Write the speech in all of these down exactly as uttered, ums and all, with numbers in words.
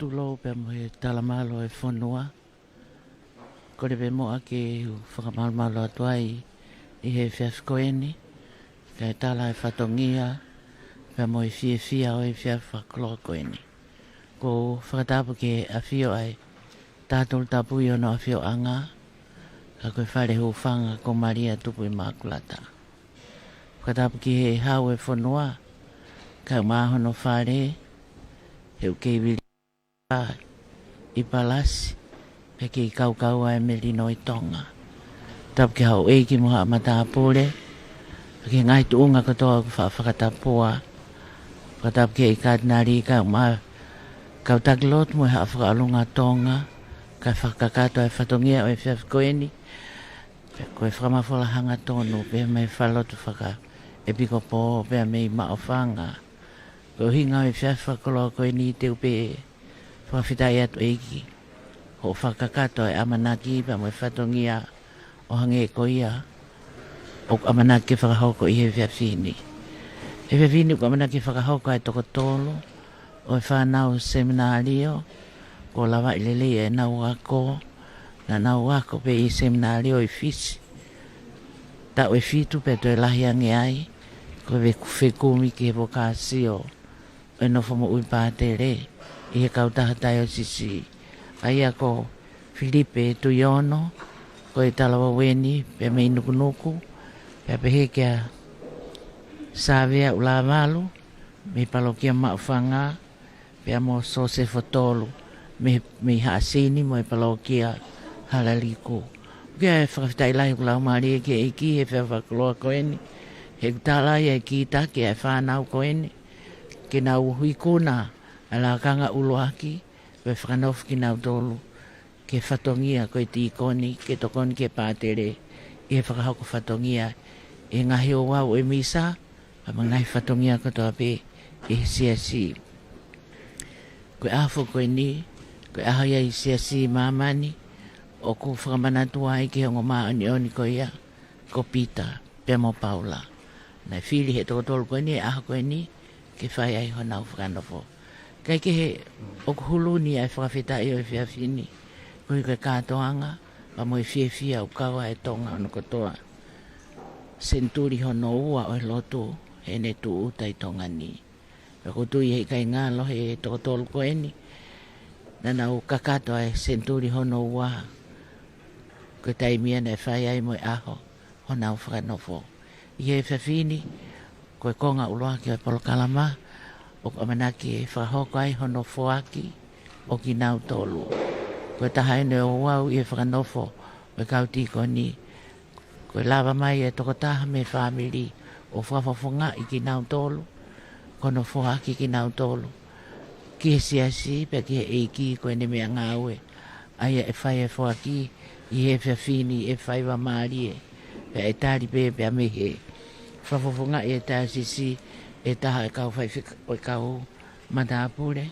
Tulou pea mo e talamalu ʻo e fonua. Kole pē muʻa ke u fakamalumalu atu ai ʻi he efiafi ko eni, kae tala e fatongia pea mo e fiefia ʻo e efiafi fakakoloa ko eni. ʻOku ou fakatapu ki he ʻAfio ʻa e Tolu Tapu ʻi hono ʻafioʻanga, ka ko e Fale Hūfanga ko Malia Tupu ʻImakulata. Fakatapu ki he Hau ʻo e fonua, kae ʻumaʻā hono fale, he ʻoku kei vili ʻi Palasi, pea kei kaukau ai e melino ʻi Tonga. Tapu ki he houʻeiki mo haʻa matāpule, pea ki he ngaahi tuʻunga kotoa ʻoku fa-, fakatapua. Fakatapu ki he Katinali kae ʻumaʻā e kau taki lotu mo e Haʻa Fakaʻolunga Tonga, kae fakakakato e fatongia ʻo e efiafi ko eni. Pea ko e fakamafola hangatonu pē mei he Falelotu Fakaʻepikopō pea mei Maʻufanga. Ko e ʻuhinga ʻo e efiafi fakakoloa ko eni, te u pē fakafetaʻi atu ʻEiki hoʻo fakakakato e ʻamanaki pea mo e fatongia ʻo hangē ko ia ʻoku ʻamanaki ke fakahoko ʻi he efiafi ni. He efiafi ni ʻoku ʻamanaki ke fakahoko ʻa e toko tolu ʻo e fānau seminalio kuo lavaʻi lelei ʻenau ako, naʻa nau ako pē ʻi he seminalio ʻi Fisi. Taʻu ʻe fitu pea toe lahi ange ai, ko e feku-, fekumi ki he vokāsio ʻo e nofo moʻui pātele ʻi he kautaha taiosisi. ʻA ia ko Filipe Tuiono, ko e Talavou eni, pea mei Nukunuku, pea pehē kia Savea ʻUlavalu, mei he palokia Maʻufanga, pea mo Sosefo Tolu, mei, mei Haʻasini mo e palokia Halaliku. ʻOku ou fakafetaʻi lahi ʻoku laumālie ki he ʻEiki he efiafi fakakoloa ko eni, he ʻoku tala ʻe he kītaki ʻa e fānau ko eni, ke nau ikuna ʻa e lakanga ʻuluaki, ko e fakanofo kinautolu ki he fatongia ko e tīkoni, ke tokoni ki he pātele ʻi he fakahoko fatongia ʻi he ngaahi ouau ʻo e misa, pea mo e ngaahi fatongia kotoa pē ʻi he siasi. Ko e ʻaho ko eni, ko e ʻaho ia ʻi he siasi ʻi māmani, ʻoku fakamanatu ai ki he ongo māʻoniʻoni ko ia, ko Pita pea mo Paula. Naʻe fili ʻe he toko tolu ko eni e ʻaho ko eni ke fai ai honau fakanofo. Kae kehe, ʻoku hulu ni ʻa e fakafetaʻi ʻo e efiafi ni koeʻuhi ko e kātoanga pea mo e fiefia ʻoku kau ai e Tonga hono kotoa. Senituli hono ua ʻo e lotu heʻene tūʻuta ʻi Tonga ni. Pea ʻoku ou tui ʻe ʻikai ngalo ʻe he toko tolu ko eni, naʻa nau kakato ʻa e senituli hono ua, ko e taimi ia naʻe fai ai mo e ʻaho honau fakanofo. ʻI he efiafi ni, ko e konga ʻuluaki ʻo e polokalama, ʻoku ʻamanaki ke fakahoko ai hono foaki ʻo kinautolu. Ko e taha eni ʻo e ouau ʻi he fakanofo ʻo e kau tīkoni, ko e lava mai e tokotaha mei he fāmili ʻo fakafofongaʻi kinautolu, ko hono foaki kinautolu ki he siasi pea ki he ʻEiki, ko ʻene meʻangāue ʻa ia ʻe fai e foaki ʻi he efiafi ni, ʻe fai ʻa e mālie, pea ʻe tali pē pea mei he fakafofongaʻi e taiosisi ʻe taha e kau faifek-, ʻo e kau matāpule,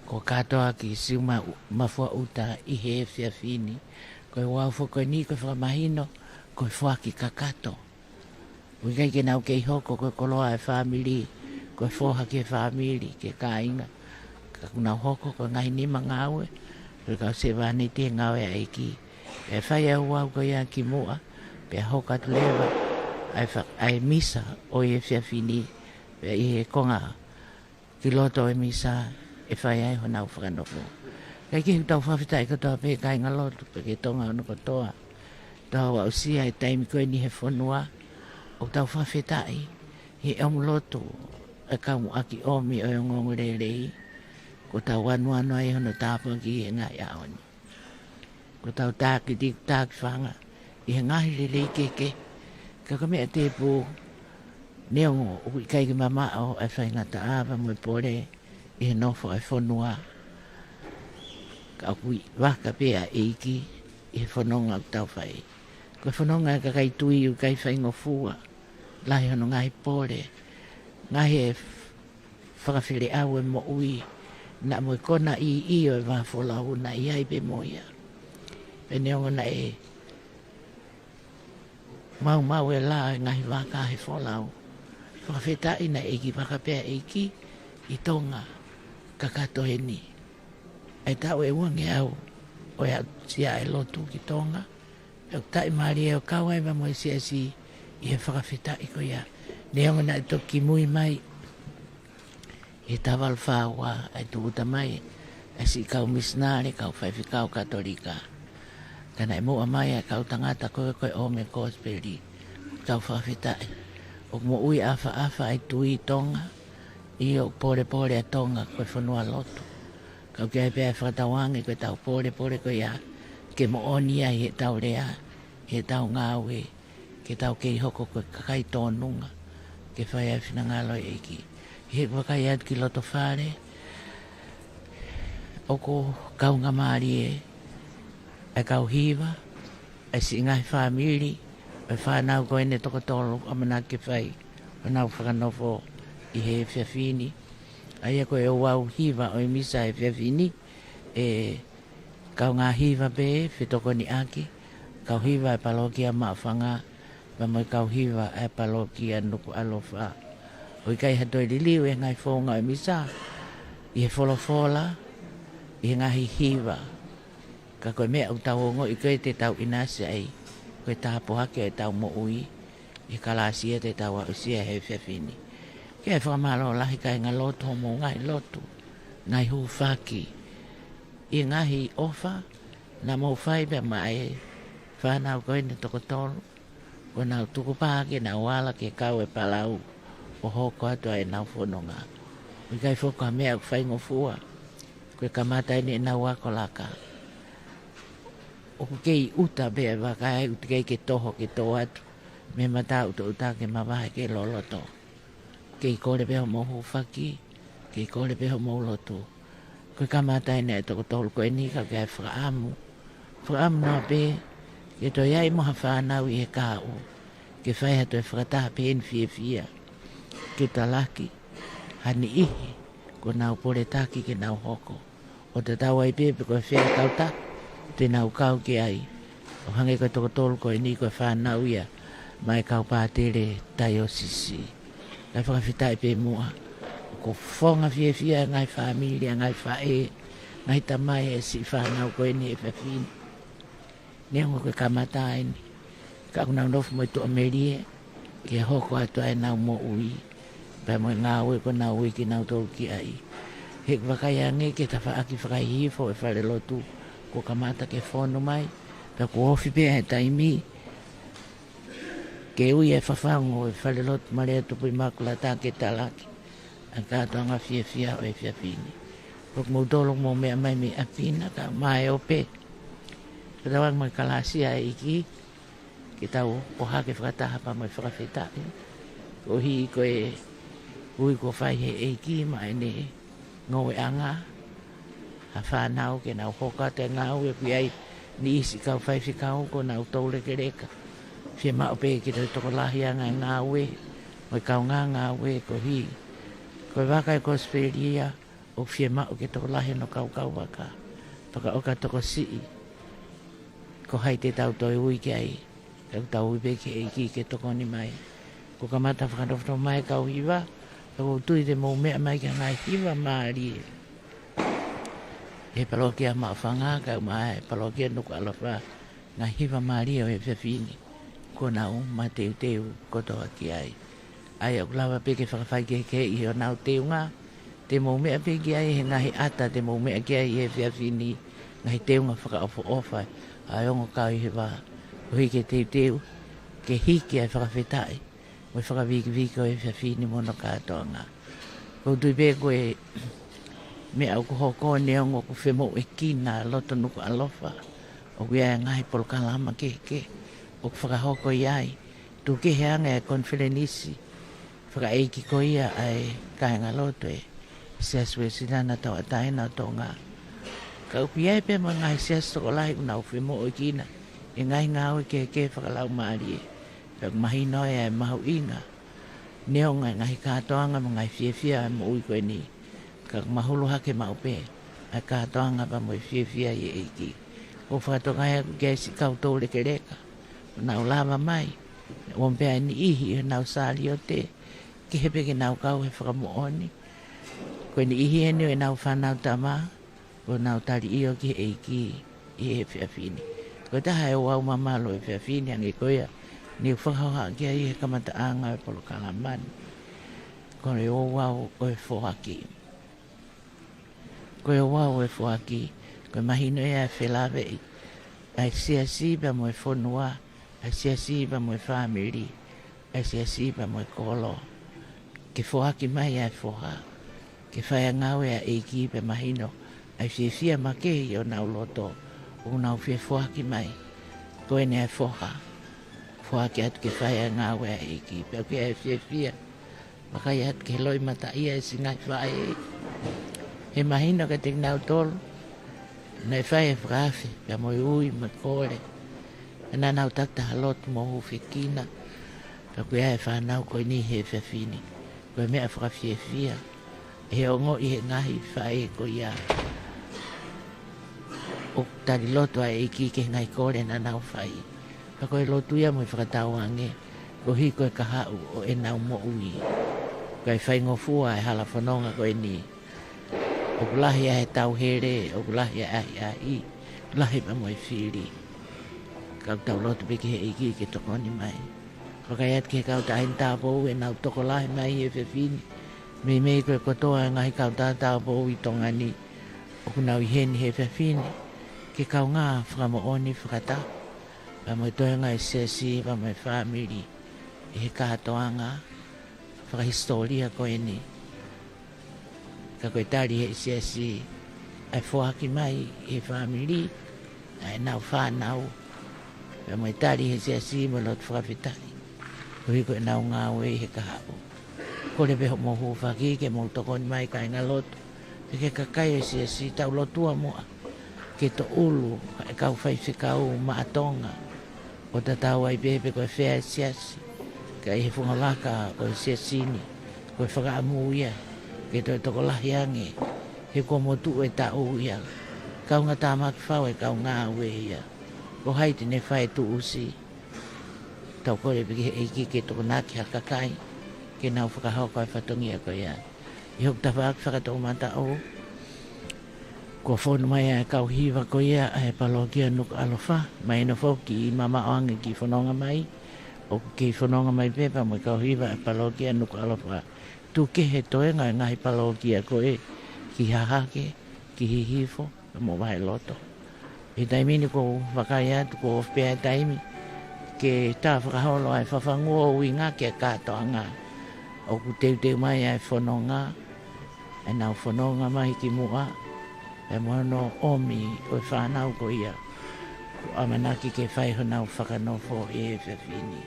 ko Katoa ki Siuma Mafuaʻuta ʻi he efiafi ni. Ko e ouau foki ko eni ko e fakamahino ko e foaki kakato. ʻOku ʻikai ke nau kei hoko ko e koloa ʻo e fāmili, ko e foha ki he fāmili, ki he kāinga. Ka ʻoku nau hoko ko e ngaahi nima ngāue, ko e kau sevāniti he ngāue ʻa e ʻEiki. Pea fai e ouau ko ia ki muʻa, pea hoko atu leva ʻa e fa-, ʻa e misa ʻo e efiafi ni, pea ʻi he konga ki loto e misa ʻe fai ai honau fakanofo. Kae kehe, ʻoku tau fakafetaʻi kotoa pē kāingalotu pea ki he Tonga hono kotoa. Tau aʻusia e taimi ko eni he fonua, ʻoku tau fakafetaʻi he ʻomi lotu e kau muʻaki ʻomi ʻo e ongoongolelei, ʻoku tau anuanu ai hono tāpuaki he ngaahi ʻaho ni. Ko ʻetau taki tiki, taki fanga ʻi he ngaahi lelei kehekehe. Ka ko e meʻa tēpū, neongo ʻoku ʻikai ke mamaʻo e faingataʻa pea mo e pole ʻi he nofo ʻa e fonua, ka ʻoku ʻi vaka pē ʻa e ʻEiki ʻi he fononga ʻoku tau fai. Ko e fononga ʻa e kakai tui ʻoku ʻikai faingofua, lahi hono ngaahi pole, ngaahi e fakafeleʻau e moʻui, naʻa mo e kona ʻiʻi ʻo e vā folau naʻe ʻi ai pē mo ia. Pea neongo naʻe maumau e lā ʻo e ngaahi vaka he folau, fakafetaʻi naʻe ʻi vaka pē ʻa e ʻEiki ʻi Tonga kakato heni. ʻa e taʻu ʻe uangeau ʻo e aʻusia ʻa e lotu ki Tonga. Pea ʻoku taʻimālie ʻo kau ai pea mo e siasi ʻi he fakafetaʻi ko ia. Neongo naʻe toki mui mai ʻi he taha valu fā ua ʻa e tūʻuta mai ʻa e siʻi kau misinale, kau faifekau Katolika. Ka naʻe muʻa mai ʻa e kau tangata ko ē ko e ʻomi e kosipeli. Tau fakafetaʻi. ʻOku moʻui ʻafaʻafa ʻa e tui Tonga, ʻio, ʻoku pōlepole ʻa Tonga ko e fonua lotu. Ka ʻoku ʻi ai pē ʻa e fakatauange ko ʻetau pōlepole ko ia ke moʻoni ai heʻetau lea, heʻetau ngāue, ke tau kei hoko ko e kakai tōnunga, ke fai ai e finangalo ʻo e ʻEiki. ʻI heʻeku vakai atu ki loto fale, ʻoku kaungāmālie ʻa e kau hiva, ʻa e siʻi ngaahi fāmili ʻo e fānau ko eni ʻe toko tolu ʻoku ʻamanaki ke fai honau fakanofo ʻi he efiafi ni. ʻA ia ko e ouau hiva ʻo e misa he efiafi ni, ʻe kaungā hiva pē fetokoniʻaki, kau hiva ʻa e palokia Maʻufanga, pea mo e kau hiva ʻa e palokia Nukuʻalofa. ʻOku ʻikai ha toe liliu ʻi he ngaahi founga ʻo e misa, ʻi he folofola, ʻi he ngaahi hiva. Ka ko e meʻa ʻoku tau ongoʻi ko ē te tau ʻinasi ai, ko e tāpuaki ʻo ʻetau moʻui, ʻi he kalāsia te tau aʻusia he efiafi ni. Ke fakamālō lahi kāinga lotu hoʻomou ngaahi lotu, ngaahi hūfaki, ʻi he ngaahi ʻofa naʻa mou fai pea maʻa e fānau ko eni ʻe toko tolu, kuo nau tukupā ke nau ala ke kau e palau ʻo hoko atu ʻa ʻenau fononga. ʻOku ʻikai foki ha meʻa ʻoku faingofua, ko e kamata eni ʻenau ako laka. ʻOku kei ʻuta pē ʻa e vaka ai, ʻoku teʻeki ke toho ke tō atu mei he mata ʻutaʻuta ke mavahe ke loloto. Kei kole pē hoʻomou hūfaki, kei kole pē hoʻomou lotu. Ko e kamata eni ʻa e toko tolu ko eni ka ʻoku ʻi ai e fakaʻamu. Fakaʻamu noa pē ke toe ʻi ai mo ha fānau ʻi he kahaʻu, ke fai ha toe fakataha pehē ni fiefia. Ke talaki ha niʻihi kuo nau poletaki ke nau hoko, ʻo tatau ai pē pe ko e fē ʻa e kautaha te nau kau ki ai. ʻO hangē ko e toko tolu ko eni ko e fānau ia maʻa e kau pātele taiosisi. Kae fakafetaʻi pē muʻa, ʻoku fofonga fiefia ʻa e ngaahi fāmili, ʻa e ngaahi faʻē, ngaahi tamai ʻa e siʻi fānau ko eni he efiafi ni. Neongo ko e kamata eni, ka ʻoku nau nofo mo e tuʻamelie ke hoko atu ʻa ʻenau moʻui, pea mo e ngāue kuo nau ui kinautolu ki ai. Heʻeku vakai ange ki he tafaʻaki fakahihifo ʻo e falelotu, kuo kamata ke fonu mai, pea kuo ofi pē ʻa e taimi ke ui ʻa e fafangu ʻo e falelotu Malia Tupu ʻImakulata ke talaki ʻa e kātoanga fiefia ʻo e efiafi ni. Ko kimoutolu ʻoku mou meʻa mai mei ʻapi na, kae ʻumaʻā e ope, fakatauange mo e kalāsia ʻa e ʻEiki, ke tau ʻohake fakataha pea mo e fakafetaʻi. Koeʻuhi ko e ui kuo fai he ʻEiki maʻa ʻene ngoueʻanga ha fānau ke nau hoko atu e ngāue, ʻoku ʻi ai e niʻihi siʻi kau faifekau kuo nau toulekeleka. Fiemaʻu pē ke toe tokolahi ange e ngāue mo e kaungā ngāue, koeʻuhi ko e vaka ʻo e kosipeli ia, ʻoku fiemaʻu ke tokolahi hono kaukauvaka. Fakaʻoka tokosiʻi ko hai te tau toe ui ki ai, ka ʻoku tau ui pē ki he ʻEiki ke tokoni mai. Kuo kamata fakanofo mai e kau hiva, ka ʻoku ou tui te mou meʻa mai ki he ngaahi hiva mālie ʻi he palokia Maʻufanga kae ʻumaʻā e palokia Nukuʻalofa, ngaahi hiva mālie ʻo e efiafi ni kuo nau mateuteu kotoa ki ai. ʻA ia ʻoku lava pē ke fakafaikehekeheʻi honau teunga, te mou meʻa pē ki ai he ngaahi ʻata te mou meʻa ki ai he efiafi ni, ngaahi teunga fakaʻofoʻofa ʻa e ongo kau hiva, koeʻuhi ke teuteu ke hiki ʻa e fakafetaʻi mo e fakavikiviki ʻo e efiafi ni mo hono kātoanga. ʻOku ou tui pē ko e meʻa ʻoku hoko, neongo ʻoku femoʻuekina loto Nukuʻalofa, ʻoku ʻi ai e ngaahi polokalama kehekehe ʻoku fakahoko ʻi ai, tuku kehe ange e konifelenisi fakaʻeiki ko ia ʻa e kāingalotu ʻo e Siasi Uēsiliana Tauʻatāina ʻo Tonga. Ka ʻoku ʻi ai pē mo e ngaahi siasi tokolahi ʻoku nau femoʻuekina e ngaahi ngāue kehekehe fakalaumālie. Pea ʻoku mahino ai ʻa e mahuʻinga, neongo e ngaahi kātoanga mo e ngaahi fiefia ʻo e moʻui ko eni, ka ʻoku mahulu hake maʻu pē ʻa e kātoanga pea mo e fiefia ʻi he ʻEiki. ʻOku fakatokangaʻi ʻoku ʻi ai siʻi kau toulekeleka ʻoku nau lava mai, ʻomi pē ʻa e niʻihi ʻi honau saliote, kehe pē ke nau kau he fakamoʻoni. Ko e niʻihi eni ʻo ʻenau fānau tama, ʻoku nau tali ʻio ki he ʻEiki ʻi he efiafi ni. Ko e taha e ouau mamalu ʻo e efiafi ni, hangē ko ia ne u fakahohaʻa ki ai he kamataʻanga ʻo e polokalama ni, ko e ouau ʻo e foaki. Ko e ouau ʻo e foaki, ko e mahino ia e felāveʻi ʻa e siasi pea mo e fonua, ʻa e siasi pea mo e fāmili, ʻa e siasi pea mo e kolo. Ke foaki mai ʻa e foha, ke fai ʻa e ngāue ʻa e ʻEiki, pea mahino ʻa e fiefia makehe ʻi honau loto, ʻoku nau fie foaki mai. Ko eni ʻa e foha, foaki atu ke fai ʻa e ngāue ʻa e ʻEiki. Pea ʻoku ʻi ai e fiefia, vakai atu ki he loʻimataʻia ʻa e siʻi ngaahi faʻē. He mahino kiate kinautolu naʻe fai e fakaafe, pea mo e ui mo e kole. Naʻa nau taki taha lotu mo hūfekina. Pea ʻoku ʻi ai e fānau ko eni he efiafi ni. Ko e meʻa fakafiefia ʻi he ongoʻi ʻe he ngaahi faʻē ko ia ʻoku tali lotu ʻa e ʻEiki ki he ngaahi kole naʻa nau fai. Pea ko e lotu ia mo e fakatauange, koeʻuhi ko e kahaʻu ʻo ʻenau moʻui. Kae faingofua e hala fononga ko eni. ʻOku lahi ʻa e tauhele, ʻoku lahi ʻa e ʻahiʻahi, lahi pea mo e fili. Ka ʻoku tau lotu pē ki he ʻEiki ke tokoni mai. Vakai atu ki he kautaha ʻi Tāpou, ʻenau tokolahi mai he efiafi ni. Meimei ko e kotoa e ngaahi kautaha Tāpou ʻi Tonga ni, ʻoku nau ʻi heni he efiafi ni, ke kaungā fakamoʻoni fakataha pea mo e toenga ʻo e siasi pea mo e fāmili ʻi he kātoanga fakahisitōlia ko eni. Ka ko e tali ʻe he siasi ʻa e foaki mai ʻe he fāmili ʻa ʻenau fānau, pea mo e tali ʻe he siasi mo e lotu fakafetaʻi, koeʻuhi ko ʻenau ngāue ʻi he kahaʻu. Kole pē hoʻomou hūfaki ke mou tokoni mai, kāingalotu, pea ki he kakai ʻo e siasi. Tau lotua muʻa ke toʻulu ʻa e kau faifekau maʻa Tonga, ʻo tatau ai pē pe ko e fē ʻa e siasi, ka ʻi he funga laka ʻo e siasi ni, ko e fakaʻamu ia ke toe tokolahi ange, he kuo motuʻu e taʻu ia. Kaungā tāmaki fau e kau ngāue ia. Ko hai te ne fai e tuʻusi? Tau kole pē ki he ʻEiki ke tokonaki ha kakai ke nau fakahoko e fatongia ko ia. ʻI hoku tafaʻaki fakatoʻomataʻu, kuo fonu mai ʻa e kau hiva ko ia ʻa e palokia Nukuʻalofa, mahino foki ʻi mamaʻo ange ki he fononga mai, ʻoku kei fononga mai pē pea mo e kau hiva ʻa e palokia Nukuʻalofa. Tuku kehe e toenga ʻo e ngaahi palokia ko ē ki Hahake, ki Hihifo, pea mo Vaheloto. ʻI he taimi ni kuo u vakai atu, kuo ofi pē ʻa e taimi ke tā fakaholo ʻa e fafangu ʻo uinga ki he kātoanga. ʻOku teuteu mai ʻa e fononga, ʻenau fononga mai ki muʻa, pea mo hono ʻomi ʻo e fānau ko ia kuo ʻamanaki ke fai honau fakanofo ʻi he efiafi ni.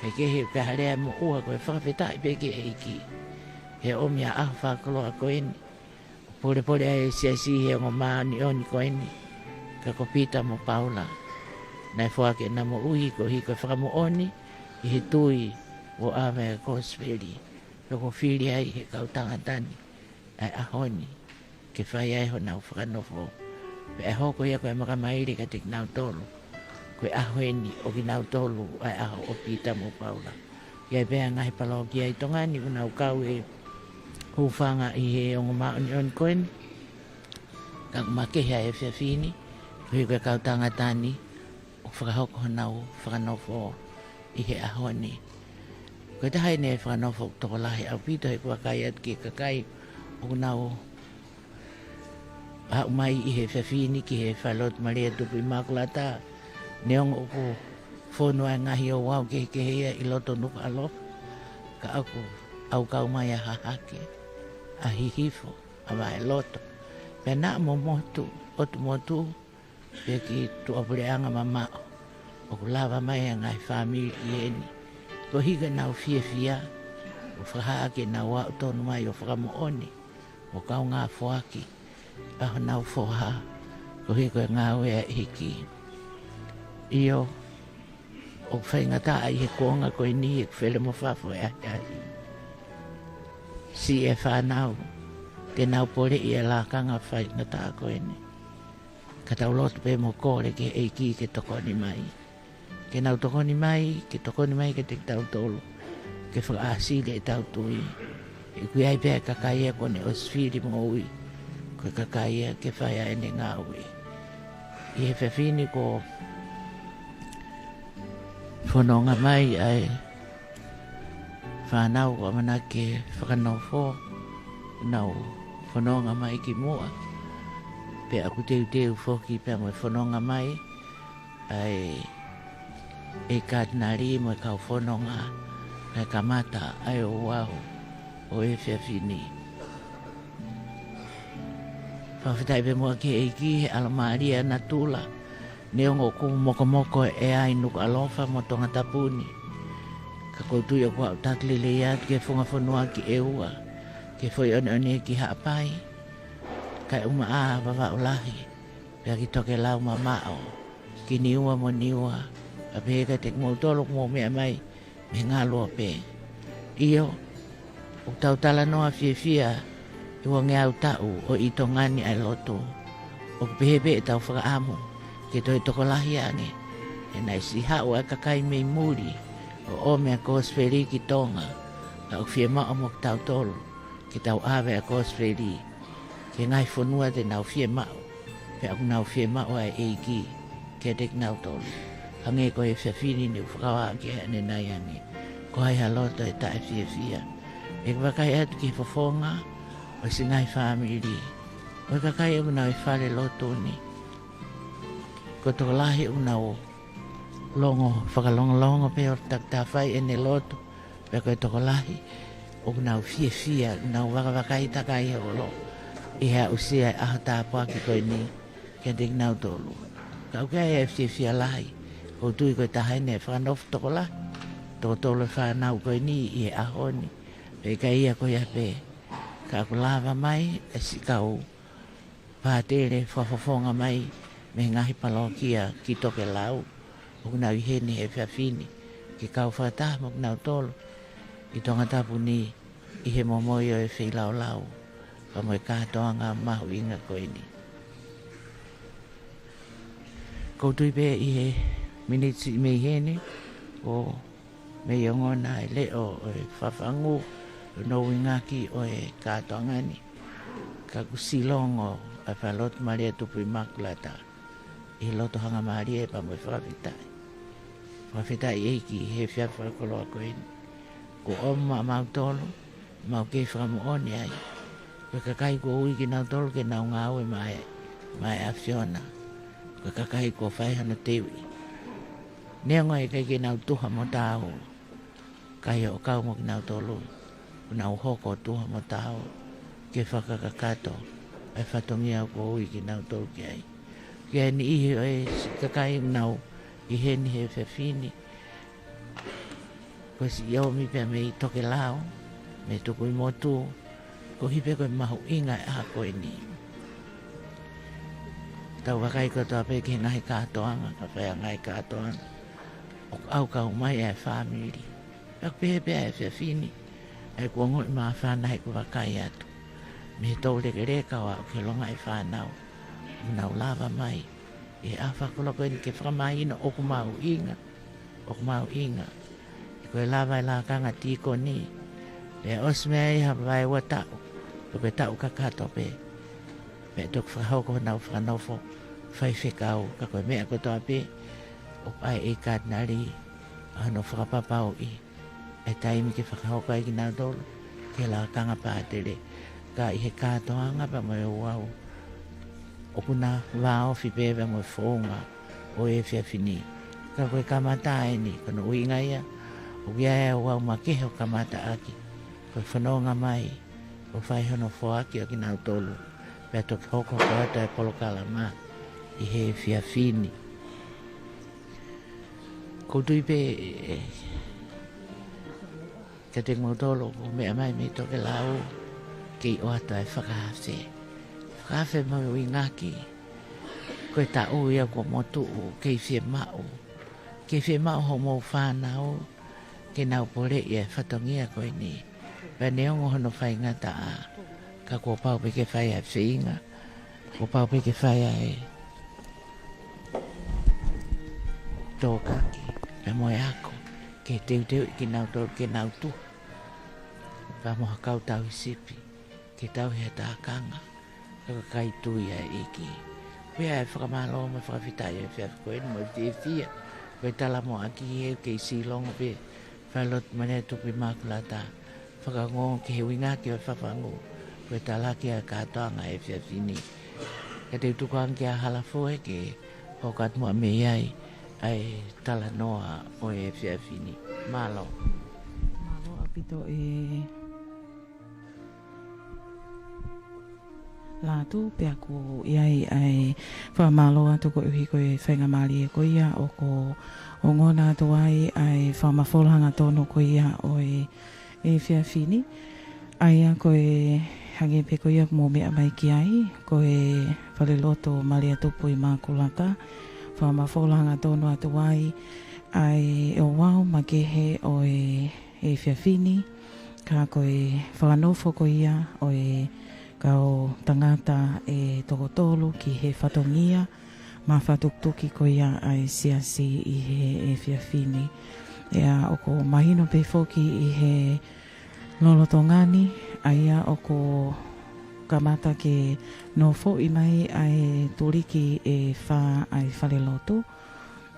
He kehe ʻoku ʻi ai ha lea moʻua, ko e fakafetaʻi pē ki he ʻEiki he ʻomi ʻa e ʻaho fakakoloa ko eni. Pōlepole ʻa e siasi he ongo māʻoniʻoni ko eni, ka ko Pita mo Paula, naʻe foaki ʻenau moʻui koeʻuhi ko e fakamoʻoni ʻi he tui ʻo ʻave ʻa e kosipeli. Pea kuo fili ai ʻe he kau tangata ni ʻa e ʻaho ni ke fai ai honau fakanofo. Pea ʻe hoko ia ko e makamaile kiate kinautolu. Ko e ʻaho eni ʻo kinautolu ʻa e ʻaho ʻo Pita mo Paula. ʻI ai pē ʻa e ngaahi palokia ʻi Tonga ni ʻoku nau kau he hūfanga ʻi he ongo māʻoniʻoni ko eni. Ka ʻoku makehe ʻa e efiafi ni, koeʻuhi ko e kau tangata ni ʻoku fakahoko honau fakanofo ʻi he ʻaho ni. Ko e taha eni e fakanofo ʻoku tokolahi ʻaupito, he ʻoku ou vakai atu ki he kakai ʻoku nau aʻu mai ʻi he efiafi ni ki he falelotu Malia Tupu ʻImakulata. Neongo ʻoku fonu ʻa e ngaahi ouau kehekehe ia ʻi loto Nukuʻalofa, ka ʻoku ʻaukau mai ʻa Hahake, ʻa Hihifo, ʻa Vaheloto, pea naʻa mo Motu, ʻOtu Motu, pea ki tuʻapuleʻanga mamaʻo, ʻoku lava mai ʻa e ngaahi fāmili ʻi heni. Koeʻuhi ko ʻenau fiefia, ʻo fakahā ke nau aʻu tonu mai ʻo fakamoʻoni, ʻo kaungā foaki ʻa honau foha, koeʻuhi ko e ngāue ʻa e ʻEiki. ʻIo, ʻoku faingataʻa ʻi he kuonga ko eni ʻeku fele mo fafo ʻe ʻahiʻahi. Siʻi e fānau, te nau poleʻi e lakanga faingataʻa ko eni. Ka tau lotu pē mo kole ki he ʻEiki ke tokoni mai. Ke nau tokoni mai, ke tokoni mai kiate kitautolu ke fakaʻāsili ʻetau tui. He ʻoku ʻi ai pē ʻa e kakai ia kuo ne ʻosi fili moʻui, ko e kakai ia ke fai ʻa ʻene ngāue. ʻI he efiafi ni kuo fononga mai ʻa e fānau kuo ʻamanaki ke fakanofo, nau fononga mai ki muʻa. Pea ʻoku teuteu foki pea mo e fononga mai ʻa e, ʻa e Katinali mo e kau fononga, kae kamata ʻa e ouau ʻo e efiafi ni. Fakafetaʻi pē muʻa ki he ʻEiki he ʻalomālie ʻa natula, neongo ʻoku mokomoko e ʻea ʻi Nukuʻalofa mo Tongatapu ni. Ka ʻoku ou tui ʻoku aʻu taki lelei atu ki he funga fonua ki ʻEua, ki he Foʻi ʻOneʻone ki Haʻapai, kae ʻumaʻā Vavaʻu Lahi, pea ki Tokelau mamaʻo, ki Niua mo Niua, ʻa pehē kiate kimoutolu ʻoku mou meʻa mai mei he ngaluope. ʻIo, ʻoku tau talanoa fiefia ʻi he uangeau taʻu ʻo ʻi Tonga ni ʻa e lotu. ʻOku pehē pē ʻetau fakaʻamu ke toe tokolahi ange, he naʻe siʻi haʻu ʻa e kakai mei muli ʻo ʻomi ʻa e kosipeli ki Tonga, ka ʻoku fiemaʻu mo kitautolu ke tau ʻave ʻa e kosipeli ki he ngaahi fonua te nau fiemaʻu, pea ʻoku nau fiemaʻu ʻa e ʻEiki kiate kinautolu. Hangē ko e efiafi ni ne u fakahoa ki ai ʻanenai ange, ko hai ha loto ʻe taʻefiefia. ʻE vakai atu ki he fofonga ʻo e siʻi ngaahi fāmili, ʻo e kakai ʻoku nau ʻi he fale lotu ni. Ko e tokolahi ʻoku nau longo fakalongolongo pē ʻo takitaha fai ʻene lotu, pea ko e tokolahi ʻoku nau fiefia, ʻoku nau vakavakai takai holo ʻi he aʻusia e ʻaho tāpuaki ko eni kiate kinautolu. Ka ʻoku ʻi ai e fiefia lahi, ʻoku ou tui ko e taha eni e fakanofo tokolahi, toko tolu e fānau ko eni ʻi he ʻaho ni. Pea ʻikai ia ko ia pē, ka ʻoku lava mai e siʻi kau pātele fakafofonga mai mei he ngaahi palokia ki Tokelau, ʻoku nau ʻi heni he efiafi ni ke kau fakataha mo kinautolu ʻi Tongatapu ni ʻi he momoi ʻo e feilaulau, pea mo e kātoanga mahuʻinga ko eni. ʻOku ou tui pē ʻi he miniti mei heni, ʻoku mei ongona e leʻo ʻo e fafangu ʻo e nouingaki ʻo e kātoanga ni. Ka ʻoku silongo ʻa e Falelotu Malia Tupu ʻImakulata ʻi he loto hangamālie pea mo e fakafetaʻi. Fakafetaʻi ʻEiki he efiafi fakakoloa ko eni. Kuo ʻomi maʻamautolu, mau kei fakamoʻoni ai, ko e kakai kuo ui kinautolu ke nau ngāue maʻa e, maʻa e ʻAfiona, ko e kakai kuo fai hono teuʻi. Neongo ʻe ʻikai ke nau tuha mo taau, ka ʻi hoʻo kau mo kinautolu, kuo nau hoko ʻo tuha mo taau ke fakakakato ʻa e fatongia kuo ui kinautolu ki ai. Ki he niʻihi ʻo e siʻi kakai ʻoku nau ʻi heni he efiafi ni, ko e siʻi ʻomi pea mei Tokelau, mei Tukuʻimotu, koeʻuhi pē ko e mahuʻinga e ʻaho ko eni. Tau vakai kotoa pē ki he ngaahi kātoanga, ka fai ʻa e ngaahi kātoanga ʻoku ʻaukau mai ʻa e fāmili. Pea ʻoku pehē pē ʻa e efiafi ni, ʻa ia kuo ongoʻi māfana he kuo vakai atu mei he toulekeleka ʻo aʻu ki he longaʻi fānau ʻoku nau lava mai ʻi he ʻaho fakakoloa ko eni ke fakamahino ʻoku mahuʻinga, ʻoku mahuʻinga. He ko e lava e lakanga tīkoni, pea ʻosi mei ai ha vaeua taʻu, pe ko e taʻu kakato pē, pea toki fakahoko honau fakanofo faifekau, ka ko e meʻa kotoa pē ʻoku ʻai ʻe he Katinali ʻa hono fakapapauʻi e taimi ke fakahoko ai kinautolu ki he lakanga pātele. Ka ʻi he kātoanga pea mo e ouau, ʻoku na vāofi pē pea mo e founga ʻo e efiafi ni. Ka ko e kamata eni, ko hono ʻuhinga ia ʻoku ʻi ai e ouau makehe ʻoku kamata ʻaki, ko e fononga mai ʻo fai hono foaki ʻo kinautolu, pea toki hoko atu e polokalama ʻi he efiafi ni. ʻOku ou tui pē, ē, kiate kimoutolu ʻoku meʻa mai mei Tokelau, kei ʻoatu ʻa e fakaafe. Fakaafe mahuʻinga ʻaki, ko e taʻu ia kuo motuʻu, kei fiemaʻu, kei fiemaʻu hoʻomou fānau ke nau poleʻi e fatongia ko eni. Pea neongo hono faingataʻa, ka kuo pau pē ke fai ʻa e feinga, kuo pau pē ke fai ʻa e tōkaki pea mo e ako, ke teuteuʻi kinautolu ke nau tuha pea mo ha kau tauhi sipi, ke tauhi ha tākanga, Kakai tui ʻa e ʻEiki. Pea ʻe fakamālō mo fakafetaʻi ʻa e efiafi ko eni mo e fiefia. Ko e talamoʻaki ʻe kei silongo pē. Falelotu Malia Tupu ʻImakulata. Fakaongo ki he uinga ki he fafangu. Ko e talaki ʻa e kātoanga ʻo e efiafi ni. Ka te u tuku ange kia Halafoe ke hoko atu muʻa mei ai ʻa e talanoa ʻo e efiafi ni. Mālō. Mālō ʻaupito e Lātū, pea ʻoku ʻi ai ʻa e fakamālō atu koeʻuhi ko e faingamālie ko ia ʻoku ongona atu ai ʻa e fakamafola hangatonu ko ia ʻo e efiafi ni. ʻA ia ko e hangē pē ko ia ʻoku mou meʻa mai ki ai, ko e Falelotu Malia Tupu ʻImakulata, fakamafola hangatonu atu ai ʻa e ouau makehe ʻo e efiafi ni, ka ko e fakanofo ko ia ʻo e kau tangata ʻe toko tolu ki he fatongia mafatukutuki ko ia ʻa e siasi ʻi he efiafi ni. ʻA ia ʻoku mahino pē foki ʻi he lolotonga ni, ʻa ia ʻoku kamata ke nofoʻi mai ʻa e tuliki ʻe fā ʻa e falelotu.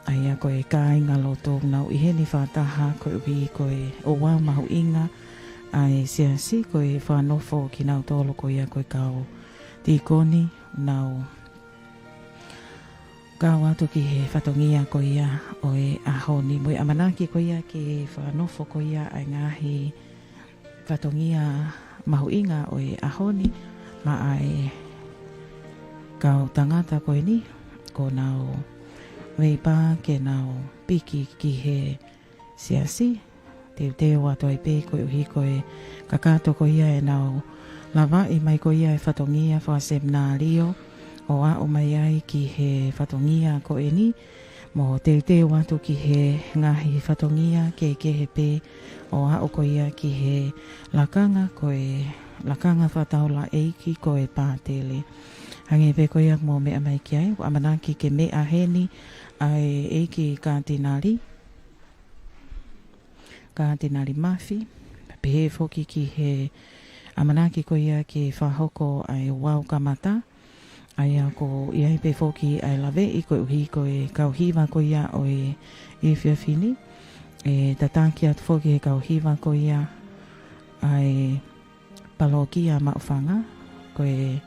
ʻA ia ko e kāingalotu ʻoku nau ʻi heni fakataha koeʻuhi ko e ouau mahuʻinga ʻa e siasi, ko e fakanofo kinautolu ko ia ko e kau tīkoni ʻoku nau kau atu ki he fatongia ko ia ʻo e ʻaho ni, mo e ʻamanaki ko ia ke fakanofo ko ia ʻa e ngaahi fatongia mahuʻinga ʻo e ʻaho ni maʻa e kau tangata ko eni, ko ʻenau veipā ke nau piki ki he siasi. Teuteu atu ai pē koeʻuhi ko e kakato ko ia ʻenau lavaʻi mai ko ia e fatongia fakaseminalio ʻo aʻu mai ai ki he fatongia ko eni, mo teuteu atu ki he ngaahi fatongia kehekehe pē ʻo aʻu ko ia ki he lakanga, ko e lakanga fakataulaʻeiki ko e pātele. Hangē pē ko ia ʻoku mou meʻa mai ki ai, ʻoku ʻamanaki ke meʻa heni ʻa e ʻEiki Katinali, Katinali Mafi, pehē foki ki he ʻamanaki ko ia ke fakahoko ʻa e ouau kamata, ʻa ia ʻoku ʻi ai pē foki ʻa e laveʻi koeʻuhi ko e kau hiva ko ia ʻo e efiafi ni. ʻE tataki atu foki he kau hiva ko ia ʻa e palokia Maʻufanga, ko e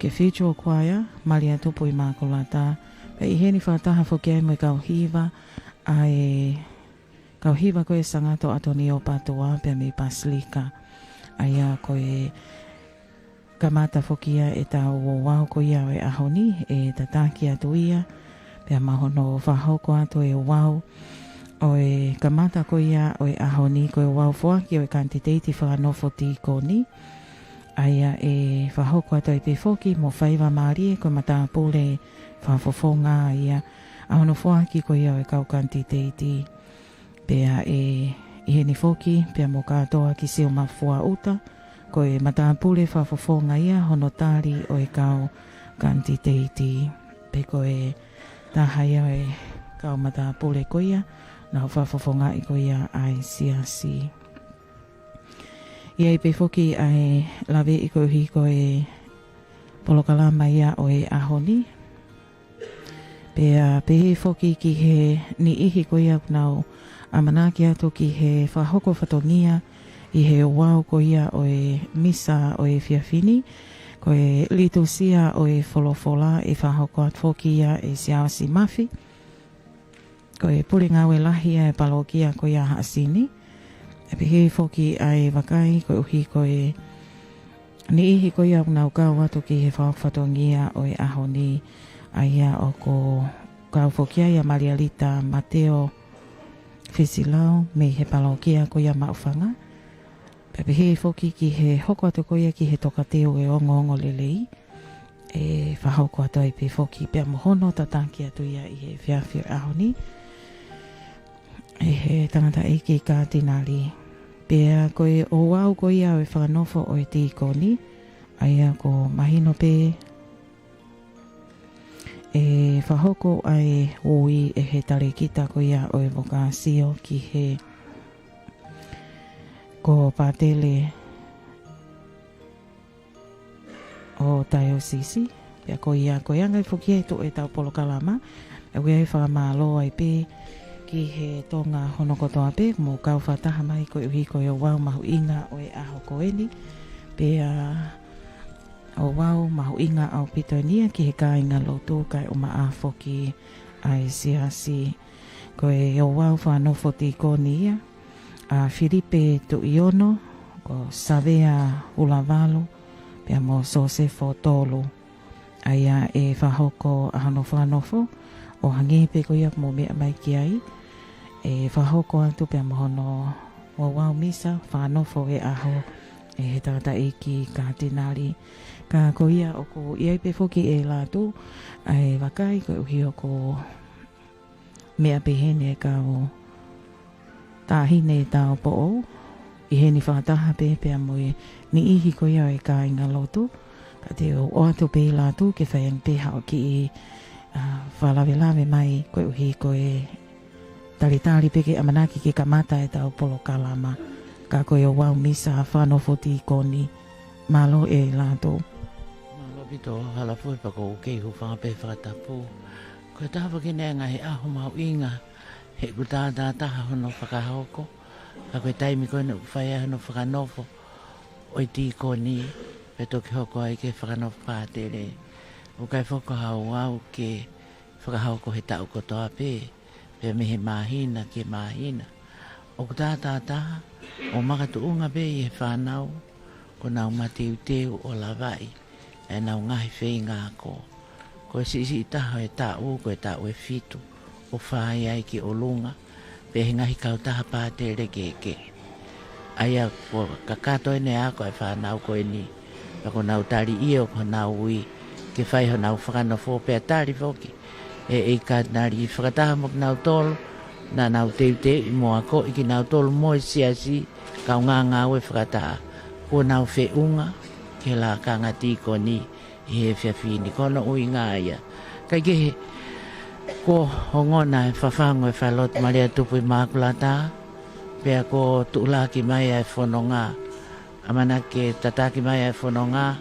Cathedral Choir, Malia Tupu ʻImakulata, pea ʻi heni fakataha foki ai mo e kau hiva, ʻa e kau hiva ko e Sangato ʻAtonio Pātua pea mei Pasilika. ʻA ia ko e kamata foki ia ʻetau ouau ko ia ʻo e ʻaho ni, ʻe tataki atu ia, pea mo hono fakahoko atu e ouau ʻo e kamata ko ia ʻo e ʻaho ni, ko e ouau foaki ʻo e kanititeiti fakanofo tīkoni. ʻA ia ʻe fakahoko atu ai pē foki mo faiva mālie ko e matāpule fakafofonga ia ʻa hono foaki ko ia ʻo e kau kanititeiti. Pea ʻe ʻi heni foki, pea mo Katoa Kisioma Fuaʻuta, ko e matāpule fakafofonga ia hono tali ʻo e kau kanititeiti. Pe ko e taha ia ʻo e kau matāpule ko ia, ʻoku nau fakafofongaʻi ko ia ʻa e siasi. ʻI ai pē foki ʻa e laveʻi koeʻuhi ko e polokalama ia ʻo e ʻaho ni. Pea pehē foki ki he niʻihi ko ia ʻoku nau ʻamanaki atu ki he fakahoko fatongia ʻi he ouau ko ia ʻo e misa ʻo e efiafi ni, ko e litusia ʻo e folofola ʻe fakahoko atu foki ia ʻe Siaosi Mafi, ko e pule ngāue lahi ʻa e palokia ko ia Haʻasini. ʻE pehē foki ʻa e vakai koeʻuhi ko e niʻihi ko ia ʻoku nau kau atu ki he fakahoko fatongia ʻo e ʻaho ni, ʻa ia ʻoku kau foki ai ʻa Malialita Mateo Fisilau mei he palokia ko ia Maʻufanga. Pea pehē foki ki he hoko atu ko ia ki he tokateu ʻo e ongoongolelei, ʻe fakahoko atu ai pē foki pea mo hono tataki atu ia ʻi he efiafi ʻo e ʻaho ni ʻe he tangataʻeiki Katinali. Pea ko e ouau ko ia ʻo e fakanofo ʻo e tīkoni, ʻa ia ʻoku mahino pē ʻe fakahoko ʻa e ui ʻe he talēkita ko ia ʻo e vokāsio ki he, ko Pātele ʻo e taiosisi. Pea ko ia, ko e anga ia foki ʻetau polokalama, ʻoku ʻi ai e fakamālō ai pē ki he Tonga hono kotoa pē, mou kau fakataha mai koeʻuhi ko e ouau mahuʻinga ʻo e ʻaho ko eni. Pea ouau mahuʻinga ʻaupito eni ia ki he kāingalotu kae ʻumaʻā foki ʻa e siasi. Ko e ouau fakanofo tīkoni ia, ʻa Filipe Tuʻiono, ko Savea Hulavalu, pea mo Sosefo Tolu. ʻA ia ʻe fakahoko ʻa hono fakanofo, ʻo hangē pē ko ia ʻoku mou meʻa mai ki ai, ʻe fakahoko atu pea mo hono ouau misa fakanofo e ʻaho ʻe he tangataʻeiki Katinali. Ka ko ia ʻoku ʻi ai pē foki ʻe lātū ʻa e vakai koeʻuhi ʻoku meʻa pehē ni e kau taʻahine taupoʻou, ʻi heni fakataha pē pea mo e niʻihi ko ia ʻo e kāingalotu, ka te u ʻoatu pē ʻe lātū ke fai ange pē haʻo kiʻi, ʻa, fakalavelave mai koeʻuhi ko e talitali pē ke ʻamanaki ke kamata ʻetau polokalama, ka ko e ouau misa fakanofo tīkoni. Mālō ʻe lātū. Mālō ʻaupito, Halafoʻi, pea ʻoku ou kei hūfanga pē he fakatapu. Ko e taha foki eni e ngaahi ʻaho mahuʻinga, he ʻoku tātātaha hono fakahoko, ka ko e taimi ko eni ʻoku fai ai hono fakanofo ʻo e tīkoni, pea toki hoko ai ki he fakanofo pātele. ʻOku ʻikai foki ko ha ouau ke fakahoko he taʻu kotoa pē, pea mei he māhina ki he māhina. ʻOku tātātaha ʻo makatuʻunga pē ʻi he fānau, kuo nau mateuteu ʻo lavaʻi ʻenau ngaahi feinga ako. Ko e siʻisiʻi taha ʻo e taʻu, ko e taʻu ʻe fitu ʻoku fai ai ki ʻolunga, pea ʻi he ngaahi kautaha pātele kehekehe. ʻA ia kuo kakato eni e ako ʻa e fānau ko eni, pea kuo nau tali ʻio ko honau ui ke fai honau fakanofo, pea tali foki ʻe he Katinali fakataha mo kinautolu naʻa nau teuteuʻi mo akoʻi kinautolu mo e siasi, kaungā ngāue fakataha, kuo nau feʻunga ki he lakanga tīkoni ʻi he efiafi ni. Ko hono ʻuhinga ia. Kaekehe, kuo ongona e fafangu ʻo e Falelotu Malia Tupu ʻImakulata, pea kuo tuʻulaki mai ʻa e fononga, ʻamanaki ke tataki mai ʻa e fononga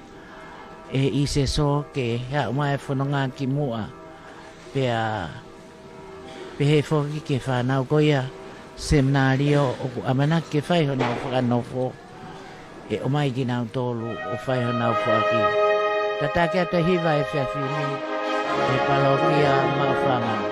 ʻe he ʻīseso ke haʻu mai e fononga ki muʻa. Pea pehē foki ki he fānau ko ia seminalio ʻoku ʻamanaki ke fai honau fakanofo, ʻe ʻomai kinautolu ʻo fai honau foaki. Tataki atu e hiva he efiafi ni ʻe he palokia Maʻufanga.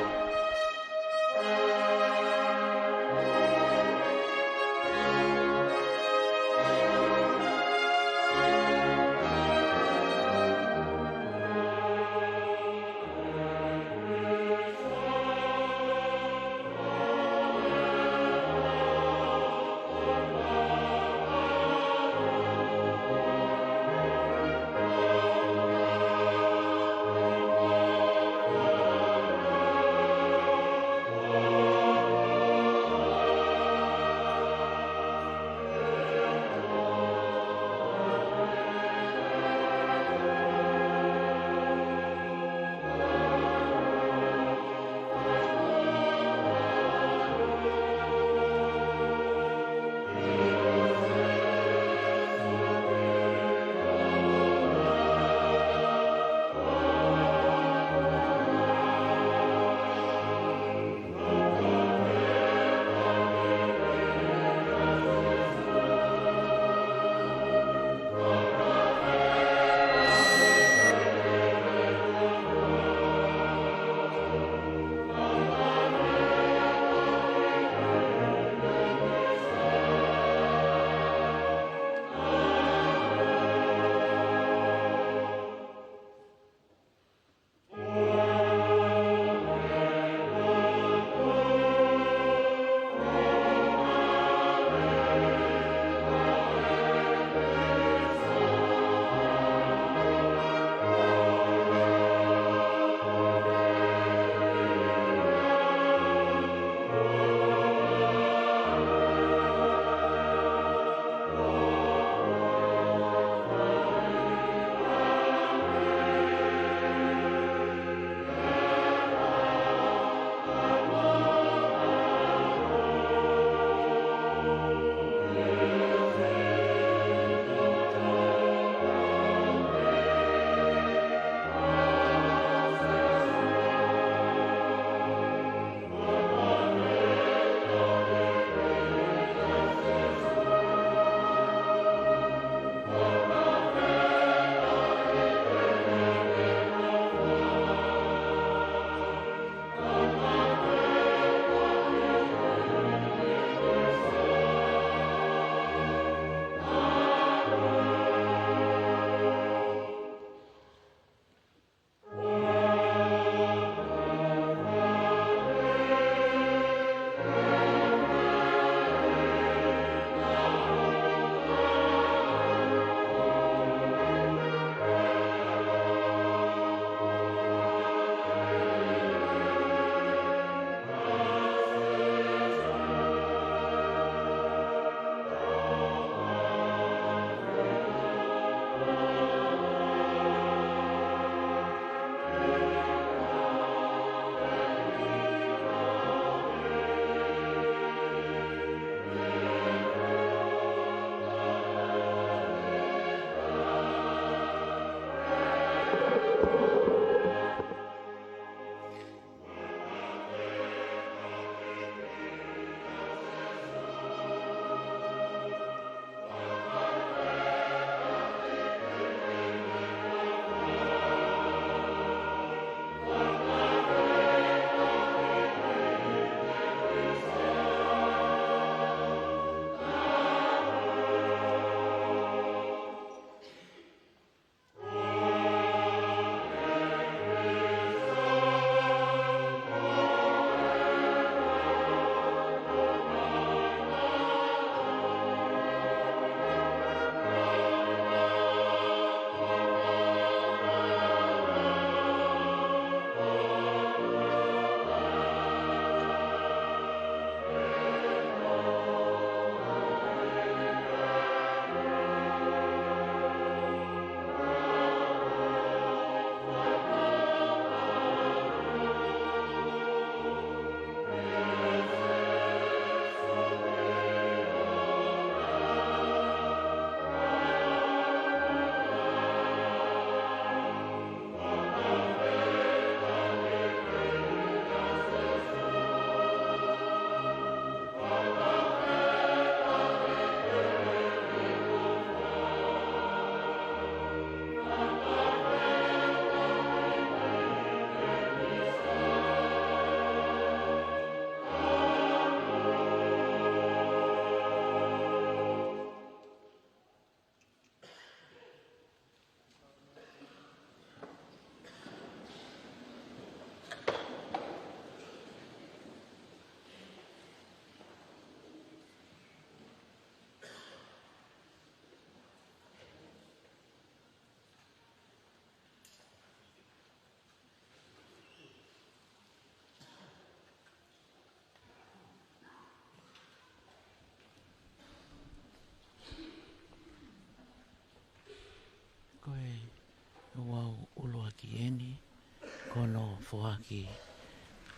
Ko hono foaki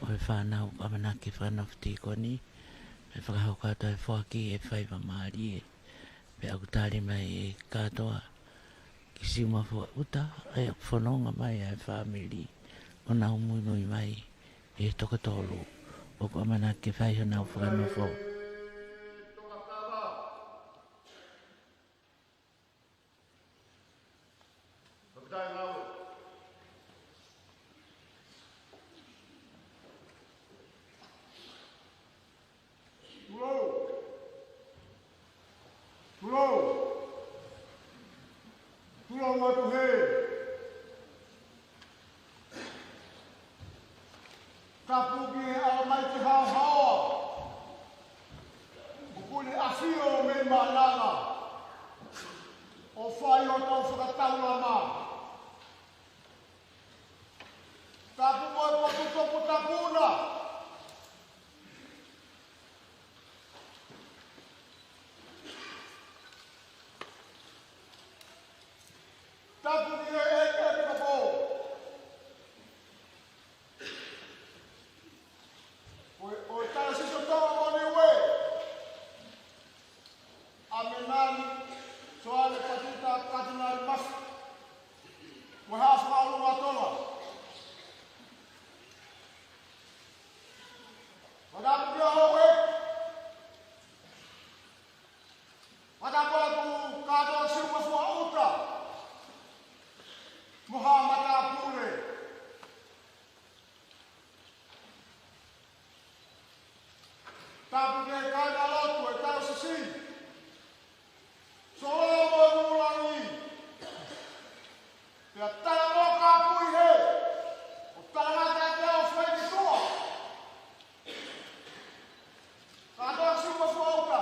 ʻo e fānau ʻamanaki fānau fiti ko eni, mo e fakahoko atu ʻa e foaki ʻa e faiva mālie. Pea ʻoku tali mai ʻe Katoa ki Siumafua ʻUta, ʻa ia ʻoku fononga mai ʻa e fāmili ʻo nau muimui mai ʻi he toko tolu ʻoku ʻamanaki ke fai honau fakanofo. Tulou! Tulou! Tulou atu hē! Tapu ki he ʻAlamaiki haohaoa, ʻoku ne ʻafio mei mānava ʻo fai hotau fakataulama. Tapu mo e potu toputapu na. Tapu ki he ʻEiki ʻEpikopō. ʻO, ʻo Tānasisio Tonga mo Niue. ʻAmenani, Soane Patita Katinali Mafi. Mo e Haʻa Fakaʻulungaanga Tonga. Fakatapu ki he houʻeiki. Fakatapu atu Katoa Siumafua ʻUta. Mo e haʻa matāpule. Tapu ki he kāingalotu ʻo e Taiosisi. Solo mo e Muʻulani. Pea tala mo ka pui he. ʻO tala ngata ke au fai ki tuʻa. Katoa Siumafua ʻUta.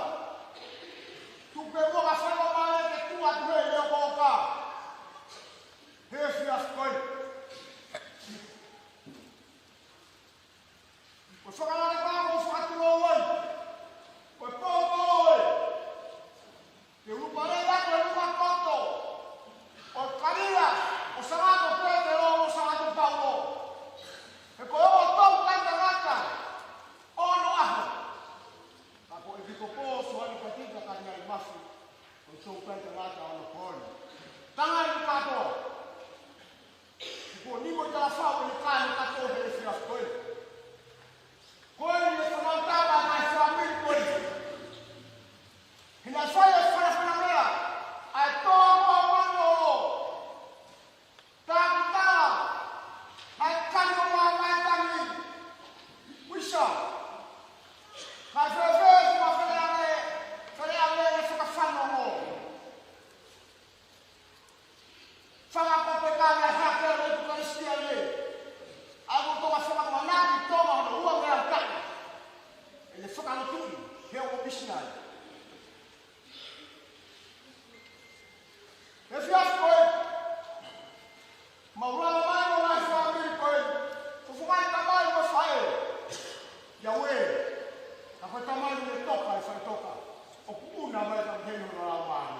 Tuku pē muʻa ka fai ʻo male ke tuʻa atu he leo ko ka. He fia fai. Ko e fakalele pā ko e fakatulou ai. Ko e pōpolo ē. Ke ulu pale ia ko e luma koto. ʻO e kalia, ʻo Sagato Petelo, ʻo Sagato Paulo. He ko e ongo tau kai tangata, ono ʻaho. Ka ko e ʻEpikopō Soane Patita Katinali Mafi, ko e tau kai tangata ono ko eni. Tangata kātoa. Ko ni mo tala fau ni ka ni ka to he fia ko e. Ko e ni e fakautama mai fāmili ko e. Hina fai e fana fana mea, ʻa e tō mo mano o. Tākitala, ʻa e kani o mā mai tangi. Wisa. Ka fēfē ki ma fele ane, fele ane e fakafanongo. Fakakope ka mea hake ʻa e lotu Kalisitiane. ʻA e ko Tonga fakamanaki Tonga hono ua mea kai. ʻEne fakalotuʻi, he ʻo misinale. He fiafi ko e. Mau lava mai mo nai fāmili ko e. Fufukai tamai mo faʻē. Ia ue. Ka ko e tamai ne toka e fai toka. ʻOku ʻuna mai ka mheni hono lau mani.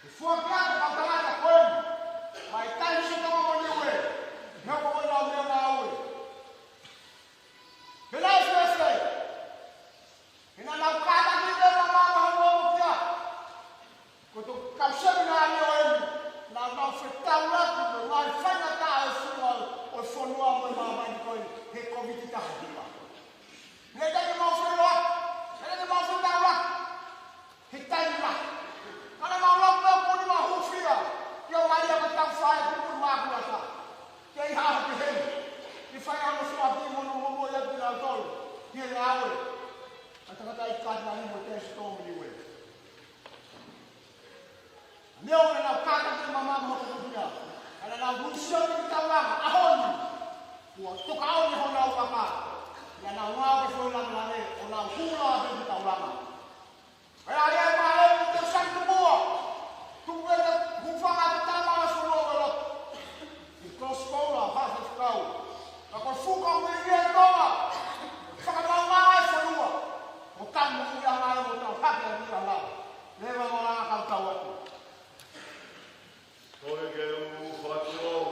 He fuaki atu ka tangata ko eni. Mai Tainisi Tonga mo Niue. He ko ʻenau meʻa ngāue. He nai fēfē. He naʻa nau kātaki ke mamaʻo hono moʻui kia. Ko e toki kau seminalio eni. Naʻa nau fetaulaki mo e ngaahi faingataʻa ʻo e fonua, ʻo e fonua mo e māmani ko eni. He Kōviti taha hiva. Naʻe ʻikai ke mau feʻiloaki. Naʻe ʻikai ke mau fetaulaki. He taimi lahi. Ka naʻa mau lau pē ʻoku ne mau hūfia. Ke ʻomai ʻa e tau fai ʻoku ne mau kuata. Ke ʻi haʻa ke heni. Ke fai ʻa e foaki mo hono moʻui ʻa kinautolu. Ke ngāue. ʻA e tangataʻeiki Katinali mo Tainisi Tonga mo Niue. Neo naʻa nau kātaki ke mamaʻo hono moʻui kia. Ka naʻa nau hū sio ki he taulanga. ʻAho ni. Kuo toka ʻaho ni honau kaka. Naʻa nau ngāue ke fai langa langa. ʻO nau hula ʻa e taulanga. Pea ʻi ai mai ʻa e teu sani tuʻua. Tuku e te hūfanga te tama ʻa e fonua ʻo e lotu. ʻI Kosipolu, Haʻa Faifekau. Ka ko e fuka ʻo e ʻi Tonga. Fakamaauʻanga e fonua. Ko tamu ʻi anga e mo tau hake ʻa e ʻi anga. Leva mo langa kau tau atu. Ko e ke u fakatulou.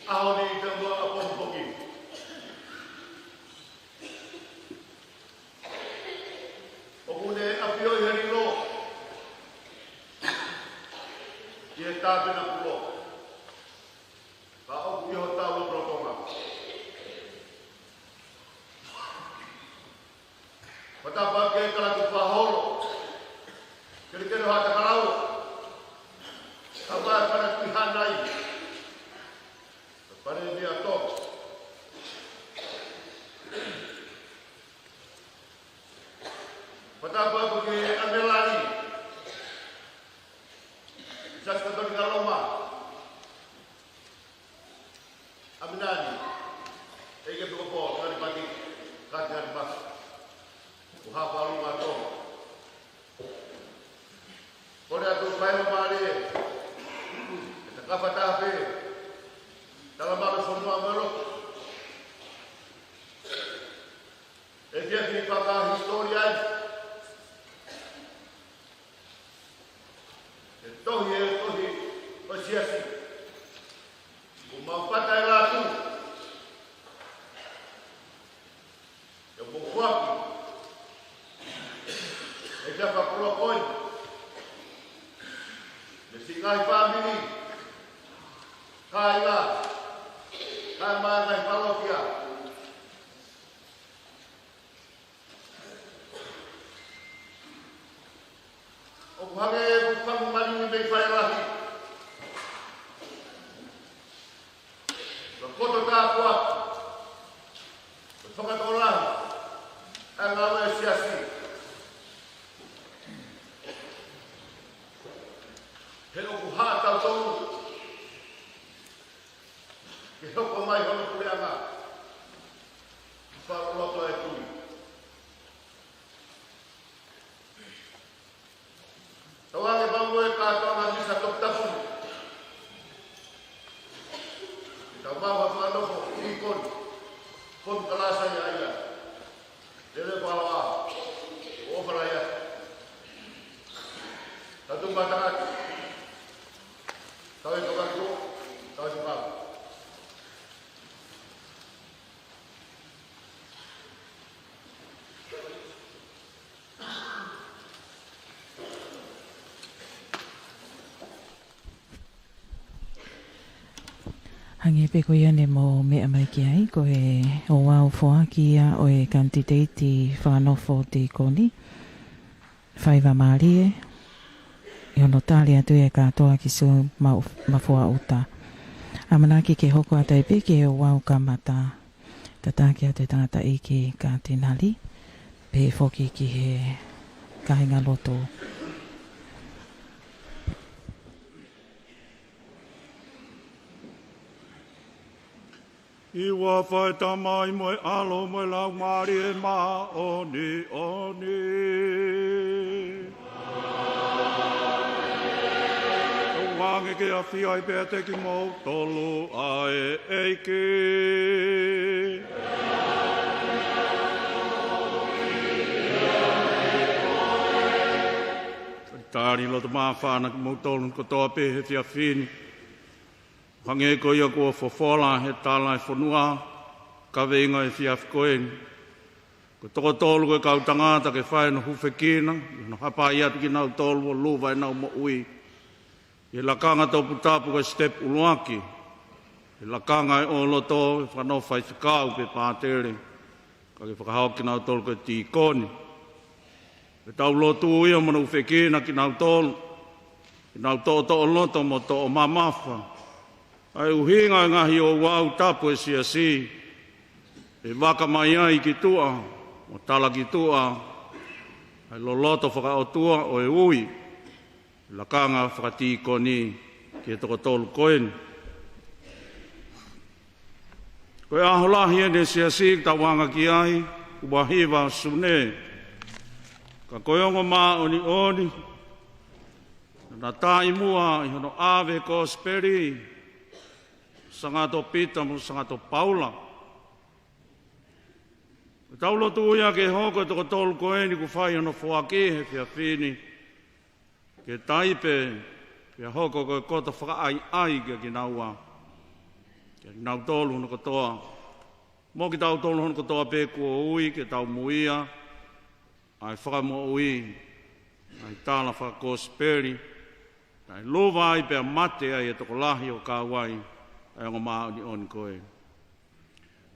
ʻAho ni te mua a pongipongi. ʻOku ne ʻafio ʻi he lilo ʻi he tāpenakulo. Ka ʻoku ʻi hotau lotolotonga. Fakatapu ki he kalapu fakaholo, kelekele ʻo Haʻatakalaua, kau ai Palesiteni Hanai, Palēmia Tonga. Fakatapu ki he ʻAmelali, Siasi Katolika Loma, ʻAmelali, ʻEiki Epikopo Kalipati, Katinali Masa, ʻo Haʻapaʻaluma Tonga. Kole atu faingamālie ke ta kafataha pē, talamalu fonua mo e lotu. ʻE fie fie fakahisitōlia ai e tohi, e tohi ʻo e Siasi. Kuo mau fata e latu, ʻe mo foaki e fakakolokolo ni, mei he ngaahi fāmili, kāinga, kae ʻumaʻā e ngaahi palokia. ʻOku hangē ʻoku fangu malingi mei fai lahi. Ka ko e koto tāpuaki, ko e fakatokolahi ʻa e ngāue ʻa e Siasi. He ʻoku haʻa tautolu ke hoko mai hono puleʻanga. Fakaloto e kui. Tauange pau e kātoanga misa toputapu. Ke tau maʻu ha fakanofo tīkoni. Fonu kalasa ia ia. Lele palawa. ʻOfa lahi ia. Tau tuʻu maʻu tangata. Tau e kavako. Tau e kavako. Hangē pē ko ia ne mou meʻa mai ki ai, ko e ouau foaki ia ʻo e kanititeiti fakanofo tīkoni. Faiva mālie, ʻi hono tali atu ʻe he kātoa ki Sue Mau-, Mafuaʻuta. ʻAmanaki ke hoko atu ai pē ki he ouau kamata. Tataki atu e tangataʻeiki Katinali, pehē foki ki he kāingalotu. ʻI he huafa ʻo e Tamai mo e ʻAlo mo e Laumālie Māʻoniʻoni. Tauange ke ʻafio ai pē ʻiate kimoutolu ʻa e ʻEiki. Talitali loto māfana kimoutolu kotoa pē he efiafi ni. Hangē ko ia kuo fofola he tala e fonua, kaveinga e efiafi ko eni. Ko e toko tolu ko e kau tangata ke fai hono hūfekina, ʻi hono hapai atu kinautolu ʻo luva ʻenau moʻui ʻi he lakanga toputapu ko e sitepu ʻuluaki, he lakanga ʻo e loto, ʻe fakanofo faifekau pe pātele, ka ke fakahoko kinautolu ko e tīkoni. Ke tau lotu ia mo hono hūfekina kinautolu, ke nau toʻotoʻo loto mo toʻo mamafa. ʻA e ʻuhinga e ngaahi ouau tapu e Siasi, ʻe vaka mai ai ki tuʻa, mo tala ki tuʻa ʻa e loloto fakaʻotua ʻo e ui, lakanga fakatīkoni ki he toko tolu ko eni. Ko e ʻaho lahi eni e Siasi, tauange ki ai, ua hiva Sune. Ka ko e ongo māʻoniʻoni, naʻa na taʻimua ʻi hono ʻave e Kosipeli, Sangato Pita mo Sangato Paula. Tau lotu ia ke hoko e toko tolu ko eni kuo fai hono foaki he efiafi ni, ke taipe, pea hoko ko e koto fakaʻaiʻai kia kinaua. Kinautolu hono kotoa, mo kitautolu hono kotoa pē kuo ui ke tau muia ʻa e fakamoʻui ʻa e tala fakakosipeli, naʻe luva ai pea mate ai e tokolahi ʻo kau ai ʻa e ongo māʻoniʻoni ko ē.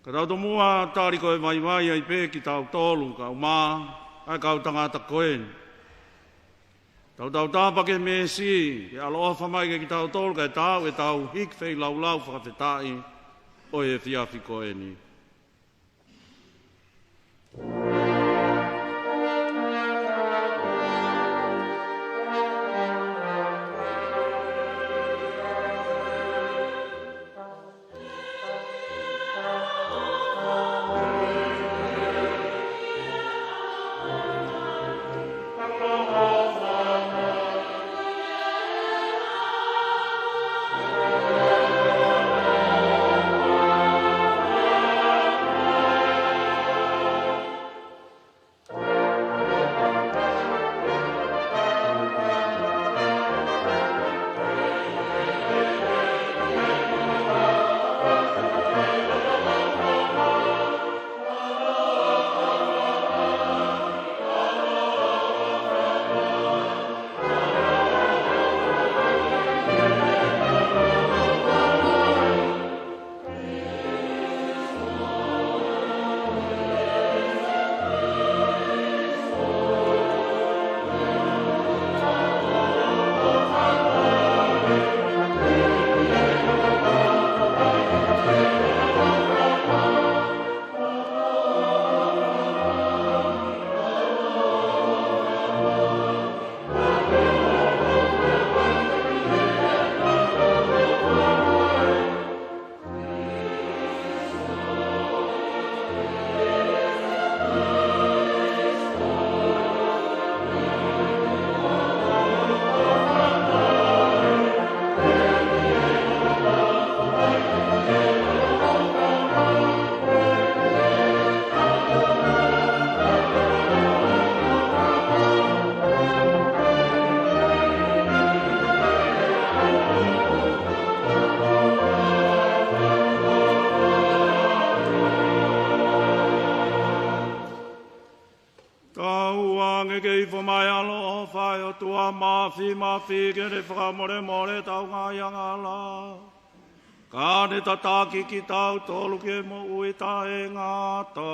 Ka tau tomuʻa tali ko e vaivai ai pē kitautolu kae ʻumaʻā ʻa e kau tangata ko ē. Tau tautapa ki he meesi, ke ʻaloʻofa mai kiate kitautolu, kae tau ʻetau hiki feilaulau fakafetaʻi ʻo e efiafi ko eni. Tau ʻoange ke ifo mai ʻa e ʻaloʻofa ʻa e ʻOtua Māfimafi ke ne fakamolemole ʻetau ngaahi angahala, ka ne tataki kitautolu ki he moʻui taʻengata.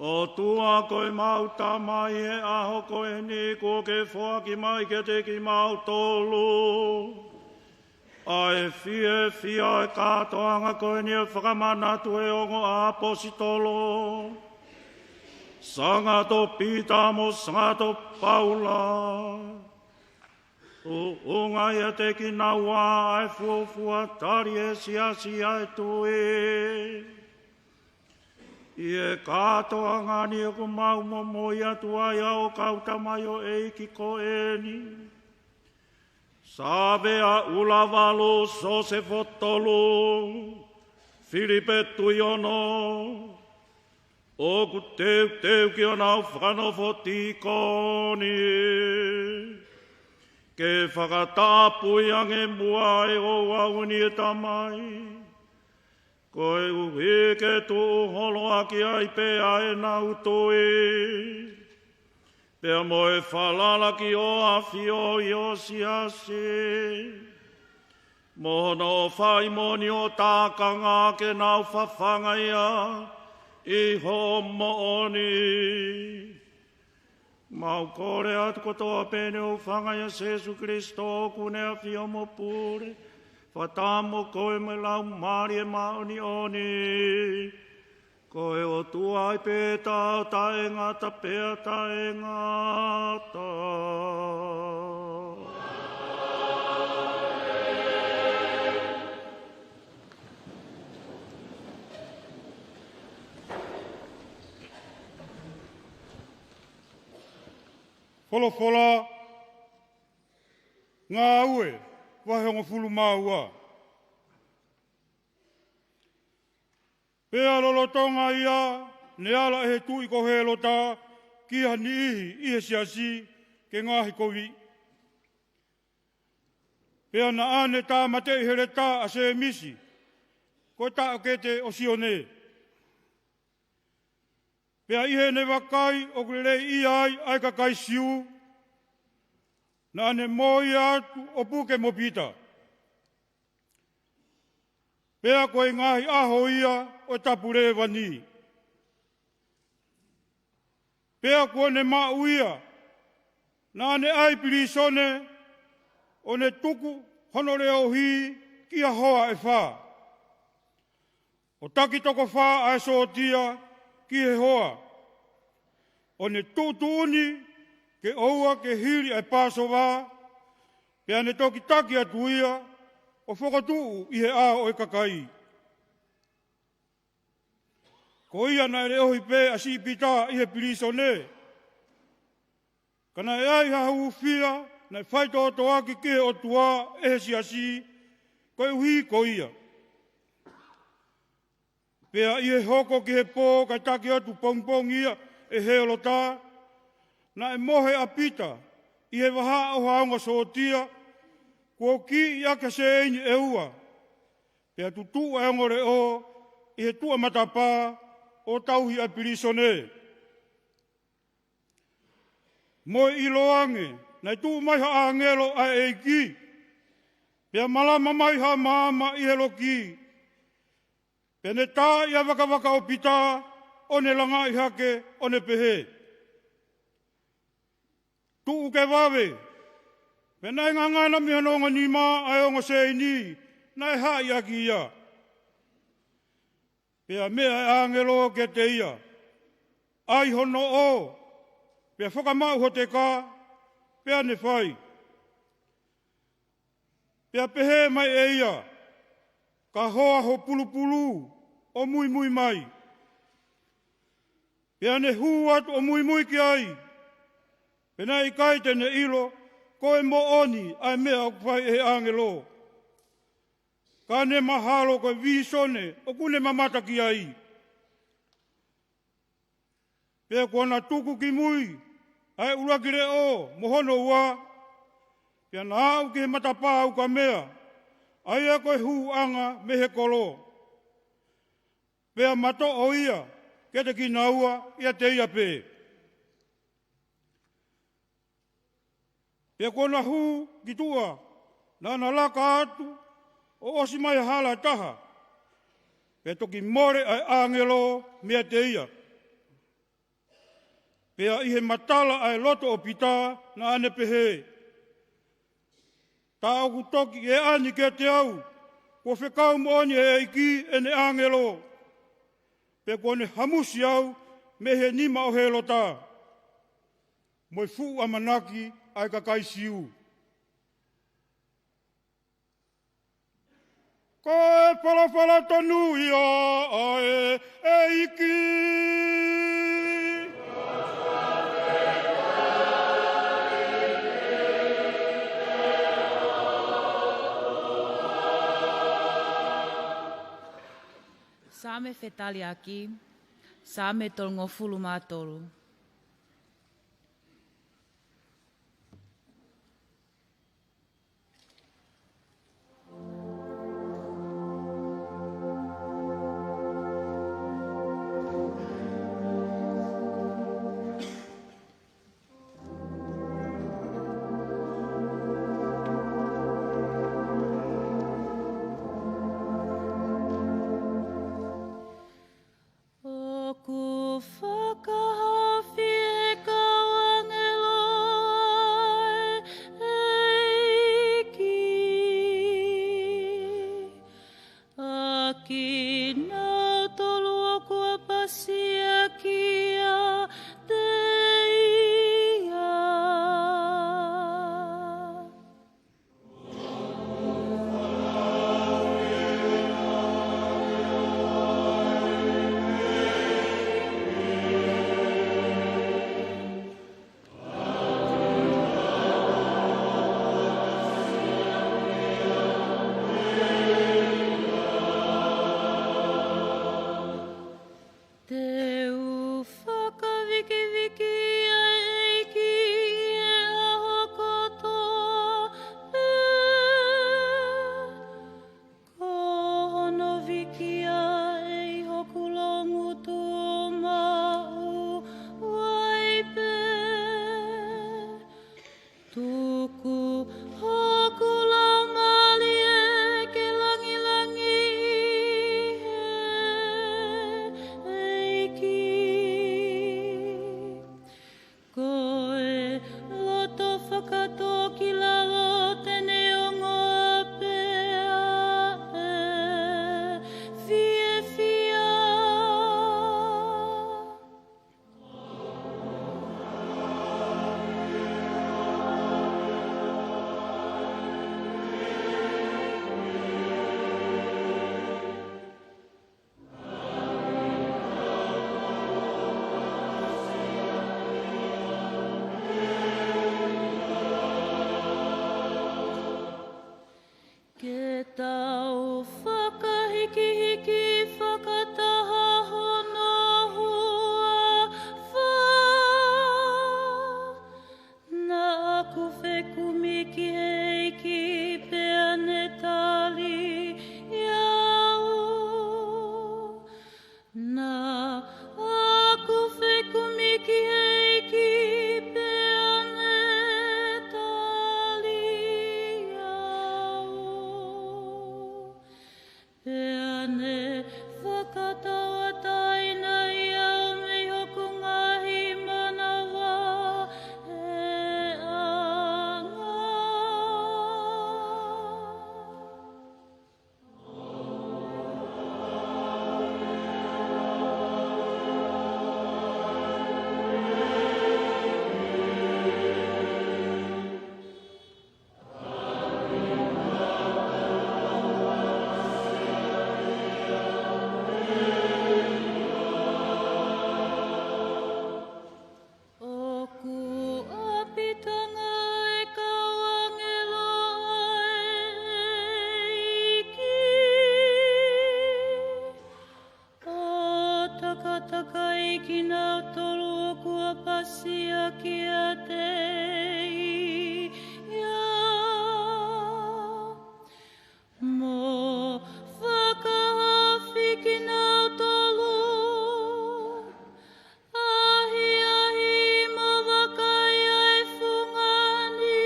ʻOtua ko ʻemau Tamai, he ʻaho ko eni kuo ke foaki mai kiate kimautolu ʻa e fiefia ʻo e kātoanga ko eni ʻo e fakamanatu ʻa e ongo ʻaposetolo, Sangato Pita mo Sangato Paula. Tuʻunga ʻiate kinaua ʻa e fuofua tali ʻa e siasi ʻa e tui. ʻI he kātoanga ni ʻoku mau momoi atu ai ʻa e kau tamaioʻeiki ko eni: Savea Ulavalu, Sosefo Tolu, Filipe Tuiono, ʻoku teuteu ki honau fakanofo tīkoni, ke fakatapui ange muʻa ʻa e ouau ni, ʻe Tamai, koeʻuhi ke tuʻu holo ʻaki ai pē ʻa ʻenau tui, pea mo e falala ki hoʻo ʻAfio ʻi ho siasi, mo hono faimonio takanga ke nau fafanga ia ʻi hoʻo moʻoni. Mau kole atu kotoa pē ʻeni ʻo hūfanga ʻia Sēsū Kalaisi, ʻokú ne ʻAfio mo Pule, fakataha mo koe mo e Laumālie Māʻoniʻoni, ko e ʻOtua ai pē, taʻengata pea taʻengata. Folofola, Ngāue, vahe hongofulu mā ua. Pea lolotonga ia, ne ala ʻe he tuʻi ko Hēlota ki ha niʻihi ʻi he siasi ke ngaahi koviʻi. Pea naʻa ne tāmateʻi heletā ʻa Sēmisi, ko e taʻokete ʻo Sione. Pea ʻi heʻene vakai ʻoku leleiʻia ai ʻa e kakai Siu, naʻa ne mōia atu ʻo puke mo Pita. Pea ko e ngaahi ʻaho ia ʻo e tapu lēvani. Pea kuo ne maʻu ia, naʻa ne ʻai pilīsone, ʻo ne tuku hono leʻohi ki ha hoa ʻe fā, ʻo taki toko fā ʻa e sōtia ki he hoa, ʻo ne tuʻutuʻuni ke ʻoua ke hili ʻa e Pāsova, pea ne toki taki atu ia ʻo fokotuʻu ʻi he ʻao ʻo e kakai. Ko ia naʻe leʻohi pē ʻa siʻi Pita ʻi he pilīsone, ka naʻe ʻi ai ha hūfia naʻe faitoʻotoʻaki ki he ʻOtua ʻe he siasi koeʻuhi ko ia. Pea ʻi he hoko ki he pō kae taki atu pongipongi ia ʻe Hēlota, naʻe mohe ʻa Pita ʻi he vahaʻa ʻo ha ongo sōtia kuo kiʻi ʻaki ha sēini ʻe ua, pea tutuʻu ʻa e ongo leʻo ʻi he tuʻa matapā ʻo tauhi ʻa e pilīsone. Mo e ʻiloange, naʻe tuʻu mai ha ʻāngelo ʻa e ʻEiki, pea malama mai ha maama ʻi he loki, pea ne taaʻi ʻa e vakavaka ʻo Pita, ʻo ne langaʻi hake, ʻo ne pehē: Tuʻu ke vave. Pea naʻe ngangana mei hono ongo nima ʻa e ongo sēini naʻe haʻi ʻaki ia. Pea meʻa ʻa e ʻāngelo kiate ia: ʻAi ho noʻo, pea fakamaʻu ho teka. Pea ne fai. Pea pehē mai ʻe ia: Ka hoa ho pulupulu, ʻo muimui mai. Pea ne hū atu ʻo muimui ki ai, pea naʻe ʻikai te ne ʻilo ko e moʻoni ʻa e meʻa ʻoku fai ʻe he ʻāngelo, ka ne mahalo ko e vīsone ʻoku ne mamata ki ai. Pea kuo na tuku ki mui ʻa e ʻuluaki leʻo mo hono ua, pea na aʻu ki he matapā ukamea, ʻa ia ko e hūʻanga mei he kolo. Pea matoʻo ia kiate kinaua ʻiate ia pē. Pea kuo na hū ki tuʻa, naʻa na laka atu ʻo ʻosi mai ha hala ʻe taha, pea toki mole ʻa e ʻāngelo meiate ia. Pea ʻi he matala ʻa e loto ʻo Pita naʻa ne pehē, Tā ʻoku toki ʻi ai ʻeni kiate au, kuo fekau moʻoni ʻe he ʻEiki ʻene ʻāngelo, pea kuo ne hamusi au mei he nima ʻo Hēlota, mo e fuʻu ʻamanaki ʻa e kakai Siu. Ko e folofola tonu ia ʻa e ʻEiki. Saame fetaliaki, Saame tolungofulu mā tolu. ʻOku fakahaofi ʻe he kau ʻāngelo ʻa e ʻEiki ʻa kinautolu ʻoku ʻapasia kiate ia. Te u fakavikivikiʻi ʻa e ʻEiki ʻi he ʻaho kotoa, pea ko hono vikia ʻe ʻi hoku loungutu maʻu ai pē. Tuku hoku laumālie ke langilangiʻi ʻi he ʻEiki. Ko e loto fakatōkilalo te ne ongoʻi pea ʻe fiefia. Ke tau fakahikihiki fakataha hono huafa. Naʻa ku fekumi ki he ʻEiki pea ne tali au. Naʻa ku fekumi ki he ʻEiki pea ne tali au. Pea ne fakatauʻatāinaʻi au mei hoku ngaahi manava ʻe anga. ʻOku ʻapitanga ʻa e kau ʻāngelo ʻa e ʻEiki, ʻo takatakai kinautolu ʻoku ʻapasia kiate ia, mo fakahaofi kinautolu, ʻahiʻahi mo vakai ʻa e fungani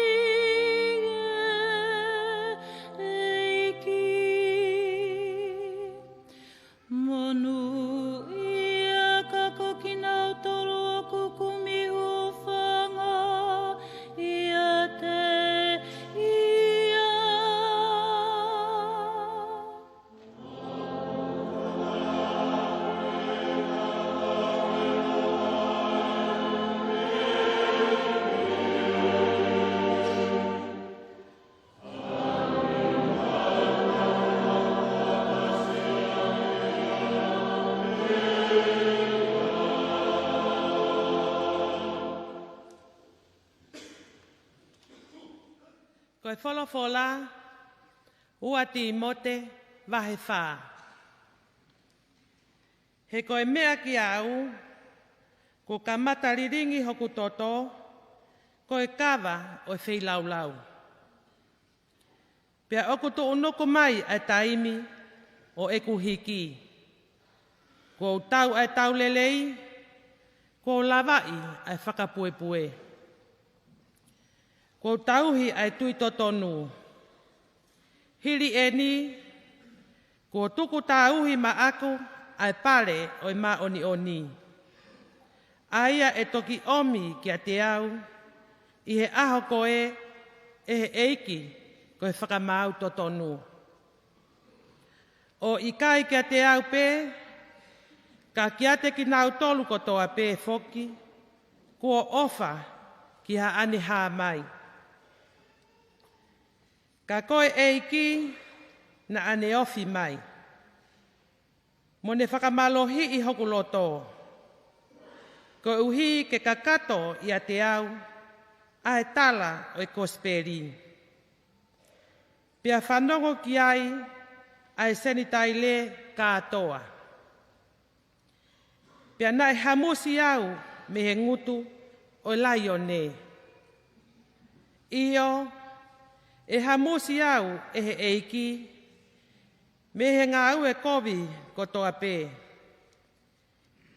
ʻa e ʻEiki. Monūʻia ka ko kinautolu ʻoku kumi Ko e folofola, ua Tīmote, vahe fā. He ko e meʻa kiate au, kuo kamata lilingi hoku toto, ko e kava ʻo e feilaulau. Pea ʻoku tuʻunuku mai ʻa e taimi ʻo ʻeku hiki. Kuo u tau ʻa e tau lelei, kuo u lavaʻi ʻa e fakapuepue. Kuo u tauhi ʻa e tui totonu. Hili ʻeni, kuo tuku tauhi maʻaku ʻa e pale ʻo e māʻoniʻoni, ʻa ia ʻe toki ʻomi kiate au ʻi he ʻaho ko ē ʻe he ʻEiki ko e fakamaau totonu. ʻO ʻikai kiate au pē, ka kiate kinautolu kotoa pē foki kuo ʻofa ki haʻane hā mai. Ka ko e ʻEiki naʻa ne ofi mai, mo ne fakamālohiʻi hoku loto, koeʻuhi ke kakato ʻiate au ʻa e tala ʻo e kosipeli, pea fanongo ki ai ʻa e Senitaile kātoa. Pea naʻe hamusi au mei he ngutu ʻo e laione. ʻIo, ʻe hamusi au ʻe he ʻEiki mei he ngāue kovi kotoa pē.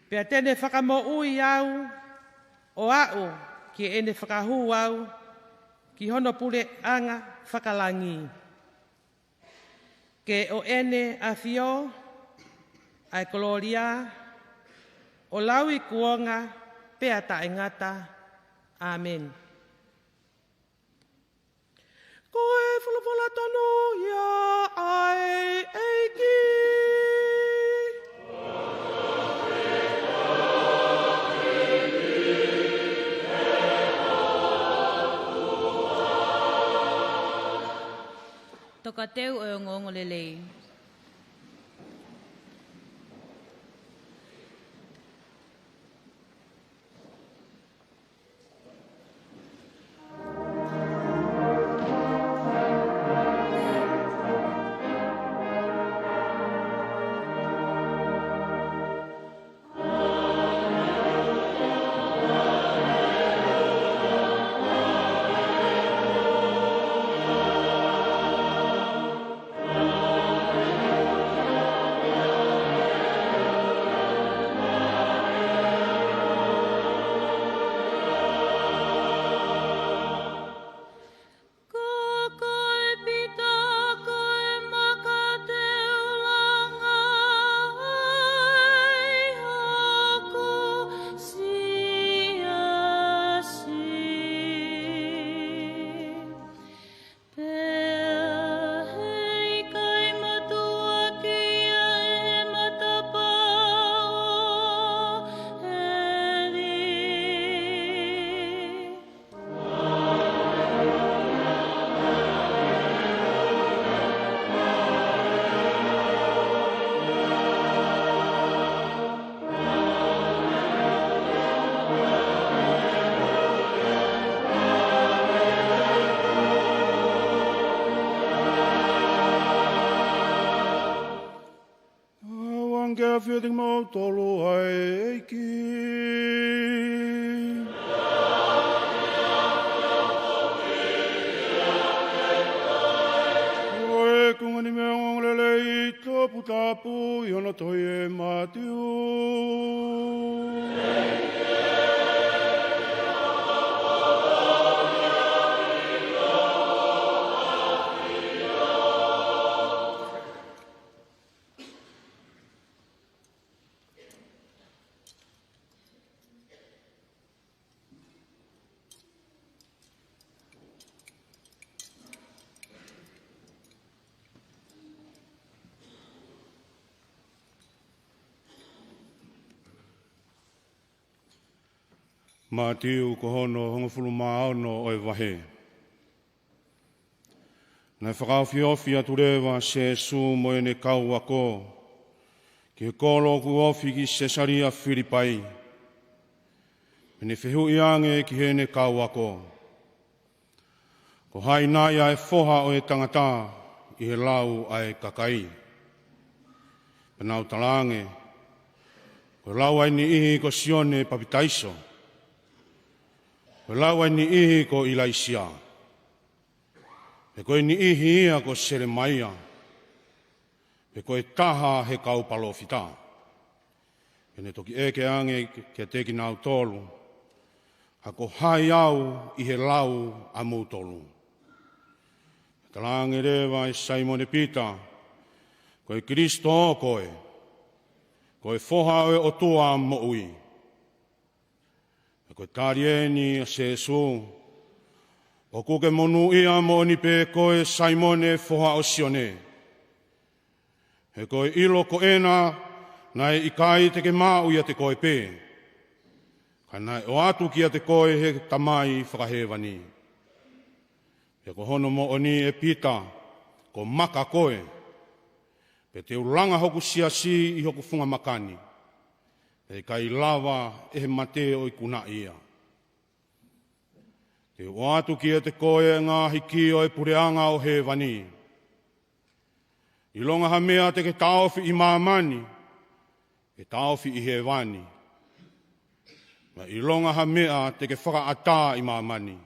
Pea te ne fakamoʻui au ʻo aʻu ki heʻene fakahū au ki hono puleʻanga fakalangi. Ke ʻo ʻEne ʻAfio ʻa e kolōlia, ʻo lauikuonga pea taʻengata. ʻĀmeni. Ko e folofola tonu ia ʻa e ʻEiki. Tokateu ʻo e ongoongolelei. Ko koe Pita ko e maka te u langa ai hoku siasi. Pea heʻikai matuʻaki ʻa e matapā ʻo heli. ʻOua ʻe ʻafio ʻiate kimoutolu ʻa e ʻEiki. Ko e konga nima ʻo e ongoongolelei toputapu ʻi hono tohi ʻe Mātiu. Mātiu ko hono hongofulu mā ono ʻo e vahe. Naʻe fakaofiofi atu leva ʻa Sēsū mo ʻene kau ako ki he kolo ʻoku ofi ki Sesalia Filipai. Pea ne fehuʻi ange ki heʻene kau ako, Ko hai nai ʻa e Foha ʻo e tangata ʻi he lau ʻa e kakai? Pea nau talaange, Ko e lau ʻa e niʻihi ko Sione Papitaiso, ko e lau ʻa e niʻihi ko ʻIlaisiā, pe ko e niʻihi ia ko Selemaia, pe ko e taha he kau palōfita. Pea ne toki ʻeke ange kiate kinautolu, Ha ko hai au ʻi he lau ʻa moutolu? Talaange leva ʻe Saimone Pita, Ko e Kilisitō koe, ko e Foha ʻo e ʻOtua moʻui. Pea ko e tali eni ʻa Sēsū, ʻOku ke monūʻia moʻoni pē koe Saimone foha ʻo Sione. He ko e ʻilo ko ena naʻe ʻikai te ke maʻu ʻiate koe pē, ka naʻe ʻoatu kiate koe ʻe he Tamai fakahēvani. Pea ko hono moʻoni ʻe Pita, ko maka koe, pea te u langa hoku siasi ʻi hoku funga maka ni, pea ʻe ʻikai lava ʻe he mate ʻo ikunaʻi ia. Te u ʻoatu kiate koe ʻa e ngaahi kī ʻo e puleʻanga ʻo hēvani. ʻIlonga ha meʻa te ke taʻofi ʻi māmani, ʻe taʻofi ʻi hēvani. Pea ʻilonga ha meʻa te ke fakaʻatā ʻi māmani,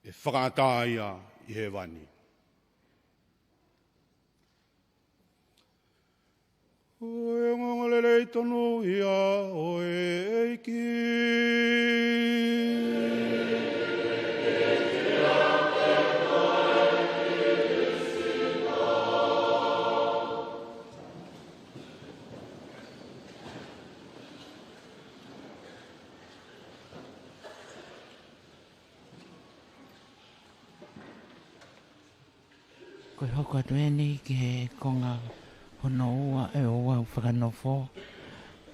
ʻe fakaʻatā ia ʻi hēvani. Ko e ongoongolelei tonu ia ʻo e ʻEiki. Ko e hoko atu eni ki he konga hono ua ʻo e ouau fakanofo,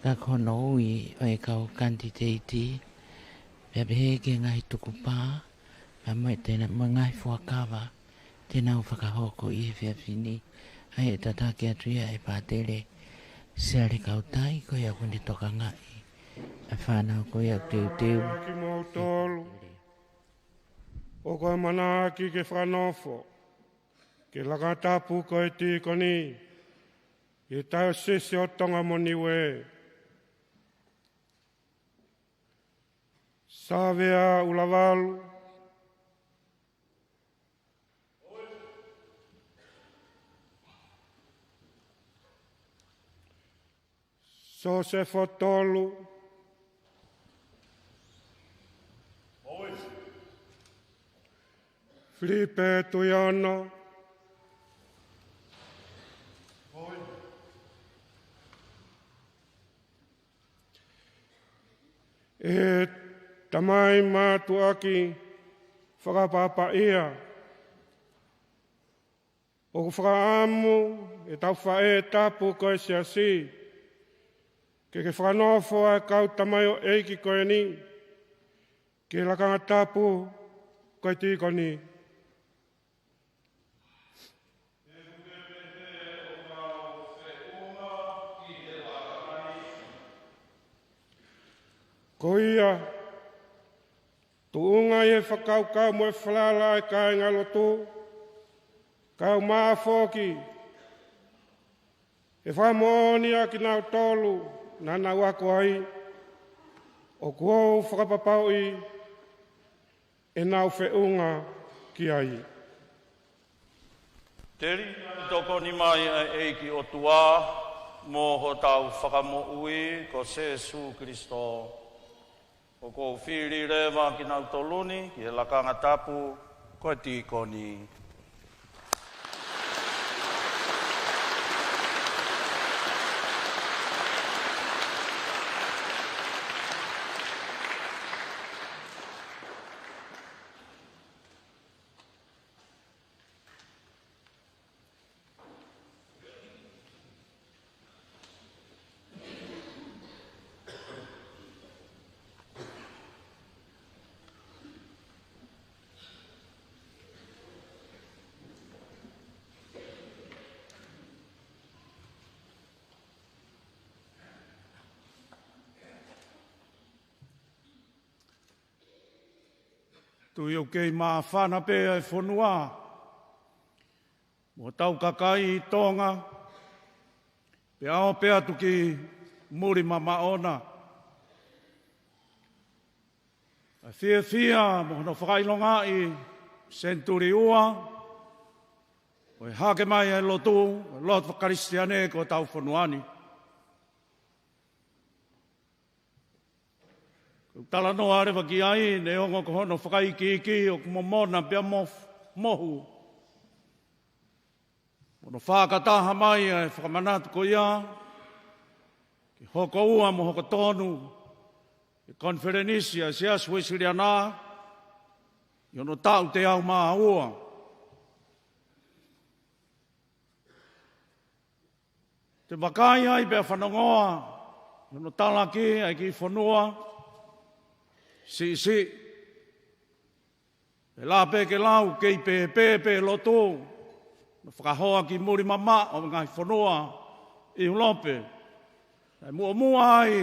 ka ko hono ui ʻo e kau kanititeiti, pea pehē ki he ngaahi tukupā, pea mo e tena-, mo e ngaahi fuakava te nau fakahoko ʻi he efiafi ni, ʻa ia ʻe tataki atu ia ʻe Pātele Siale Kautai, ko ia ʻoku ne tokangaʻi ʻa e fānau ko ia ʻoku teuteu. Kimoutolu, ʻoku ʻamanaki ke fakanofo ki he lakanga tapu ko e tīkoni ʻi he Taiosisi ʻo Tonga mo Niue. Savea Ulavalu. Sosefo Tolu. Filipe Tuiono. ʻE Tamai mātuʻaki fakaʻapaʻapaʻia, ʻoku fakaʻamu ʻetau faʻē tapu ko e Siasi ke ke fakanofo ʻa e kau tamaioʻeiki ko eni ki he lakanga tapu ko e tīkoni. Ko ia, tuʻunga ʻi he fakakaukau mo e falala ʻa e kāingalotu, kae ʻumaʻā foki ʻe fakamoʻoni ʻa kinautolu naʻa nau ako ai, ʻoku ou fakapapauʻi ʻenau feʻunga ki ai. Teli, tokoni mai ʻa e ʻEiki ʻOtua mo hotau Fakamoʻui ko Sēsū Kilisitō. ʻOku ou fili leva kinautolu ni ki he lakanga tapu ko e tīkoni. Tui ʻoku kei māfana pē ʻa e fonua mo hotau kakai ʻi Tonga, pea ʻo pē atu ki muli mamaʻo na. ʻA e fiefia mo hono fakaʻilongaʻi senituli ua ʻo e hake mai ʻa e lotu, ʻa e lotu faka-Kalisitiane ki hotau fonua ni. Ko e talanoa leva ki ai, neongo ko hono fakaikiiki ʻoku momona pea mo-, mohu, mo hono fakataha mai ʻa e fakamanatu ko ia ke hoko ua mo hoko tonu ʻa e konifelenisi ʻa e Siasi Uēsiliana ʻi hono taʻu teau mā ua. Te u vakai ai pea fanongoa ʻi hono talaki ʻa e kiʻi fonua siʻisiʻi. ʻE lava pē ke lau, kei pēpē pē lotu naʻe fakahoa ki muli mamaʻo ʻo e ngaahi fonua ʻi ʻIulope, naʻe muʻomuʻa ai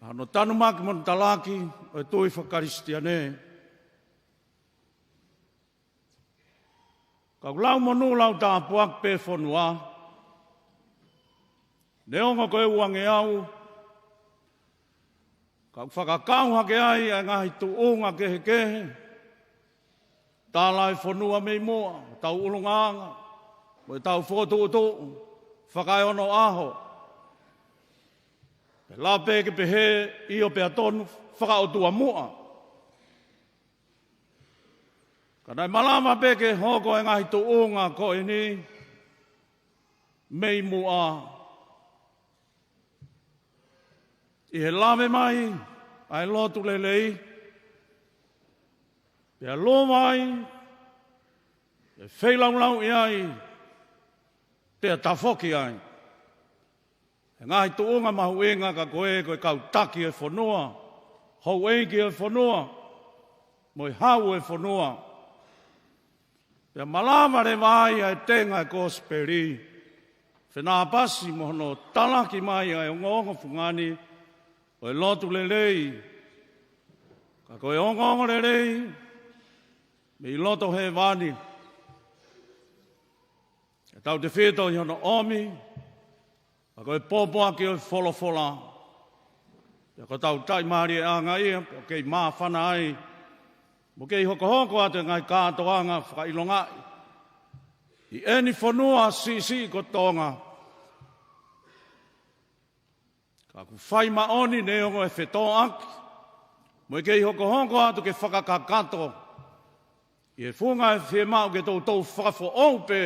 ʻa hono tanumaki mo hono talaki ʻo e tui faka-Kalisitiane. Ka ʻoku lau monū lau tāpuaki pē fonua, neongo ko e uangeau, ka ʻoku fakakau hake ai ʻa e ngaahi tuʻunga kehekehe, tala ʻa e fonua mei muʻa, ʻetau ʻulungaanga, mo ʻetau fokotuʻutuʻu fakaeonoʻaho. ʻE lava pē ke pehē ʻio pea tonu, fakaʻotua muʻa. Ka naʻe malava pē ke hoko e ngaahi tuʻunga ko eni mei muʻa ʻi he lave mai ʻa e lotu lelei, pea lō mai ʻe feilaulauʻi ai, pea tafoki ai ʻa e ngaahi tuʻunga mahuʻinga ka ko e, ko e kau taki ʻo e fonua, houʻeiki ʻo e fonua, mo e hau ʻo e fonua. Pea malava leva ai ʻa e tenga ʻo e kosipeli, fenāpasi mo hono talaki mai ʻa e ongoongo fungani ʻo e lotu lelei, ka ko e ongoongo lelei mei loto hēvani, ʻe tautefito ʻi hono ʻomi ʻa ko e pōpoaki ʻo e folofola. Pea ko hotau taʻimālieʻanga ia, pea ʻoku kei māfana ai mo kei hokohoko atu e ngaahi kātoanga fakaʻilongaʻi ʻi ʻeni fonua siʻisiʻi ko Tonga. Ka ʻoku fai moʻoni neongo e fetōʻaki mo e kei hokohoko atu ke fakakakato ʻi he funga ʻe fiemaʻu ke toutou fakafoʻou pē,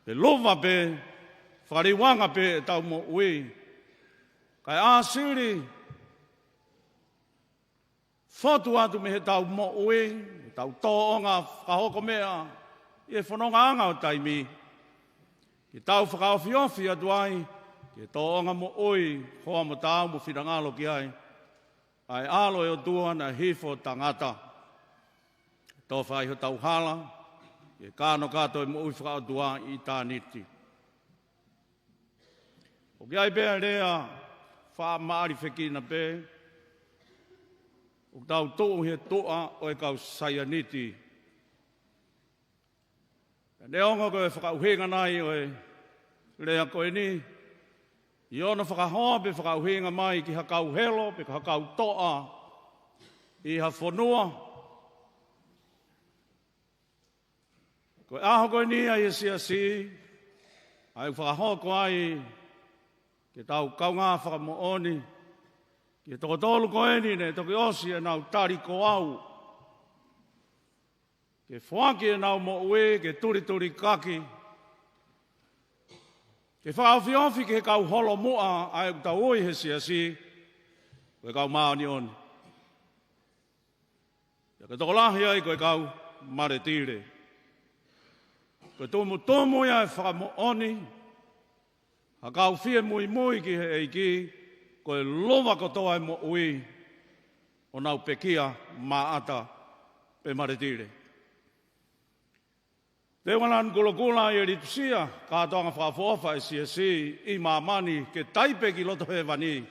pe luva pē, fakaleuʻanga pē ʻetau moʻui. Kae ʻāsili fotu atu mei heʻetau moʻui, ʻetau tōʻonga fakahoko meʻa ʻi he fonongaʻanga ʻo taimi, ke tau fakaofiofi atu ai ki he tōʻonga moʻui hoa mo taau mo finangalo ki ai ʻa e ʻAlo ʻo e ʻOtua naʻe hifo ʻo tangata, ke tofa ai hotau hala, ke kānokato e moʻui fakaʻotua ʻi ʻitāniti. ʻOku ʻi ai pē ʻa e lea faʻa māʻalifekina pē, ʻoku tau tuʻu ʻi he tuʻa ʻo e kau saianiti. Ka neongo ko e fakaʻuhinga nai ʻo e lea ko eni, ʻi hono fakahoa pe fakaʻuhinga mai ki ha kau helo pe ha kau toʻa ʻi ha fonua, ko e ʻaho ko eni ʻa e Siasi, ʻa ia ʻoku fakahoko ai ke tau kaungā fakamoʻoni ki he toko tolu ko eni naʻe toki ʻosi ʻenau tali ko au ke foaki ʻenau moʻui ke tulitulikaki, ke fakaofiofi ki he kau holomuʻa ʻa ia ʻoku tau ui he Siasi ko e kau māʻoniʻoni. Pea ko e tokolahi ai ko e kau maletile. Ko e tumutumu ia ʻa e fakamoʻoni, ha kau fie muimui ki he ʻEiki, ko e luva kotoa e moʻui ʻo nau pekia, maʻata pe maletile. Te u ʻalu ʻo kulokula ʻi he litusia, kātoanga fakaʻofoʻofa ʻa e Siasi ʻi māmani ke taipe ki loto hēvani,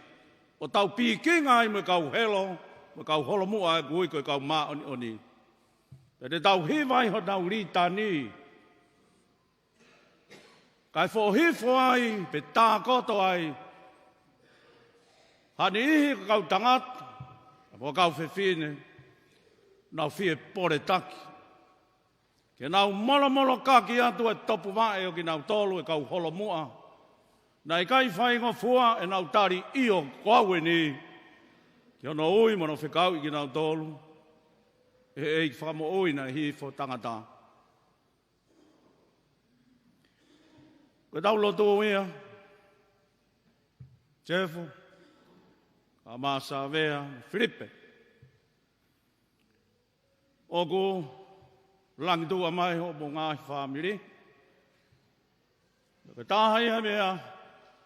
ʻo tau pikinga ai mo e kau helo, mo e kau holomuʻa ʻoku ui ko e kau māʻoniʻoni. Pea te tau hiva ai hotau litani, kae foʻohifo ai pe tākoto ai ha niʻihi ʻo e kau tangata mo e kau fefine naʻa nau fie poletaki ke nau molomolokaki atu e topuvaʻe ʻo kinautolu e kau holomuʻa naʻe ʻikai faingofua ʻenau tali ʻio ko au eni ki hono ui mo hono fekauʻi kinautolu ʻe he ʻEiki Fakamoʻui naʻe hifo tangata. Ko ʻetau lotu ia, Sefo, Kamasavea, Filipe, ʻoku langituʻa mai hoʻomou ngaahi fāmili. Ko e taha ia e meʻa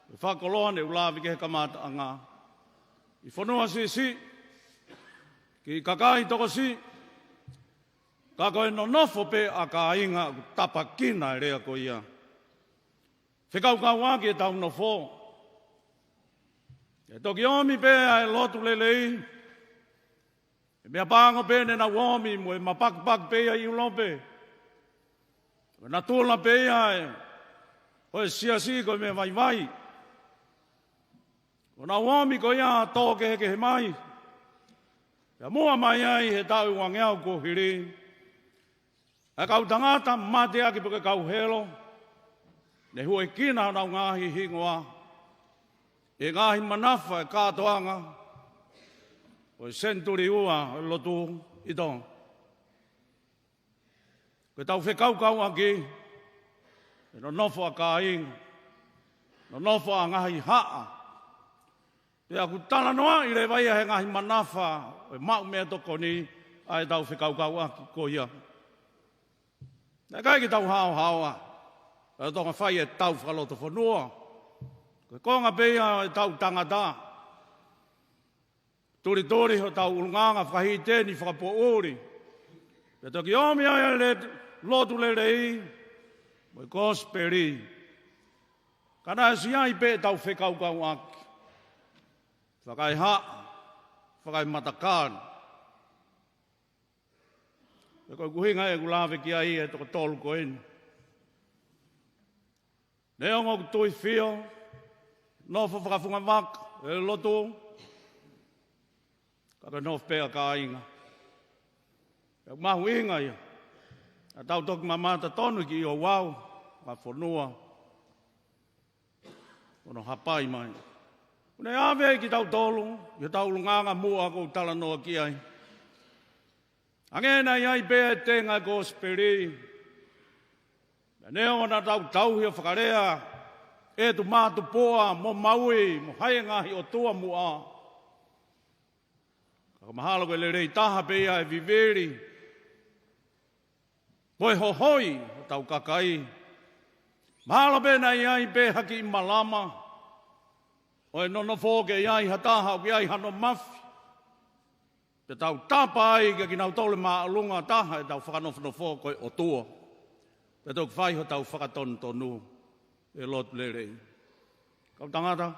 ʻoku fakakoloa ne u lave ki he kamataʻanga, ʻi fonua siʻisiʻi, ki he kakai tokosiʻi, ka ko e nonofo pē ʻa kāinga ʻoku tapakina e lea ko ia. Fekaukauʻaki ʻetau nofo. ʻE toki ʻomi pē ʻa e lotu lelei, ʻe meʻapango pē ne nau ōmi mo e mapakipaki pē ia ʻi ʻIulope. Ko e natula pē ia ʻo e siasi ko e meʻa vaivai. Ko ʻenau ōmi ko ia ʻo tō kehekehe mai, pea muʻa mai ai he taʻu ʻe uangeau kuo hili, ʻa e kau tangata mateaki pe ko e kau helo, ne huekina honau ngaahi hingoa ʻi he ngaahi manafa e kātoanga ʻo e senituli ua ʻo e lotu ʻi Tonga. Ko ʻetau fekaukauʻaki, ʻe nonofo ʻa kāinga, nonofo ʻa ngaahi haʻa, pea ʻoku talanoaʻi leva ia he ngaahi manafa ʻo e maʻu meʻatokoni ʻa ʻetau fekaukauʻaki ko ia. Naʻe ʻikai ke tau haohaoa, pea tau fai ʻetau fakalotofonua. Ko e konga pē ia ʻo ʻetau tangata. Tulituli hotau ʻulungaanga fakahīteni fakapoʻuli. Pea toki ʻomi ai e le-, lotu lelei mo e kosipeli. Ka naʻe ʻosi ʻi ai pē ʻetau fekaukauʻaki. Fakaehaʻa, fakaematakali. Pea ko e ʻuhinga ʻeku lave ki ai e toko tolu ko eni. Neongo ʻoku tuifio, nofo fakafungavaka e lotu, ka ko e nofo pē ʻa kāinga. ʻOku mahuʻinga ia. Naʻa tau toki mamata tonu ki ʻIo Vau, fakafonua, ʻo ne hapai mai. ʻOku ne ʻave ai kitautolu ʻi hotau ʻulungaanga muʻa ʻoku ou talanoa ki ai. Hangē naʻe ʻi ai pē e tenga e kosipeli. Pea neongo naʻa tau tauhi ʻo fakalea e tumātupuʻa mo Maui mo hai e ngaahi ʻotua muʻa, ka mahalo ko e lelei taha pē ia e vivili mo e hohoi hotau kakai. Mahalo pē naʻe ʻi ai pē ha kiʻi malama ʻo e nonofo ke ʻi ai ha taha ʻoku ʻi ai hano mafi. Pea tau tapa ai kia kinautolu e māʻolunga taha ʻetau fakanofonofo ko e ʻOtua. Pea toki fai hotau fakatonutonu e lotu lelei. Kau tangata,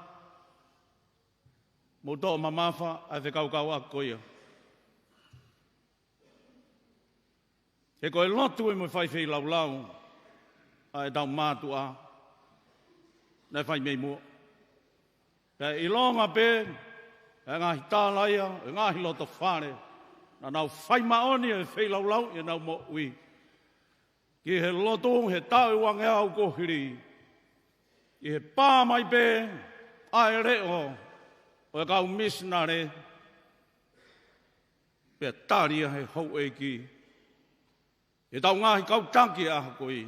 mou toʻo mamafa ʻa e fekaukauʻaki ko ia. He ko e lotu ē mo e fai feilaulau ʻa ʻetau mātuʻa naʻe fai mei muʻa. Pea ʻilonga pē ʻa e ngaahi tala ia ʻo e ngaahi lotofale, naʻa nau fai moʻoni e feilaulau ʻi heʻenau moʻui. Ki he lotu he taʻu ʻe uangeau kuo hili, ʻi he pā mai pē ʻa e leʻo ʻo e kau misinale, pea tali ia he houʻeiki, ʻetau ngaahi kau taki ʻa e ʻaho ko ē.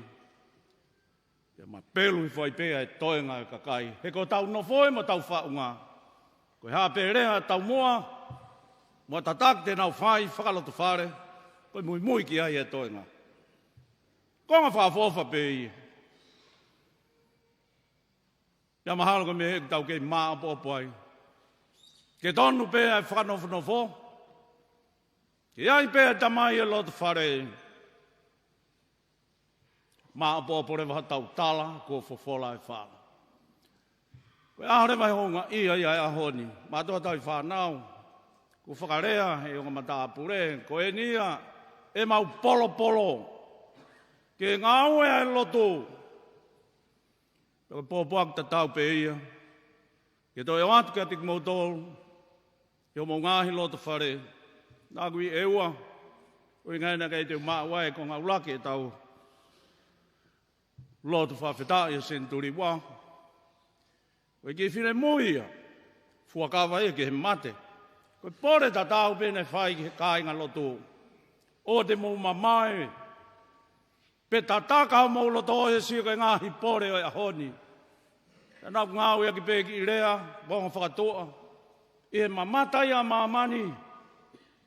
Pea mapelu hifo ai pē ʻa e toenga e kakai. He ko ʻetau nofo ē mo ʻetau faʻunga, ko e hā pē lea ʻa e taumuʻa mo e tataki te nau fai fakalotofale, ko e muimui ki ai e toenga. Konga fakaʻofoʻofa pē ia. Pea mahalo ko e meʻa ʻoku tau kei maʻopoʻopo ai. Ke tonu pē ʻa e fakanofonofo, ke ʻi ai pē ʻa e tamai e lotofale, maʻopoʻopo leva hotau tala kuo fofola e fala. Ko e ʻaho leva ʻe houngaʻia ia e ʻaho ni, mātuʻa tauhi fānau, ko Kuo fakalea ʻe he ongo matāpule, ko eni ia ʻemau polopolo ke ngāue ʻa e lotu. Pea ko e pōpoaki tatau pē ia ke toe ʻoatu kiate kimoutolu ʻi hoʻomou ngaahi loto fale. Naʻa ku ʻi ʻEua, ʻuhinga ia naʻe ʻikai te u maʻu ai e konga ʻuluaki ʻetau lotu fakafetaʻi ʻa e senituli ua. Ko e kiʻi finemui ia, fuakava ia ki he mate. Ko e pole tatau pē naʻe fai ki he kāinga lotu. ʻOua te mou mamae pe tataka homou loto ʻi he sio ki he ngaahi pole ʻo e ʻaho ni. Naʻa ku ngāueʻaki pē kiʻi lea, ongo fakatuʻa, ʻi he mamata ia ʻa māmani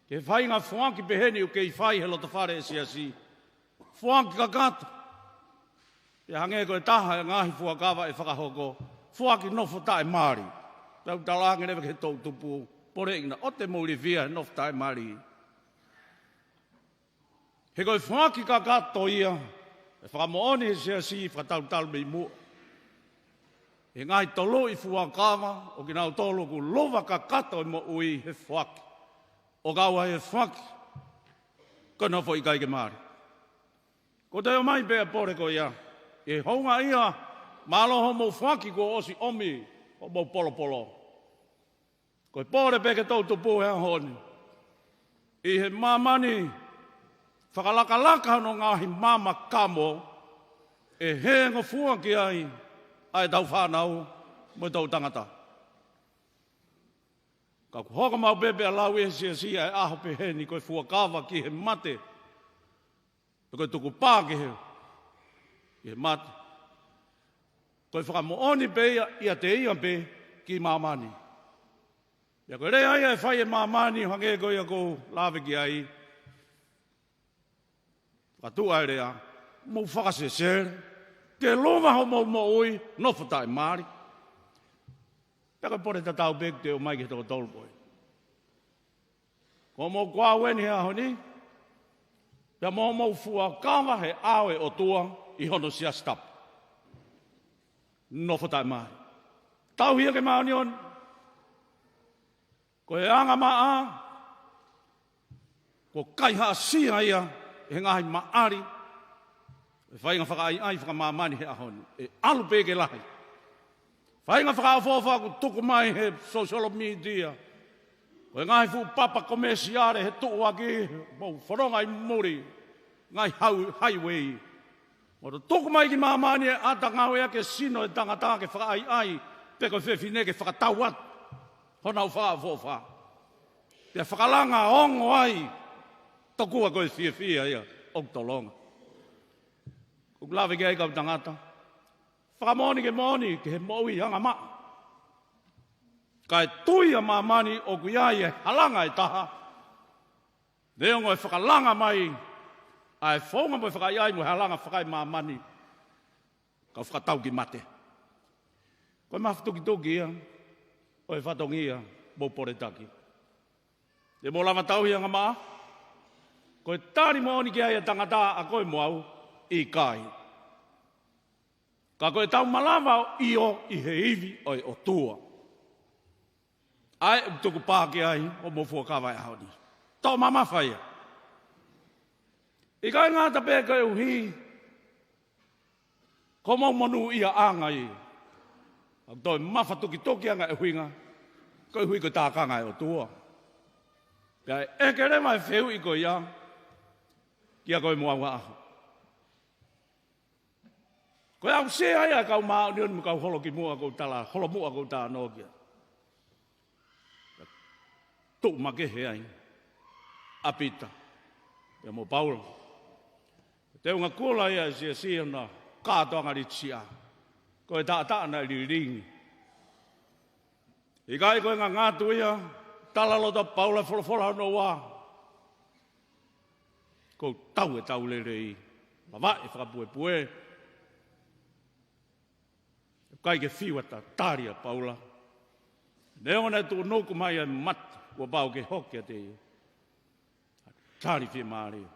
ki he faʻahinga foaki peheni ʻoku kei fai he loto fale ʻa e siasi. Foaki kakato. Pea hangē ko e taha e ngaahi fuakava ʻe fakahoko, foaki nofo taʻemali. Tau talaange leva ki he toʻutupu, poleʻi naʻa ʻoua te mou ilifia he nofo taʻemali. He ko e foaki kakato ia ʻe fakamoʻoni he siasi fakatautau mei muʻa ʻi he ngaahi toluʻi fuakava ʻo kinautolu ʻoku luva kakato e moʻui he foaki. ʻO kau ai e foaki, ko e nofo ʻikai ke mali. Ko e toe ʻomai pē ʻa e pole ko ia. ʻI he houngaʻia, mālō hoʻomou foaki kuo ʻosi ʻomi hoʻomou polopolo. Ko e pole pē ki he toʻutupu he ʻaho ni. ʻI he māmani fakalakalaka hono ngaahi maama kamo, ʻe hēngofua ki ai ʻa ʻetau fānau mo e toʻu tangata. Ka ʻoku hoko maʻu pē pea lau ʻe he siasi ʻa e ʻaho peheni ko e fuakava ki he mate. Ko e tukupā ki he, ki he mate. Ko e fakamoʻoni pē ia, ʻiate ia pē ki māmani. Pea ko e lea ia ʻe fai ʻe māmani, hangē ko ia ʻoku ou lave ki ai. Fakatuʻa e lea, mou fakasesele, ke luva hoʻomou moʻui, nofo taʻemali. Pea ko e pole tatau pē ʻoku te ʻomai ki he toko tolu ko ē. Ko hoʻomou kuau eni he ʻaho ni, pea mo hoʻomou fuakava he ʻao ʻo e ʻOtua ʻi hono siasi tapu. Nofo taʻemali. Tauhi ia ke māʻoniʻoni. Ko e angamaʻa, kuo kaihaʻasia ia ʻe he ngaahi maʻali ʻo e faʻahinga fakaʻaiʻai fakamāmani he ʻaho ni. ʻE ʻalu pē ke lahi. Faʻahinga fakaʻofoʻofa ʻoku tuku mai he social media. Ko e ngaahi fuʻu papa komesiale he tuʻuaki, mou fononga ʻi muli, ngaahi hau-, highway. Mo e tuku mai ki māmani e ʻata ngāueʻaki e sino e tangata ke fakaʻaiʻai, pe ko e fefine ke fakatau atu honau fakaʻofoʻofa. Pea fakalanga ongo ai, tokua ko e fiefia ia ʻoku tolonga. ʻOku lave ki ai kau tangata. Fakamoʻoni ke moʻoni ki he moʻui angamaʻa. Kae tui ʻa māmani ʻoku ʻi ai e halanga ʻe taha. Neongo e fakalanga mai ʻa e founga mo e fakaʻaiʻai mo e halanga fakaemāmani, ka ʻoku fakatau ki mate. Ko e mafatukituki ia ʻo e fatongia mo e poletaki. Te mou lava tauhi angamaʻa? Ko e tali moʻoni ki ai e tangata ʻa koe mo au, ʻikai. Ka ko ʻetau malava ʻo ʻio ʻi he ivi ʻo e ʻOtua. ʻA ē ʻoku tukupā ki ai hoʻomou fuakava he ʻaho ni. Toʻo mamafa ia. ʻIkai ngata pē koeʻuhi ko hoʻomou monūʻiaʻanga ia. ʻOku toe mafatukituki ange e ʻuhinga, koeʻuhi ko e tākanga ʻa e ʻOtua. Pea ʻe ʻeke leva e fehuʻi ko ia kia koe mo au he ʻaho. Ko e aʻusia ia ʻa e kau māʻoniʻoni mo e kau holokimuʻa ʻoku ou tala, holomuʻa ʻoku ou talanoa ki ai. Tuʻu makehe ai ʻa Pita pea mo Paula. Teunga kula ia ʻa e siasi ʻi hona kātoanga litiʻa. Ko e taʻataʻa naʻe lilingi. ʻIkai ko e ngangatu ia, talaloto ʻa Paula folofola hono ua. Ko e tau e tau lelei, lavaʻi e fakapuepue. ʻIkai ke fiu ʻa e tali ʻa Paula. Neongo naʻe tuʻunuku mai ʻa e mate, kuo pau ke hoko kiate ia. Tali fiemālie.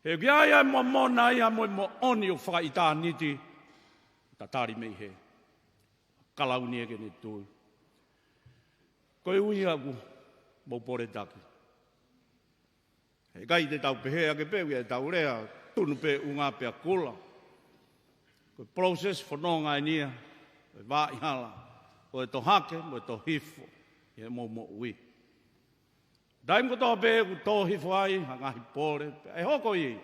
He ʻoku ʻi ai ʻa e momona ia mo e moʻoni ʻo fakaʻitāniti. Tatali mei hē. Kalauni ʻa e kene tui. Koeʻuhi ʻoku Mou pole taki. He ʻikai te tau pehē ake pē ʻoku ʻi ai ʻetau lea, tunu pē ʻunga pea kula. Ko e process fononga eni ia, ʻo e vaʻa hala, ʻo e tō hake mo e tō hifo ʻi heʻemou moʻui. Taimi kotoa pē ʻoku tō hifo ai ha ngaahi pole, pea ʻe hoko ia.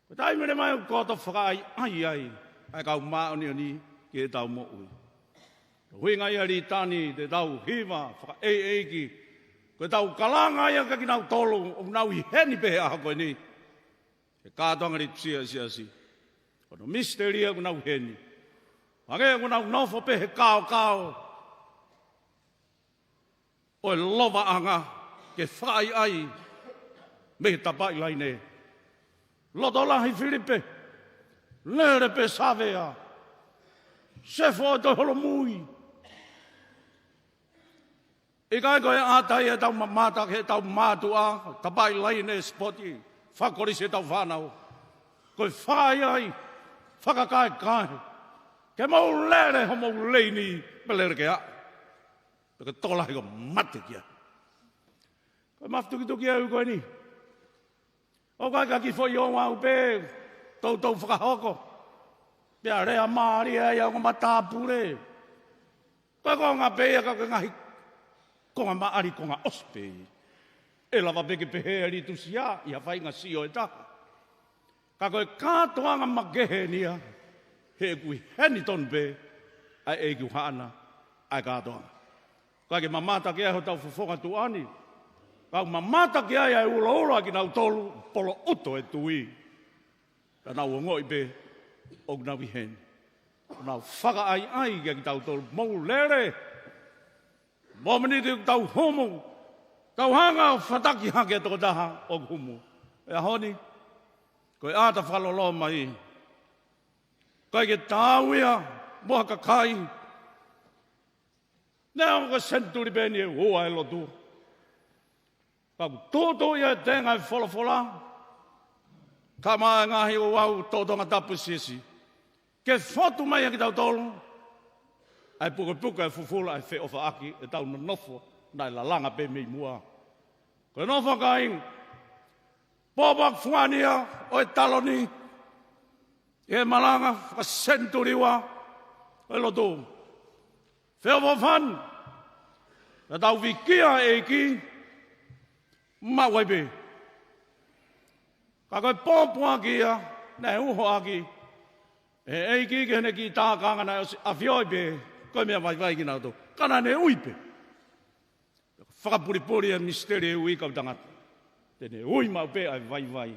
Ko e taimi leva ia ʻoku koto fakaʻaiʻai ai ʻa e kau māʻoniʻoni ki heʻetau moʻui. Ko e ʻuhinga ia ʻa e lēsoni te tau hiva fakaʻeiʻeiki, ko ʻetau kalanga ia kia kinautolu ʻoku nau ʻi heni pē he ʻaho ko eni he kātoanga litusia ʻa e siasi. Ko hono misiteli ia ʻoku nau ʻi heni. Hangē ʻoku nau nofo pē he kaokao ʻo e lovaʻanga ke fakaʻaiʻai mei he tapaʻi laine. Loto lahi Filipe, lele pē Savea, sefo ʻo e Toi Holomui. ʻIkai ko e ʻata ia ʻetau mamata ki heʻetau mātuʻa, tapaʻi laine, sipoti, fakakolisi ʻetau fānau. Ko e fakaʻaiʻai, fakakaekae, ke mou lele homou leini, pea lele ke aʻu. Pea ke tokolahi ko e mate ki ai. Ko e mafatukituki ʻa e ui ko eni. ʻOku ʻikai ke foʻi ouau pē, toutou fakahoko. Pea lea mālie ai ʻa e ongo matāpule. Ko e konga pē ia ka ko e ngaahi konga maʻali konga ʻosi pē. ʻE lava pē ke pehē ʻa e litusia ʻi ha faʻahinga sio ʻe taha. Ka ko e kātoanga makehe eni ia, he ʻoku ʻi heni tonu pē ʻa e ʻEiki ʻoku haʻana ʻa e kātoanga. ʻOku ʻikai ke mamata ki ai hotau fofonga tuʻa ni. Ka ʻoku mamata ki ai ʻa e uloulo ʻa kinautolu, poloʻuto e tui. Ka nau ongoʻi pē ʻoku nau ʻi heni. ʻOku nau fakaʻaiʻai kia kitautolu, mou lele. Mōmeniti ʻoku tau humu, tau hanga ʻo fataki hake ʻa e tokotaha ʻoku humu. ʻI he ʻaho ni, ko e ʻata fakaloloma ia. ʻIkai ke taau ia mo ha kakai. Neongo ko e senituli pē eni ʻe ua ʻa e lotu, ka ʻoku tuʻutuʻu ia ʻe he tenga ʻo e folofola, kae ʻumaʻā e ngaahi ouau tō Tongatapu siasi, ke fotu mai ʻa kitautolu ʻa e pukepuke ʻa e fufula ʻa e feʻofaʻaki ʻetau nonofo naʻe lalanga pē mei muʻa. Ko e nofo ʻa e kāinga, pōpoaki fua eni ia ʻo e taloni ʻi he malanga fakasenituli ua ʻo e lotu. Feʻofoʻofani, naʻa tau vikia ʻEiki, maʻu ai pē. Ka ko e pōpoaki ia naʻe uho ʻaki ʻe he ʻEiki ki heʻene kiʻi tākanga naʻe ʻosi ʻafioʻi pē ko e meʻa vaivai kinautolu. Ka naʻa ne ui pē. Fakapulipuli e misiteli ʻo e ui kau tangata. Te ne ui maʻu pē ʻa e vaivai.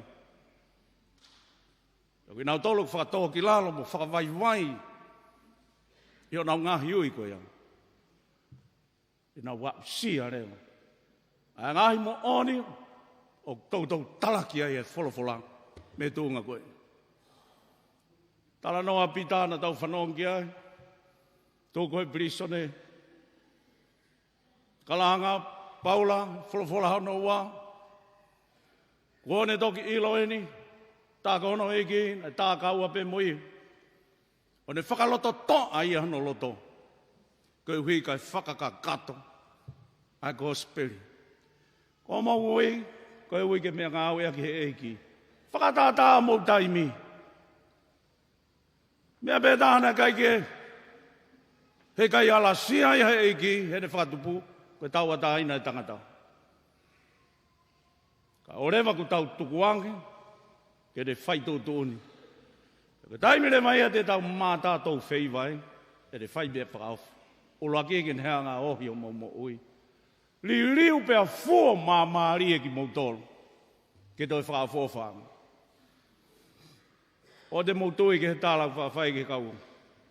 Ko kinautolu ʻoku fakatōkilalo mo fakavaivai ʻi honau ngaahi ui ko ia, te nau aʻusia leva ʻa e ngaahi moʻoni ʻoku toutou talaki ai e folofola mei he tuʻunga ko ē. Talanoa ʻa Pita naʻa tau fanongo ki ai, tuku he pilīsone. Kalanga Paula, folofola hono ua. Kuo ne toki ʻilo eni, tā ko hono ʻEiki, naʻe tā kaua pē mo ia. ʻO ne fakalototoʻa ia hono loto, koeʻuhi kae fakakakato ʻa e kosipeli. Ko homou ui, ko e ui ke meʻangāueʻaki ʻe he ʻEiki. Fakatātā homou taimi. Meʻa pē taha naʻe ʻikai ke, he ʻikai alasia ia ʻe he ʻEiki heʻene fakatupu, ko e tauʻatāina ʻa e tangata. Ka ʻoua leva kuo tau tukuange ke ne fai tuʻutuʻuni. Ko e taimi leva ia te tau mātā tou feiva ai, ʻe ne fai meʻa fakaofo. ʻUluaki ke ne hanga ʻo ohi homou moʻui. Liliu pea fuo māmālie kimoutolu ke toe fakaʻofoʻofa ange. ʻOua te mou tui ki he tala ʻoku faʻa fai ki he kau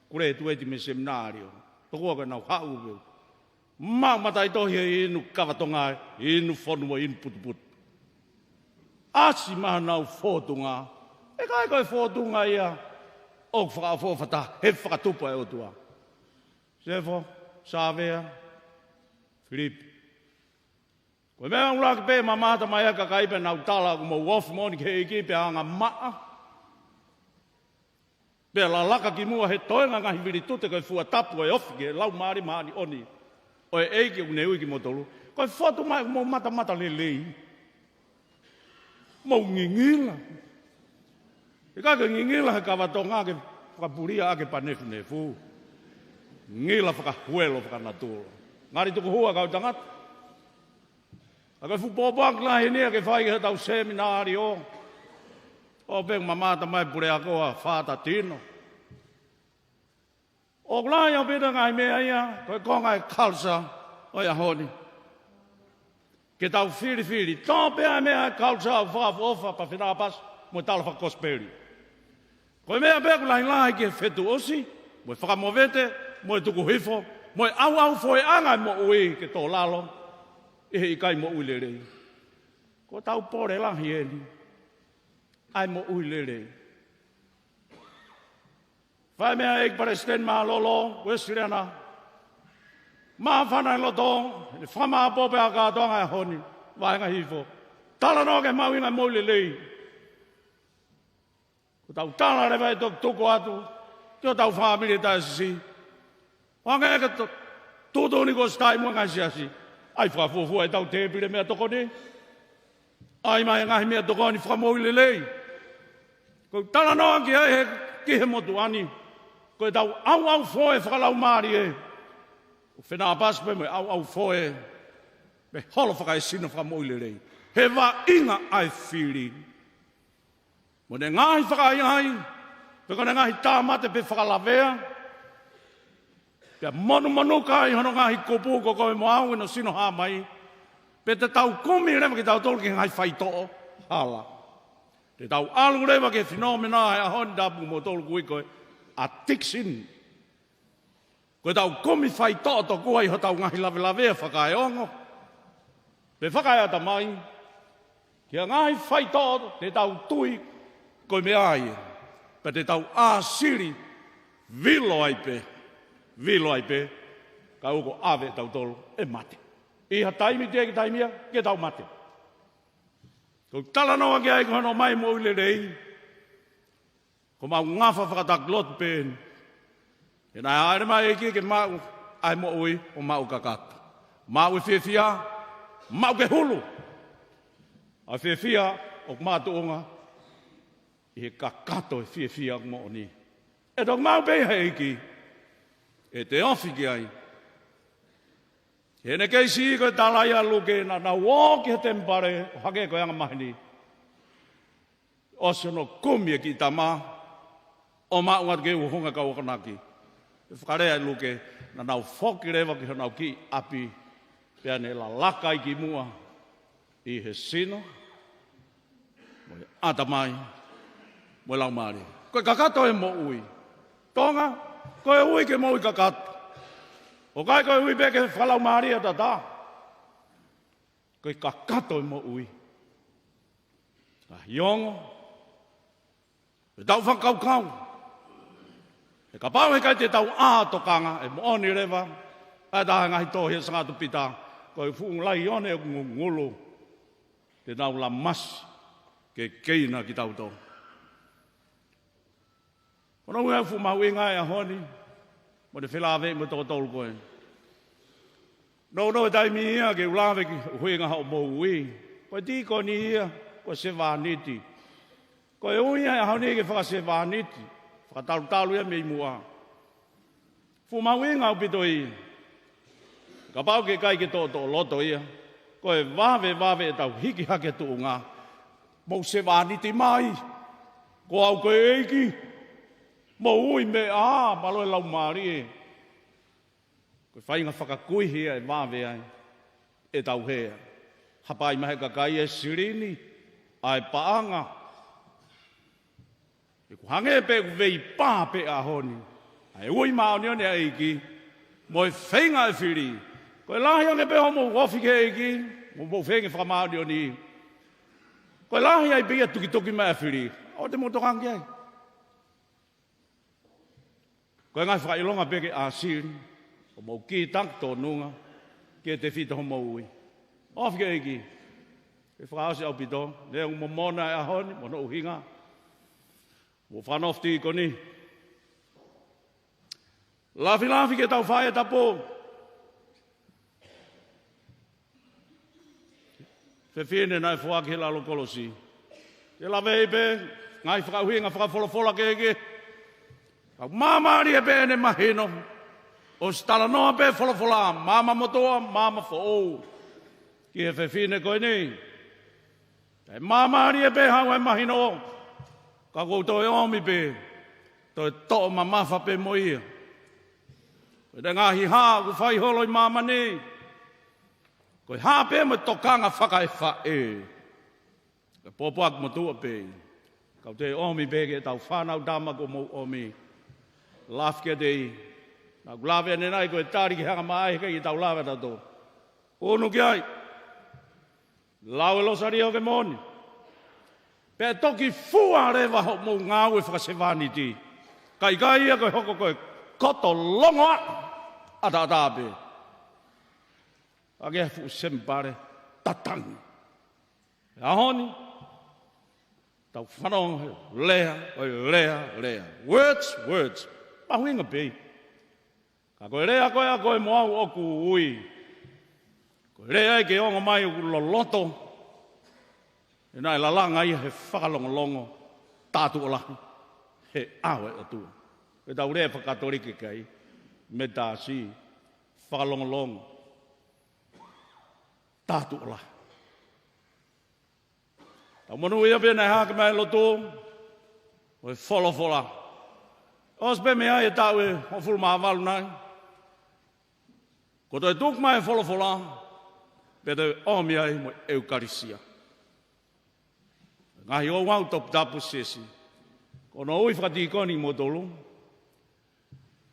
kulētueti mei he seminalio. Tokua ke nau haʻu pē. Maʻu mataʻitohi he inu kava Tonga, inu fonu mo inu putuputu. ʻAsi mai honau fōtunga. ʻE ʻikai ko e fōtunga ia ʻoku fakaʻofoʻofa taha he fakatupu ʻa e ʻOtua. Sefo, Savea, Filipe. Ko e meʻa ʻuluaki pē mamata mai ʻa e kakai pea nau tala ʻoku mou ofi moʻoni ki he ʻEiki pea anga maʻa. Pea lalaka ki muʻa he toenga ngaahi vilitute ko e fua tapu ʻo e ofi ki he Laumālie Māʻoniʻoni ʻo e ʻEiki ʻoku ne ui kimoutolu. Ko e fotu mai ʻoku mou matamata lelei. Mou ngingila. ʻIkai ke ngingila he kava Tonga ke fakapulia ʻaki e panefunefu. Ngingila fakahuelo fakanatula. Ngali tukuhua kau tangata. ʻA ko e fuʻu pōpoaki lahi eni ia ke fai ki hotau seminalio. ʻO pē mamata mai puleako ʻa Fata Tino. ʻOku lahi ʻaupito e ngaahi meʻa ia, ko e konga e culture ʻo e ʻaho ni. Ke tau filifili, tō pē ʻa e meʻa e culture ʻoku fakaʻofoʻofa pea fenāpasi mo e tala fakakosipeli. Ko e meʻa pē ʻoku lahilahi ki he fetuʻusi, mo e fakamovete, mo e tukuhifo, mo e ʻauʻaufoeʻanga e moʻui ke tō lalo ʻi he ʻikai moʻui lelei. Ko ʻetau pole lahi eni, ʻa e moʻui lelei. Fai meʻa ʻEiki Palesiteni Mālōlō Uēsiliana, māfana e loto, ʻene fakamāʻopoʻopo e kātoanga e ʻaho ni, vaenga hifo. Talanoa ki he mahuʻinga e moʻui lelei. Ko ʻetau tala leva ʻe toki tuku atu ki hotau fāmili e taʻesisi. ʻO hangē ko e tuʻutuʻuni ko Sitai mo e ngaahi siasi. ʻAi fakafuofua ʻetau tēpile meʻatokoni. ʻAi mai e ngaahi meʻatokoni fakamoʻui lelei. Ko e talanoa ki ai he, ki he motuʻa ni. Ko ʻetau ʻauʻaufoe fakalaumālie. ʻOku fenāpasi pē mo e ʻauʻaufoe mei he holo fakaesino fakamoʻui lelei. He vaʻinga ʻa e fili. Mo ʻene ngaahi fakaʻaiʻai, pe ko ʻene ngaahi tāmate pe fakalavea, pea monumonuka ai hono ngaahi kupu ko koe mo au ʻi hono sino hā mai, pe te tau kumi leva kitautolu ki he ngaahi faitoʻo hala. Te tau ʻalu leva ki he fenōmena e ʻaho ni tapu mo tolu kui ko e addiction. Ko ʻetau kumi faitoʻo tokua ʻi hotau ngaahi lavelavea fakaeongo. Pe fakaeʻatamai. Ki he ngaahi faitoʻo te tau tui ko e meʻa ia. Pea te tau ʻāsili vilo ai pē. Vilo ai pē. Ka ʻoku ʻave ʻe tautolu e mate. ʻI ha taimi teʻeki taimi ia, ke tau mate. Ko e talanoa ki ai ko hono ʻomai moʻui lelei. Ko ʻemau ngafa fakatakilotu pē eni. He naʻe ʻalu mai e ʻEiki ke maʻu ʻa e moʻui ʻo maʻu kakato. Maʻu e fiefia, maʻu ke hulu. ʻA e fiefia ʻoku makatuʻunga ʻi he kakato e fiefia ʻoku moʻoni. ʻE toki maʻu pē ʻe he ʻEiki. ʻE te ofi ki ai. He ʻene kei siʻi ko e tala ia ʻa Luke naʻa nau ō ki he temipale ʻo hangē ko e anga maheni. ʻOsi hono kumi e kiʻi tama, ʻo maʻu atu ke ʻuhinga kau akonaki. ʻE fakalea ʻe Luke, naʻa nau foki leva ki honau kiʻi ʻapi, pea ne lalaka ai ki muʻa, ʻi he sino, mo e ʻatamai, mo e laumālie. Ko e kakato e moʻui. Tonga, ko e ui ke moʻui kakato. ʻOku ʻikai ko e ui pē ke fakalaumālie ʻa tata. Ko e kakato e moʻui. Ngaahi ongo. ʻE tau fakakaukau. He kapau he ʻikai te tau ʻā tokanga, ʻe moʻoni leva. ʻA e taha ngaahi tohi ʻa Sangato Pita. Ko e fuʻu laione ʻoku ngungulu. Te nau lamasi. Ke keina kitautolu. Ko hono ʻuhinga fuʻu mahuʻinga e ʻaho ni, mo e felāveʻi mo e toko tolu ko ē. Nounou e taimi ia ke u lave ki he ʻuhinga hoʻomou ui. Ko e tīkoni ia, ko e sevāniti. Ko e ui ia e ʻaho ni ke fakasevāniti, fakatalutalu ia mei muʻa. Fuʻu mahuʻinga ʻaupito ia. Kapau ke ʻikai ke toʻotoʻo loto ia. Ko e vavevave ʻetau hiki hake tuʻunga. Mou sevāniti mai. Ko au ko e ʻEiki. Mou ui meʻa, mālō e laumālie. Ko e faʻahinga fakakuihi ia ʻe vave ai ʻetau hē. Hapai mai he kakai e silini, ʻa e paʻanga. ʻOku hangē pē ʻoku veipā pē ʻaho ni. ʻA e ui māʻoniʻoni ʻa e ʻEiki, mo e feinga e fili. Ko e lahi ange pē hoʻomou ofi ki he ʻEiki, mo hoʻomou feinga fakamāʻoniʻoni. Ko e lahi ai pē ia tukituki mai ʻa e fili. ʻOua te mou tokanga ki ai. Ko e ngaahi fakaʻilonga pē ke ʻāsili, ʻo mou kītaki tōnunga, ki he tefito hoʻomou ui. Ofi ki he ʻEiki. Ke fakaʻosi ʻaupito, neongo momona e ʻaho ni, mo hono ʻuhinga. Mou fakanofo tīkoni. Lafilafi ke tau fai e tapu. Fefine naʻe foaki he lalo kolosi. Te u lave pē ngaahi fakaʻuhinga fakafolofola kehekehe. Ka ʻoku māmālie pē ʻene mahino. ʻOsi talanoa pē folofola, maama motuʻa, maama foʻou, ki he fefine ko eni. Kae māmālie pē haʻu e mahino. Ka ʻoku toe ʻomi pē, toe toʻo mamafa pē mo ia. Ko e ngaahi hā ʻoku fai holo ʻi māmani, ko e hā pē mo e tokanga fakaefaʻē. Ka pōpoaki motuʻa pē ia. Ka ʻoku toe ʻomi pē ki heʻetau fānau tama kuo mou ʻomi. Lafketei. Naʻa ku lave ʻanenai ko e tali ke hanga mai he ʻikai ke tau lave tautolu. Unu ki ai. Lau e Losalia ʻo ke moʻoni. Pea toki fua leva hoʻomou ngāue fakasevāniti. Ka ʻikai ia ke hoko ko e koto longoaʻa ʻataʻatā pē. ʻAki e fuʻu senipale tatangi. He ʻaho ni, tau fanongo he lea, ʻo e lea, lea. Words, words. Mahuʻinga pē. Ka ko e lea ko ē ʻa koe mo au ʻoku ui. Ko e lea ia ke ongo mai ʻoku loloto. He naʻe lalanga ia he fakalongolongo, tā tuʻo lahi, he ʻao ʻo e ʻOtua. Ko ʻetau lea fakakatolika ki ai, metasi, fakalongolongo, tā tuʻo lahi. Tau monūʻia pē naʻe hake mai e lotu, ʻo e folofola. ʻOsi pē mei ai e taʻu ʻe hongofulu mā valu nai. Ko e toe tuku mai e folofola, pea toe ʻomi ai mo e ʻEukalisia. Ngaahi ouau toputapu siasi. Ko hono ui fakatīkoni kimoutolu.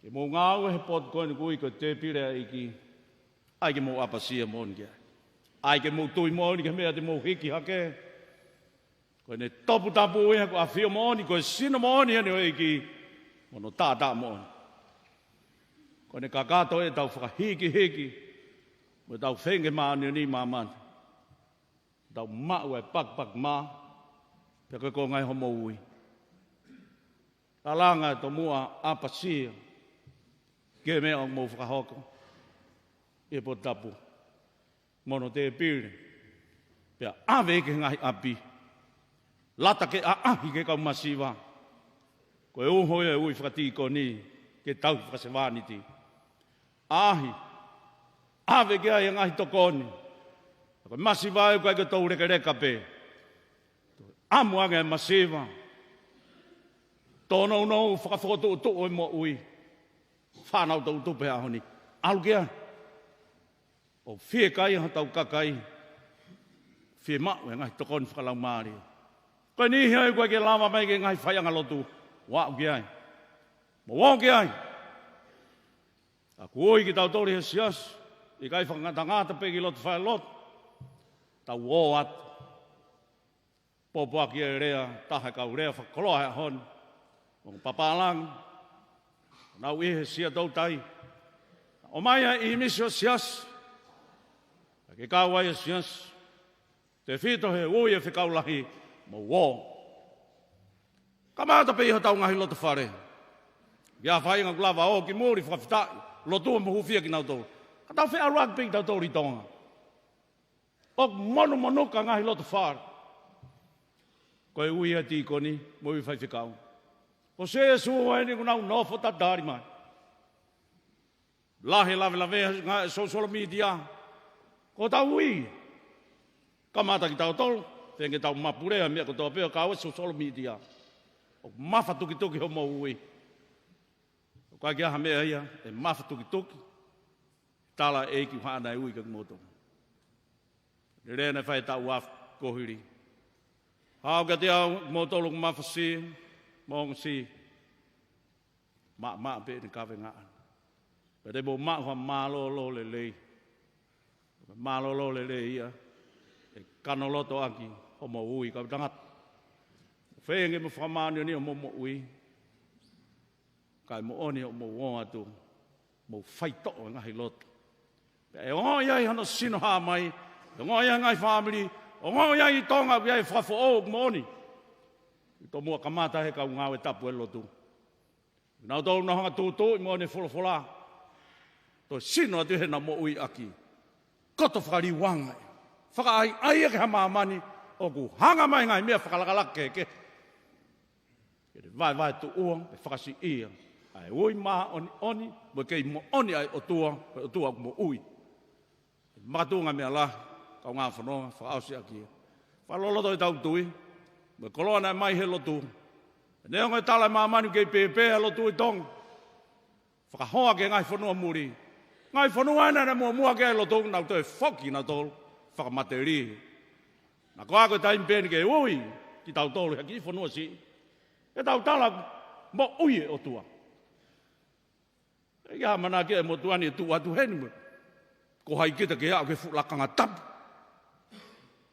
Ke mou ngāue he potu ko eni ʻoku ui ko e tēpile ʻa e ʻEiki. ʻAi ke mou ʻapasia moʻoni ki ai. ʻAi ke mou tui moʻoni ki he meʻa te mou hiki hake. Ko ʻene toputapu ia, ko e ʻafio moʻoni, ko e sino moʻoni eni ʻo e ʻEiki. Mo hono taʻataʻa moʻoni. Ko ʻene kakato ʻetau fakahikihiki. Mo ʻetau feinga māʻoniʻoni ʻi māmani. Tau maʻu e pakipaki mā, pea ko e konga ia hoʻomou ui. Lalanga e tomuʻa ʻapasia ki he meʻa ʻoku mou fakahoko ʻi he potu tapu. Mo hono tēpile, pea ʻave ki he ngaahi ʻapi. Lata ke ʻaʻahi ki he kau masiva. Ko e uho ia e ui fakatīkoni, ke tauhi fakasevāniti. ʻAʻahi, ʻave ki ai e ngaahi tokoni. Ko e masiva ʻoku ʻikai ke tau lekeleka pē. ʻAmu ange e masiva. Tōnounou fakafokotuʻutuʻu e moʻui. Fānau tau tupu he ʻaho ni. ʻAlu ki ai. ʻO fiekaia hotau kakai. Fiemaʻu e ngaahi tokoni fakalaumālie. Ko e niʻihi ia ʻoku ʻikai ke lava mai ki he ngaahi faiʻanga lotu. Ō atu ki ai. Mou ō ki ai. ʻOku ui kitautolu he siasi, ʻikai fakangatangata pē ki loto fai loto. Tau ō atu. Pōpoaki e lea, taha e kau lea fakakoloa he ʻaho ni. Ongo papālangi. Nau ʻi he sia toutai. ʻOmai ʻa e ʻīmisi ʻo e siasi. Ka ke kau ai e siasi. Tefito he ui e fekau lahi, mou ō. Kamata pē ʻi hotau ngaahi loto fale. ʻI he faiʻanga ʻoku lava ō ki muli fakafetaʻi, lotu mo hūfia kinautolu. Ka tau feʻaluʻaki pē kitautolu ʻi Tonga. ʻOku monumonuka ngaahi loto fale. Ko e ui ʻa e tīkoni, mo e ui faifekau. Ko Sēsū eni ʻoku nau nofo tatali mai. Lahi e lavelavea he ngaahi social media. Ko hotau ui. Kamata kitautolu, feinga ke tau mapulea meʻa kotoa pē ʻoku ʻi he social media. ʻOku mafatukituki hoʻomou ui. ʻOku ʻikai ke ʻi ai ha meʻa ia, ʻe mafatukituki. Tala ʻEiki ʻoku haʻana e ui kia kimoutolu. Lele naʻe fai taʻu afe kuo hili. Haʻu kiate au, kimoutolu ʻoku mafasia, mo ongosia. Maʻamaʻa pē ʻene kavenga. Pea te mou maʻu ha mālōlō lelei. Mālōlō lelei ia. ʻE kanolotoʻaki hoʻomou ui kau tangata. Feinga ke mou fakamāʻoniʻoniʻi hoʻomou moʻui. Kae moʻoni hoʻomou ō atu. Mou faitoʻo e ngaahi loto. Pea ʻe ongoʻi ai hano sino hā mai. ʻE ongoʻi ai e ngaahi fāmili. ʻE ongoʻi ai ʻi Tonga ʻoku ʻi ai e fakafoʻou ʻoku moʻoni. ʻI tomuʻa kamata he kau ngāue tapu e lotu. Nautolu naʻa nau hanga ʻo tūtuuʻi mo ʻene folofola. Toe sino atu heʻenau moʻui ʻaki. Koto fakaliuanga. Fakaʻaiʻai ia ki ha māmani ʻoku hanga mai ngaahi meʻa fakalakalaka kehekehe ke ne vaevaetuʻua, pe fakasiʻia ʻa e ui māʻoniʻoni mo e kei moʻoni ʻa e ʻOtua, ʻa e ʻOtua ʻoku moʻui. Makatuʻunga meʻa lahi, kaungā fononga, fakaʻosi ʻaki ia. Fakaloloto ʻetau tui, mo e koloa naʻe mai he lotu. Neongo e tala ʻe māmani ʻoku kei pēpē ʻa e lotu ʻi Tonga. Fakahoa ki he ngaahi fonua muli. Ngaahi fonua ena naʻe muʻomuʻa ki ai e lotu, nau toe foki nautolu fakamatelie. Naʻa ko ā ko e taimi pē eni ke ui kitautolu he kiʻi fonua siʻi. Ke tau tala moʻui e ʻOtua. ʻIkai ha ʻamanaki ʻe motuʻa ni ʻe tuʻu atu heni mo e, ko hai kita ke aʻu ki he fuʻu lakanga tapu,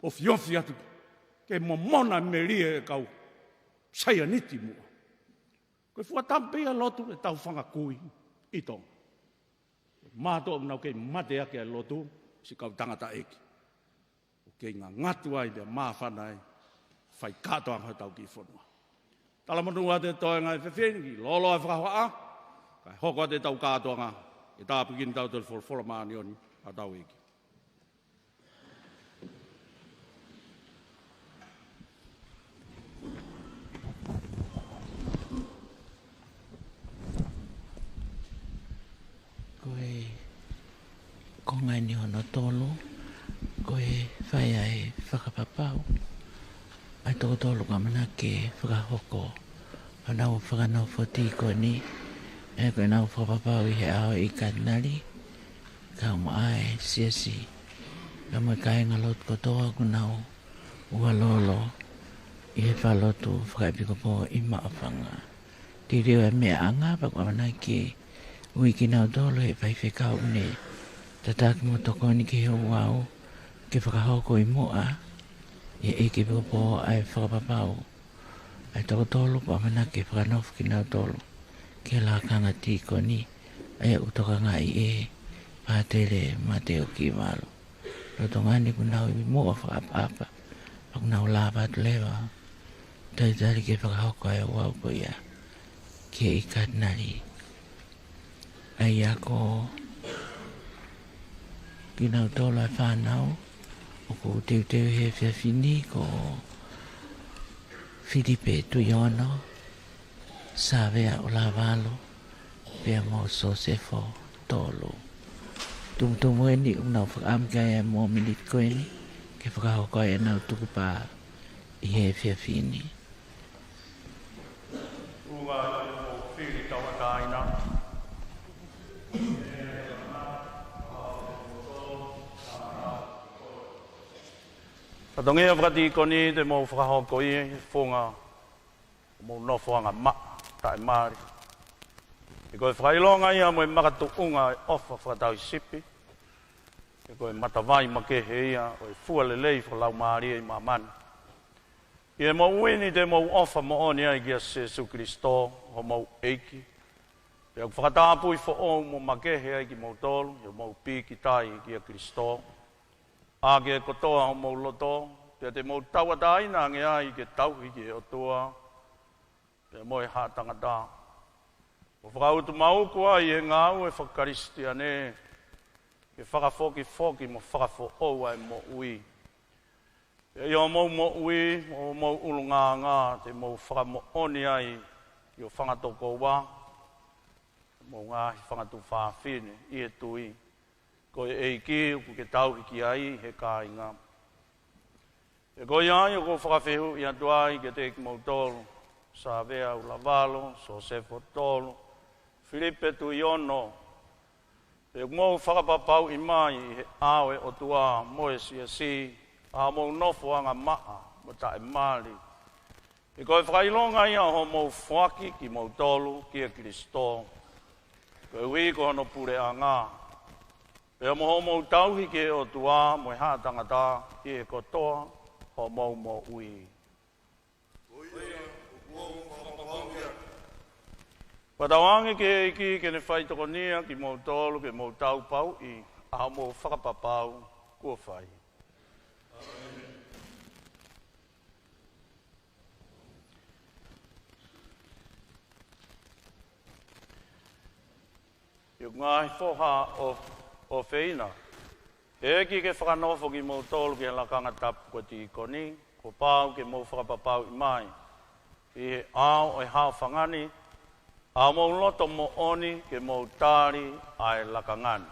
ofiofi atu ke momona melie e kau saianiti muʻa. Ko e fuatapu pē ia e lotu ʻetau fanga kui ʻi Tonga. Mātuʻa ʻoku nau kei mate ʻaki ʻa e lotu siʻi kau tangataʻeiki. ʻOku kei ngangatu ai pea māfana ai e fai kātoanga hotau kiʻi fonua. Talamonū atu e toenga ʻo e efiafi ni ki he lōloa e fakahohaʻa, kae hoko atu ʻetau kātoanga, ke tāpuekina kitautolu ʻe he folofola māʻoniʻoni ʻa hotau ʻEiki. Ko e konga eni hono tolu, ko e fai ʻa e fakapapau. ʻA e toko tolu ka ʻamanaki ke fakahoko honau fakanofo tīkoni, ʻa ia ko ʻenau fakapapau ʻi he ʻao ʻo e Katinali, kae ʻumaʻā e siasi, kae ʻumaʻā e kāingalotu kotoa ʻoku nau ʻualolo ʻi he falelotu fakaʻepikopō ʻi Maʻufanga. Tilio e meʻaʻanga pea ʻoku ʻamanaki ke ui kinautolu ʻe he faifekau ʻoku ne tataki mo tokoni ki he ouau ke fakahoko ʻi muʻa ʻe he ʻEiki Epikopō ʻa e fakapapau ʻa e toko tolu, pea ʻoku ʻamanaki ke fakanofo kinautolu ki he lakanga tīkoni, ʻa ia ʻoku tokangaʻi ʻe Pātele Māteo Kivalu. Lolotonga ni ʻoku nau ʻi muʻa ʻo fakaʻapaʻapa, pea ʻoku nau lava atu leva ʻo talitali ke fakahoko ʻa e ouau ko ia ki he ʻEiki Katinali. ʻA ia ko kinautolu ʻa e fānau ʻoku teuteu he efiafi ni ko Filipe Tuiono, Sāvea ʻUlavalo, pea mo Sosefo Tolu. Tumutumu eni ʻoku nau fakaʻamu ki ai ʻa e mōmeniti ko eni ke fakahoko ai ʻenau tukupā ʻi he efiafi ni. Tuʻunga ʻi hoʻomou fili tauʻatāina. Fatongia fakatīkoni te mou fakahoko ʻi he funga ʻo homou nofoʻanga maʻa taʻemali. He ko e fakaʻilonga ia mo e makatuʻunga ʻo e ʻofa fakatauhisipi. He ko e matavai makehe ia ʻo e fua lelei fakalaumālie ʻi māmani. ʻI he moʻui ni te mou ʻofa moʻoni ai kia Sīsū Kalaisi, homou ʻEiki. Pea ʻoku fakatapui foʻou mo makehe ai kimoutolu, ʻi hoʻomou pīkitai kia Kalaisi, ʻaki e kotoa homou loto, pea te mou tauʻatāina ange ai ke tauhi ki he ʻOtua, pea mo e haʻa tangata. ʻO fakautumaʻu ʻoku ʻi ai ʻa e ngāue fakakalisitiane, ke fakafokifoki mo fakafoʻou ʻa e moʻui. Pea ʻi hoʻomou moʻui, ʻo homou ʻulungaanga, te mou fakamoʻoni ai ki hoʻo fanga tokoua, mo e ngaahi fanga tuofāfine ʻi he tui, ko e ʻEiki ʻoku ke tauhi ki ai he kāinga. He ko ia ai ʻoku ou fakafehuʻi atu ai kiate kimoutolu, Sāvea ʻUlavalo, Sosefo Tolu, Filipe Tuiono, pe ʻoku mou fakapapauʻi mai ʻi he ʻao ʻo e ʻOtua mo e siasi ʻa homou nofoʻanga maʻa mo taʻemali. He ko e fakaʻilonga ia ʻo hoʻomou foaki kimoutolu kia Kalaisi, koeʻuhi ko hono puleʻanga. Pea mo hoʻomou tauhi ki he ʻOtua mo e haʻa tangata ʻi he kotoa homou moʻui. Ko ia, ʻoku ou fakapapauʻi atu. Fakatauange ki he ʻEiki ke ne faitokonia kimoutolu ke mou taupauʻi ʻa hoʻomou fakapapau kuo fai. ʻI he ngaahi foha ʻo, ʻofeina, ʻEiki, ke fakanofo kimoutolu ki he lakanga tapu ko e tīkoni, kuo pau ke mou fakapapauʻi mai ʻi he ʻao ʻo e haʻofanga ni ʻa homou loto moʻoni ke mou tali ʻa e lakanga ni.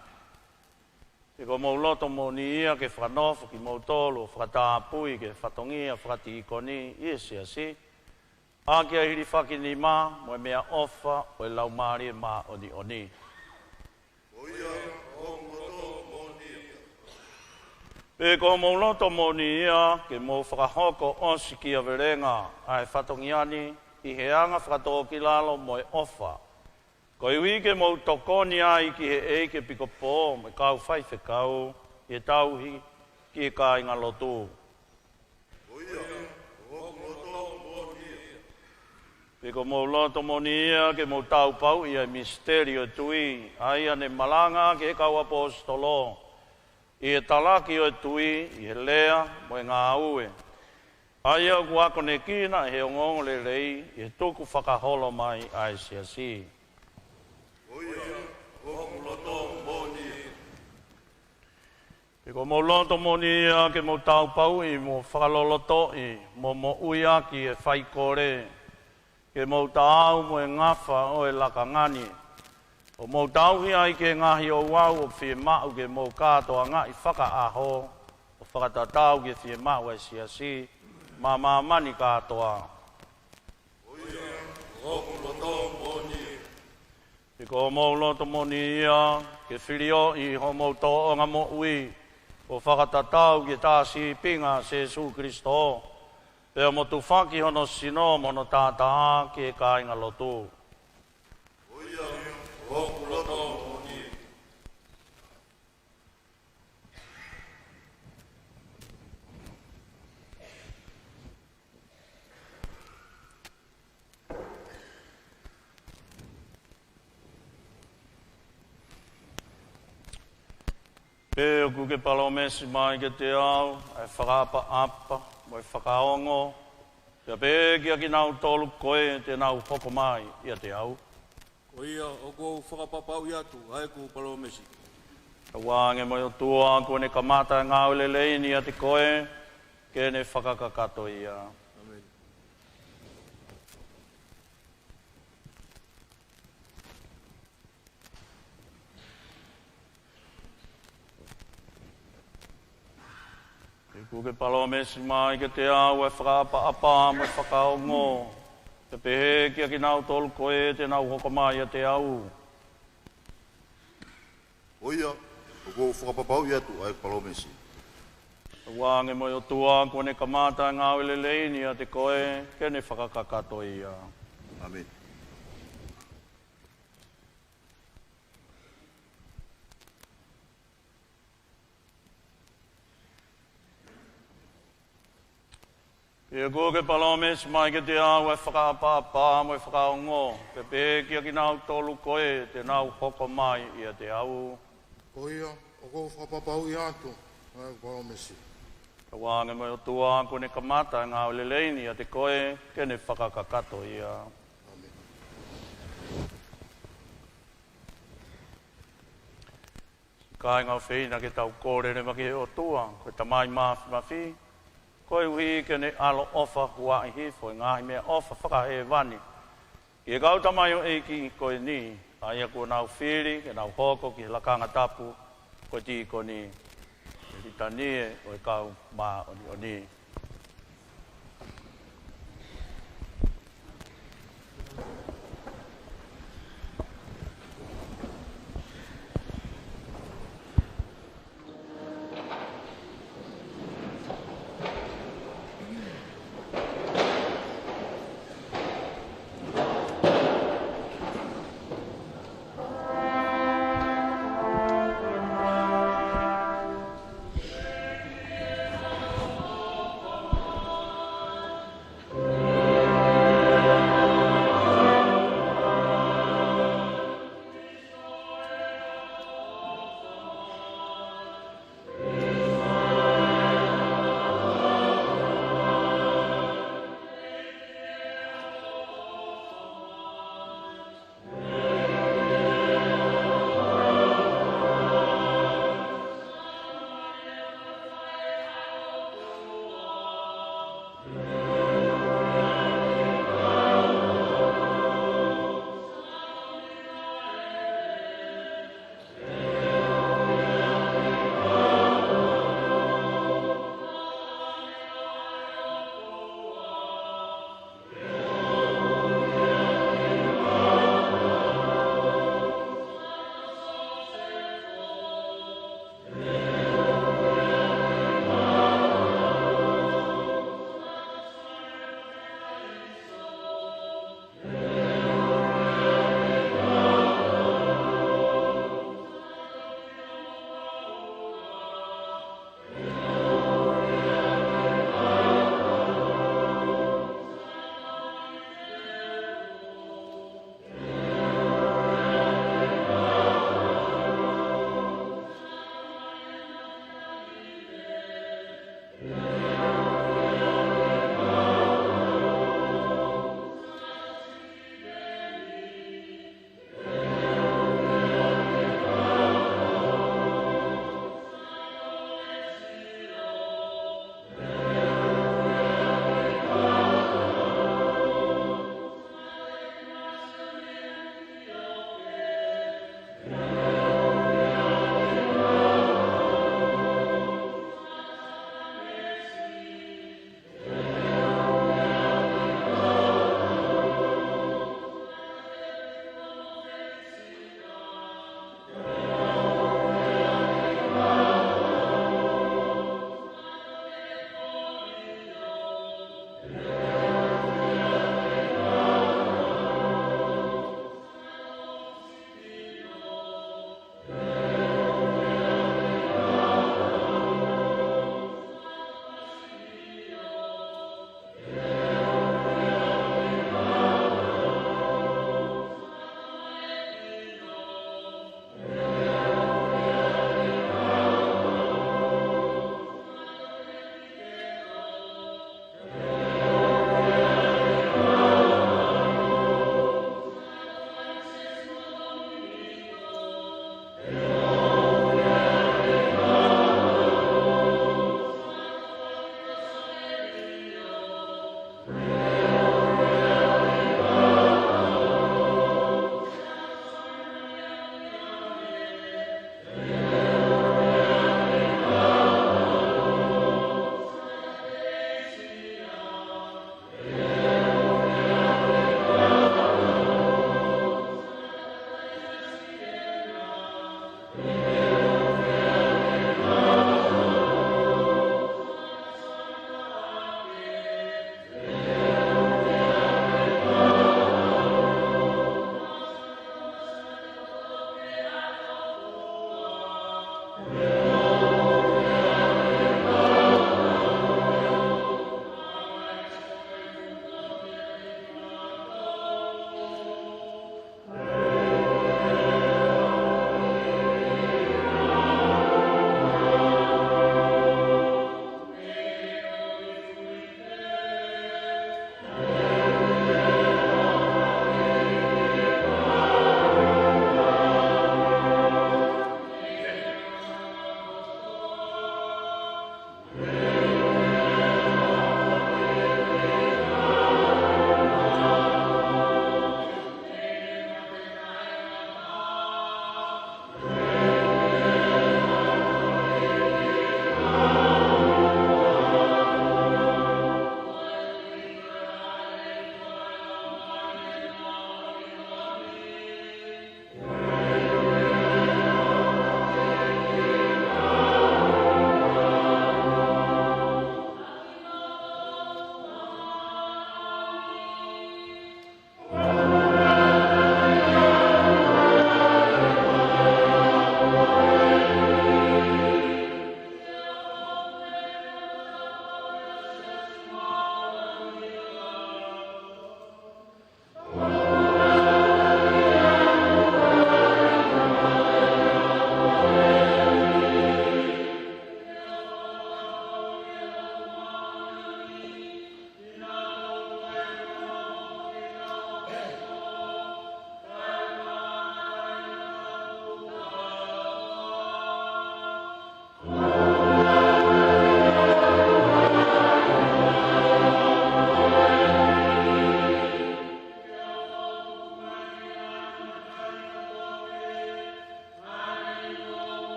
Pea ko homou loto moʻoni ia ke fakanofo kimoutolu ʻo fakatapui ki he fatongia fakatīkoni ʻi he siasi, ʻaki ʻa e hilifakinima mo e meʻaʻofa ʻo e Laumālie Māʻoniʻoni. Ko ia, ko hoku loto moʻoni ia. Pea ko homou loto moʻoni ia ke mou fakahoko ʻosikiavelenga ʻa e fatongia ni ʻi he anga fakatōkilalo mo e ʻofa, koeʻuhi ke mou tokoni ai ki he ʻeiki ʻepiskopo mo e kau faifekau ʻi he tauhi ki he kāingalotu. Ko ia, ko hoku loto moʻoni ia. Pea ko homou loto moʻoni ia ke mou taupauʻi ʻa e misiteli ʻo e tui, ʻa ia ne malanga ʻaki ʻe he kau ʻaposetolo ʻi he talaki ʻo e tui, ʻi he lea mo e ngāue, ʻa ia ʻoku akonekina ʻe he ongoongolelei ʻi he tukufakaholo mai ʻa e siasi. Ko ia, ko hoku loto moʻoni ia. Pea ko homou loto moʻoni ia ke mou taupauʻi mo fakalolotoʻi mo moʻui ʻaki e faikole, ke mou taau mo e ngafa ʻo e lakanga ni, ʻo mou tauhi ai ki he ngaahi ouau ʻoku fiemaʻu ke mou kātoangaʻi fakaʻaho, ʻo fakatatau ki he fiemaʻu ʻa e siasi maʻa māmani kātoa. Ko ia, ko hoku loto moʻoni ia. Pea ko homou loto moʻoni ia ke filioʻi homou tōʻonga moʻui ʻo fakatatau ki he tā sīpinga ʻa Sīsū Kalaisi, pea mo tufaki hono sino mo hono taʻataʻa ki he kāingalotu. Ko ia, ko hoku loto moʻoni ia. Pea ʻoku ke palōmesi mai kiate au ʻa e fakaʻapaʻapa mo e fakaongo, pea pehē kia kinautolu ko ē te nau hoko mai ʻiate au. Ko ia, ʻoku ou fakapapauʻi atu ʻa ʻeku palōmesi. Tauange mo e ʻOtua kuo ne kamata e ngāue lelei ni ʻiate koe, ke ne fakakakato ia. ʻĀmeni. Pea ʻoku ke palōmesi mai kiate au ʻa e fakaʻapaʻapa mo e fakaongo, pea pehē kia kinautolu ko ē te nau hoko mai ʻiate au. Ko ia, ʻoku ou fakapapauʻi atu ʻa ʻeku palōmesi. Tauange mo e ʻOtua kuo ne kamata e ngāue lelei ni ʻiate koe, ke ne fakakakato ia. ʻĀmeni. Pea ʻoku ke palōmesi mai kiate au ʻa e fakaʻapaʻapa mo e fakaongo, pea pehē kia kinautolu ko ē te nau hoko mai ʻiate au. Ko ia, ʻoku ou fakapapauʻi atu ʻa ʻeku palōmesi. Tauange mo e ʻOtua kuo ne kamata e ngāue lelei ni ʻiate koe, ke ne fakakakato ia. ʻĀmeni. Kāinga ʻofeina, ke tau kole leva ki he ʻOtua ko e Tamai Māfimafi, koeʻuhi ke ne ʻaloʻofa huaʻi hifo e ngaahi meʻaʻofa fakahēvani ki he kau tamaioʻeiki ko eni, ʻa ia kuo nau fili ke nau hoko ki he lakanga tapu ko e tīkoni, ʻi he litanie ʻo e kau māʻoniʻoni.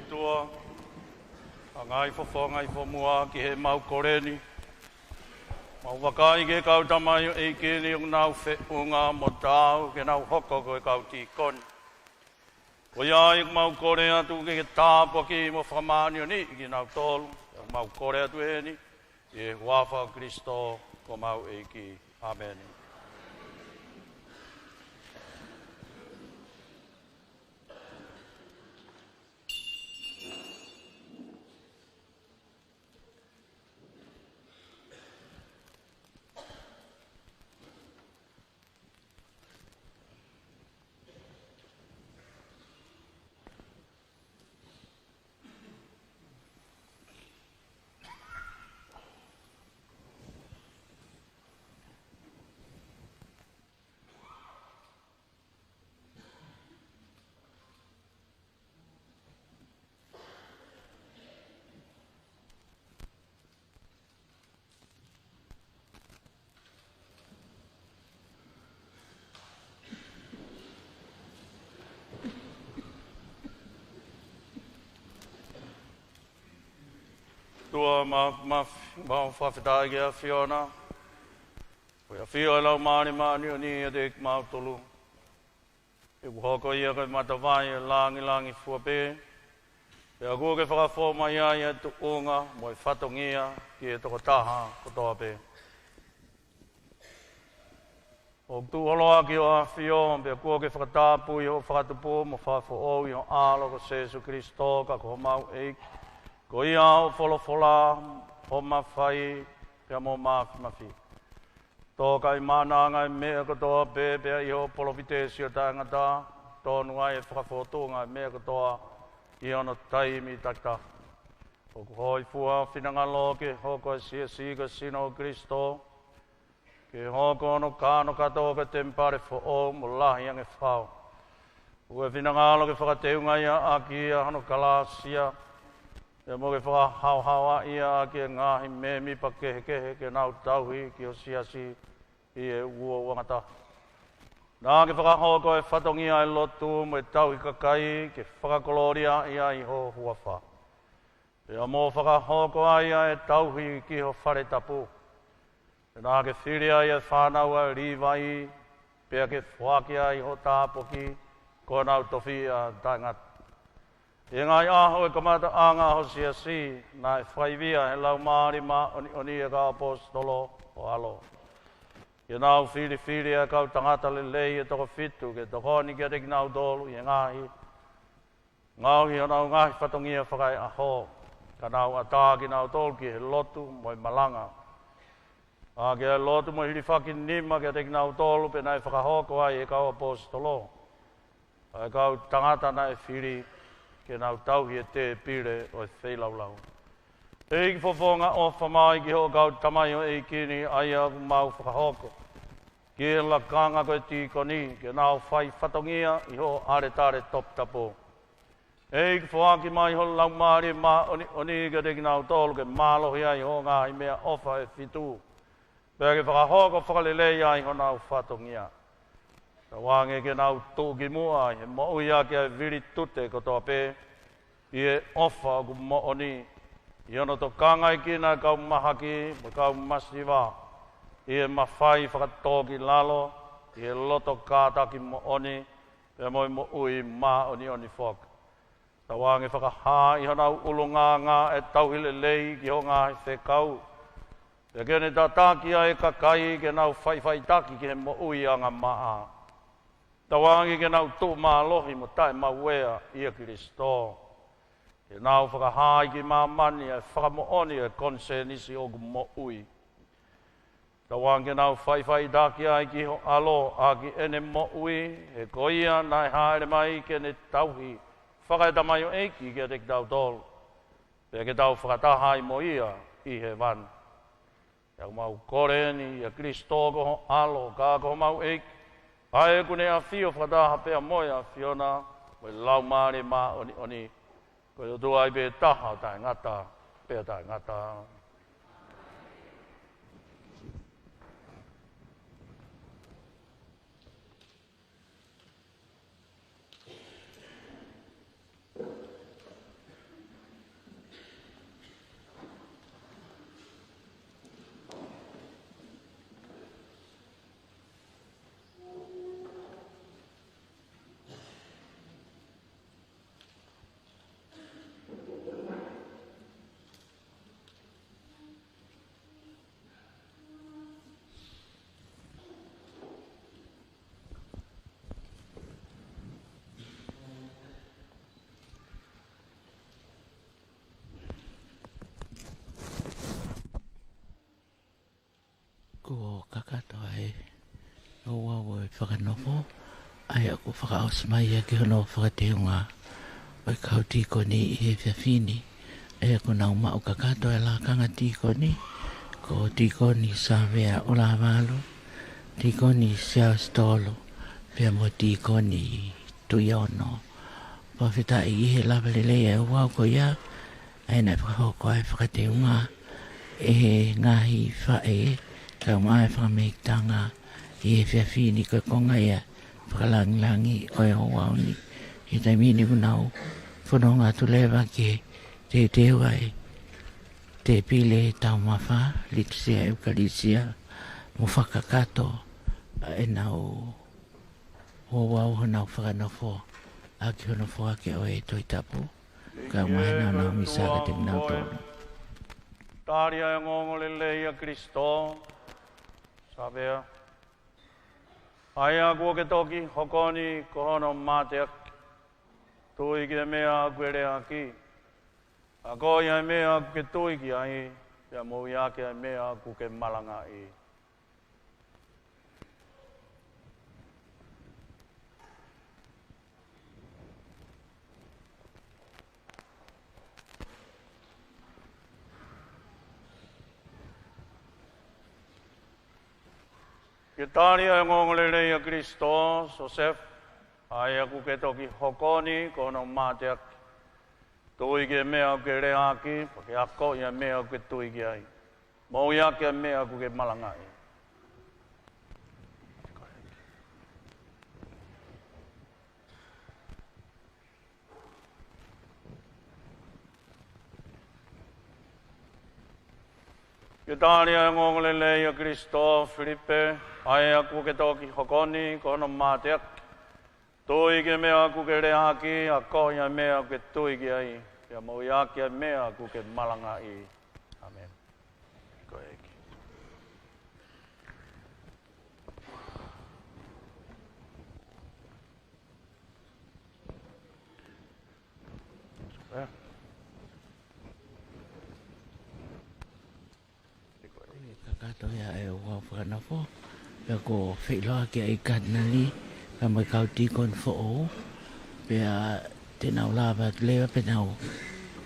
ʻOtua, ʻa e ngaahi fofonga ʻi he fonua ki heʻemau kole ni. Mau vakai ki he kau tamaioʻeiki ni ʻoku nau feʻunga mo taau ke nau hoko ko e kau tīkoni. Ko ia ai ʻoku mau kole atu ke ke tāpuakiʻi mo fakamāʻoniʻoniʻi kinautolu. ʻOku mau kole atu eni ʻi he huafa ʻo Kalaisi ko homau ʻEiki. ʻĀmeni. ʻOtua Māfimafi, mau fakafetaʻi ki he ʻAfiona, ko e ʻafio ʻa e Laumālie Māʻoniʻoni ʻiate kimautolu. ʻOku hoko ia ko e matavai ʻo e lāngilangi fua pē, pea kuo ke fakafou mai ai ʻa e tuʻunga mo e fatongia ki he tokotaha kotoa pē. ʻOku tuʻu holo ʻa e ʻAfio, pea kuo ke fakatapui hoʻo fakatupu mo fakafoʻou ʻi ho ʻAlo ko Sēsū Kalaisi ka ko homau ʻEiki. Ko ia hoʻo folofola, hoʻo mafai, pea mo e māfimafi. Toka ʻi he maʻananga ʻo e meʻa kotoa pē, pea ʻi hoʻo polofitesi ʻo taʻengata, tonu ai e fakafōtunga ʻo e meʻa kotoa ʻi hono taimi takitaha. ʻOku hōifua ho finangalo ke hoko ʻa e siasi ko e sino ʻo Kalaisi, ke hoko hono kānokato ko e temipale foʻou mo lahi ange fau. ʻOku ke finangalo ke fakateungaʻi ʻaki ia hono kalāsia, pea mo ke fakahaohaoaʻi ia ʻaki e ngaahi mēmipa kehekehe ke nau tauhi ki ho siasi ʻi he uouangataha. Naʻa ke fakahoko e fatongia ʻo e lotu mo e tauhi kakai ke fakakolōliaʻi ai ho huafa. Pea mo fakahoko ai ʻa e tauhi ki ho fale tapu. Pea naʻa ke fili ai e fānau ʻa Līvai, pea ke foaki ai hoʻo tāpuaki, ko honau tofiʻa taʻengata. ʻI he ngaahi ʻaho ʻo e kamataʻanga ʻo ho siasi, naʻe fakaivia ʻe he Laumālie Māʻoniʻoni ʻa e kau ʻaposetolo ho ʻAlo. Ke nau filifili ʻa e kau tangata lelei ʻe toko fitu ke tokoni kiate kinautolu ʻi he ngaahi ngaohi ʻo honau ngaahi fatongia fakaeʻaho, ka nau ʻatā kinautolu ki he lotu mo e malanga. ʻAki ʻa e lotu mo e hilifaki nima kiate kinautolu, pea naʻe fakahoko ai ʻe he kau ʻaposetolo ʻa e kau tangata naʻe fili ke nau tauhi e tēpile ʻo e feilaulau. ʻEiki fofonga, ʻofa mai ki hoʻo kau tamaioʻeiki ni ʻa ia ʻoku mau fakahoko ki he lakanga ko e tīkoni, ke nau fai fatongia ʻi hoʻo ʻaletale toputapu. ʻEiki, foaki mai ho Laumālie Māʻoniʻoni kiate kinautolu ke mālohi ai hoʻo ngaahi meʻaʻofa ʻe fitu, pea ke fakahoko fakalelei ai honau fatongia. Tauange ke nau tuʻu ki muʻa ʻi he moʻui ʻaki ʻa e vilitute kotoa pē ʻi he ʻofa ʻoku moʻoni, ʻi hono tokangaekina e kau mahaki mo e kau masiva ʻi he mafai fakatōkilalo, ʻi he loto kātaki moʻoni, pea mo e moʻui māʻoniʻoni foki. Tauange fakahā ʻi honau ʻulungaanga e tauhi lelei ki hoʻo ngaahi fekau, pea ke ne tataki ʻa e kakai ke nau faʻifaʻitaki ki he moʻui angamaʻa. Tauange ke nau tuʻu mālohi mo taʻemauea ʻia Kalaisi. Ke nau fakahā ki māmani ʻa e fakamoʻoni ʻo e konisēnisi ʻoku moʻui. Tauange ke nau faʻifaʻitaki ai ki ho ʻAlo ʻaki ʻene moʻui, he ko ia naʻe hāʻele mai ke ne tauhi fakaetamaioʻeiki kiate kitautolu, pea ke tau fakataha ai mo ia ʻi hēvani. Pea ʻoku mau kole eni ʻia Kalaisi ko ho ʻAlo ka ko homau ʻEiki, ʻa ia ʻoku ne ʻafio fakataha pea mo e ʻAfiona mo e Laumālie Māʻoniʻoni, ko e ʻOtua ia pē taha ʻo taʻengata pea taʻengata. Kuo kakato ʻa e ouau ʻo e fakanofo, ʻa ia ʻoku fakaʻosi mai ʻaki hono fakateunga ʻo e kau tīkoni ʻi he efiafi ni. ʻA ia ʻoku nau maʻu kakato e lakanga tīkoni, ko Tīkoni Savea ʻUlavalo, Tīkoni Siaosi Tolo, pea mo Tīkoni Tuʻiono. Fakafetaʻi ʻi he lava lelei ʻa e ouau ko ia, ʻa ia naʻe fakahoko ai e fakateunga ʻe he ngaahi faʻē, kae ʻumaʻā e fakamehekitanga ʻi he efiafi ni. Ko e konga ia e fakalāngilangi ʻo e ouau ni. ʻI he taimi ni ʻoku nau fononga atu leva ki he teuteu ʻa e tēpile taumafa, litusia ʻeukalisia, mo fakakakato ʻa ʻenau ouau, honau fakanofo ʻaki hono foaki ʻo e Tohi Tapu, kae ʻumaʻā ʻenau misa kiate kinautolu. Tali ʻa e ongoongolelei ʻa Kalaisi, Savea. ʻA ia kuo ke toki hoko ni ko hono mateaki. Tui ki he meʻa ʻoku ke leaʻaki. Akoʻi ʻa e meʻa ʻoku ke tui ki ai, pea moʻui ʻaki ʻa e meʻa ʻoku ke malangaʻi. Ke tali ʻa e ongoongolelei ʻa Kalaisi, Siosefa, ʻa ia kuo ke toki hoko ni ko hono mateaki. Tui ki he meʻa ʻoku ke leaʻaki, pea ke akoʻi ʻa e meʻa ʻoku ke tui ki ai. Moʻui ʻaki ʻa e meʻa ʻoku ke malangaʻi. Ke tali ʻa e ongoongolelei ʻa Kalaisi, Filipe, ʻa ia kuo ke toki hoko ni ko hono mateaki. Tui ki he meʻa ʻoku ke leaʻaki, akoʻi ʻa e meʻa ʻoku ke tui ki ai, pea moʻui ʻaki ʻa e meʻa ʻoku ke malangaʻi. ʻĀmeni. Ko e ʻEiki. Ē? Ko e kakato ia ʻa e ouau fakanofo, pea kuo feʻiloaki ʻa e Katinali, pea mo e kau tīkoni foʻou, pea te nau lava atu leva pea nau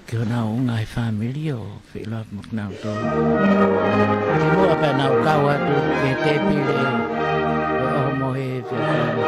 ki honau ngaahi fāmili ʻo feʻiloaki mo kinautolu. Kimuʻa pea nau kau atu ki he tēpile ʻo e ʻohomohe efiafi ni.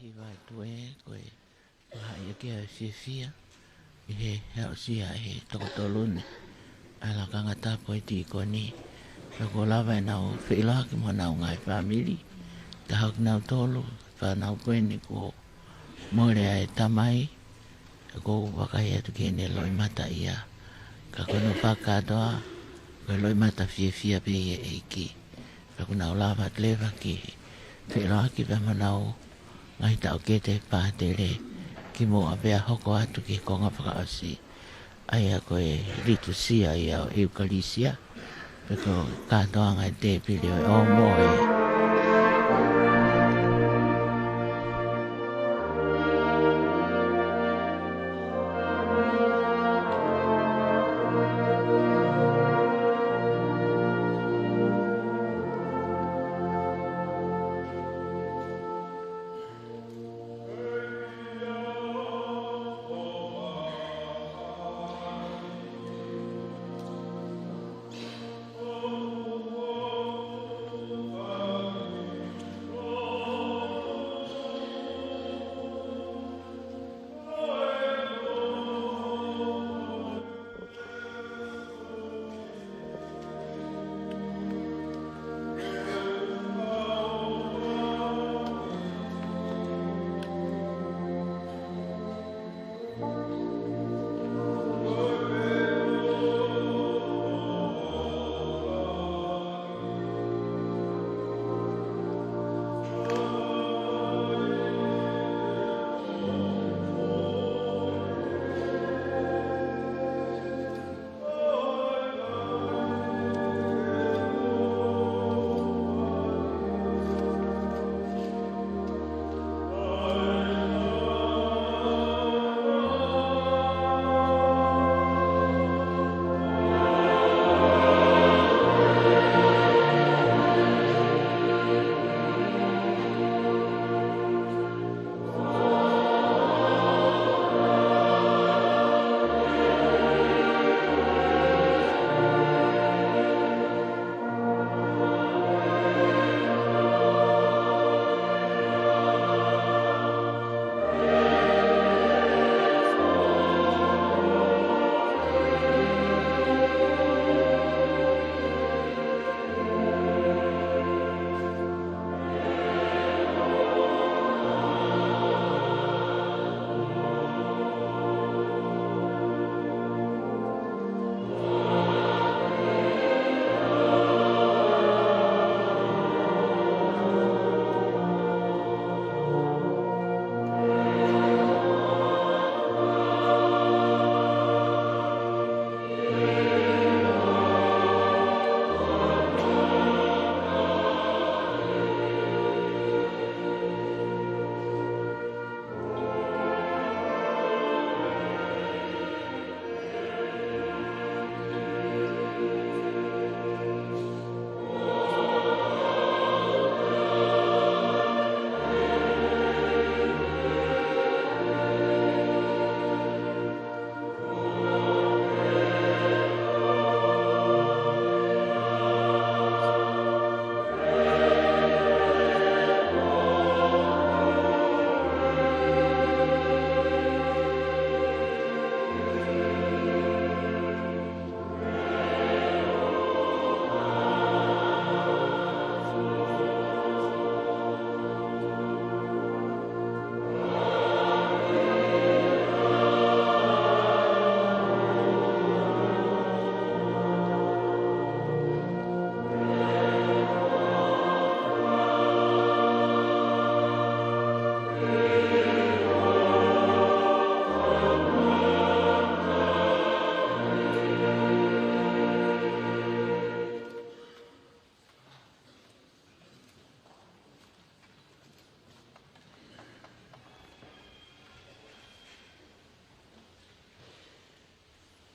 Hiva atu ē, ko e vahaʻa ia ke fiefia ʻi he aʻusia ʻe he toko tolu ni ʻa e lakanga tapu ʻo e tīkoni. Pea kuo lava ʻenau feʻiloaki mo honau ngaahi fāmili. Taha kinautolu, fānau ko eni kuo mole ʻa e tamai, ʻoku ou vakai atu ki heʻene loʻimata ia. Ka ko hono fakakātoa, ko e loʻimata fiefia pē ia ʻEiki. Pea kuo nau lava atu leva ke feʻiloaki pea mo honau ngaahi taʻokete pātele kimuʻa pea hoko atu ki he konga fakaʻosi. ʻA ia ko e litusia ia ʻo e ʻeukalisia. Pea ko e kātoanga ʻo e tēpile ʻo e ʻohomohe.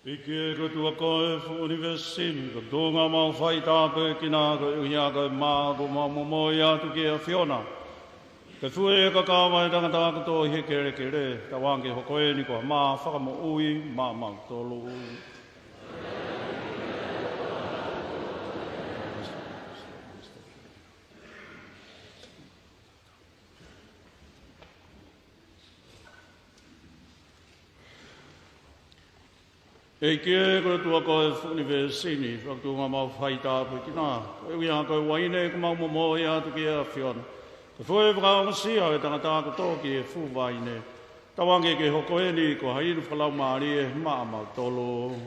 ʻEiki ko e ʻOtua ko e fuʻu ʻunivēsi ni, ko e tuʻunga ʻemau faitāpuekina, koeʻuhi ko e mā ʻoku mau momoi atu ki he ʻAfiona, ke fue e kakava ʻo e tangata kotoa ʻi he kelekele, tauange ke hoko eni ko ha mā fakamoʻui maʻamautolu. ʻEiki ko e ʻOtua ko e fuʻu ʻunivēsi ni, ko e tuʻunga ʻemau faitāpuekina, koeʻuhi ko e uaine ʻoku mau momoi atu ki he ʻAfiona, ke fue e fakaongosia ʻo e tangata kotoa ki he fuʻu vaine, tauange ke hoko eni ko ha inu fakalaumālie maʻamautolu.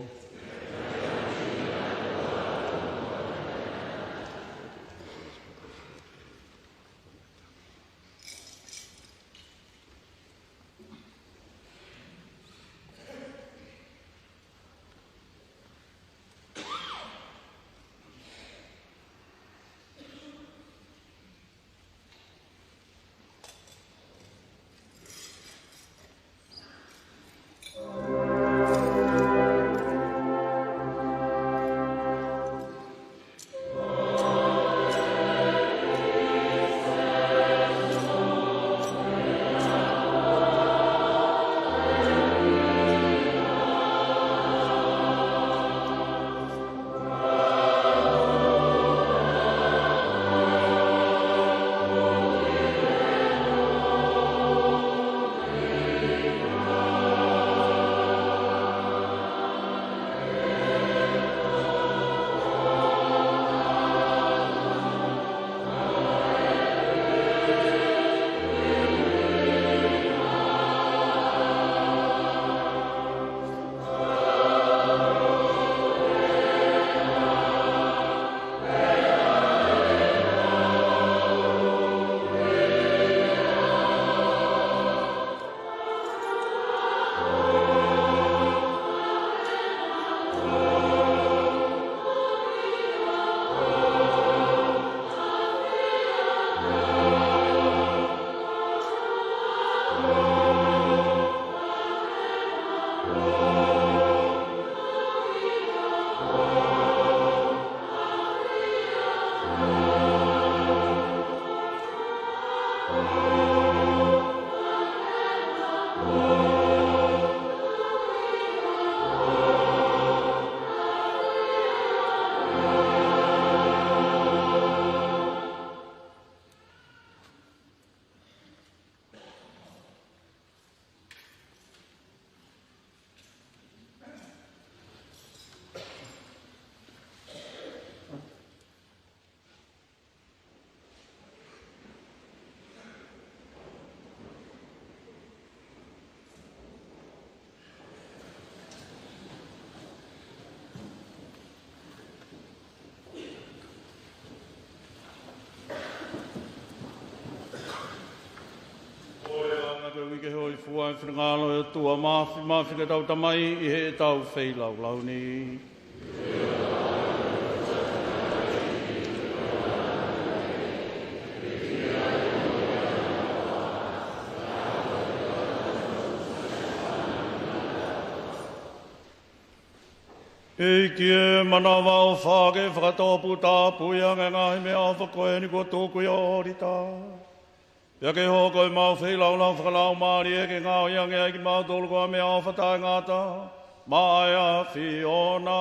Ko e anga ko e uike hoi fua e finangalo ʻo e ʻOtua Mafimafi ko ʻetau Tamai ʻi heʻetau feilaulau ni. ʻEiki ē, manavaʻofa ke fakatoputapuʻi ange e ngaahi meʻaʻofa ko eni kuo tuku ʻi ho ʻōlita, pea ke hoko ʻemau feilaulau fakalaumālie ke ngaohi ange ai kimautolu ko ha meʻaʻofa taʻengata maʻa e ʻAfiona.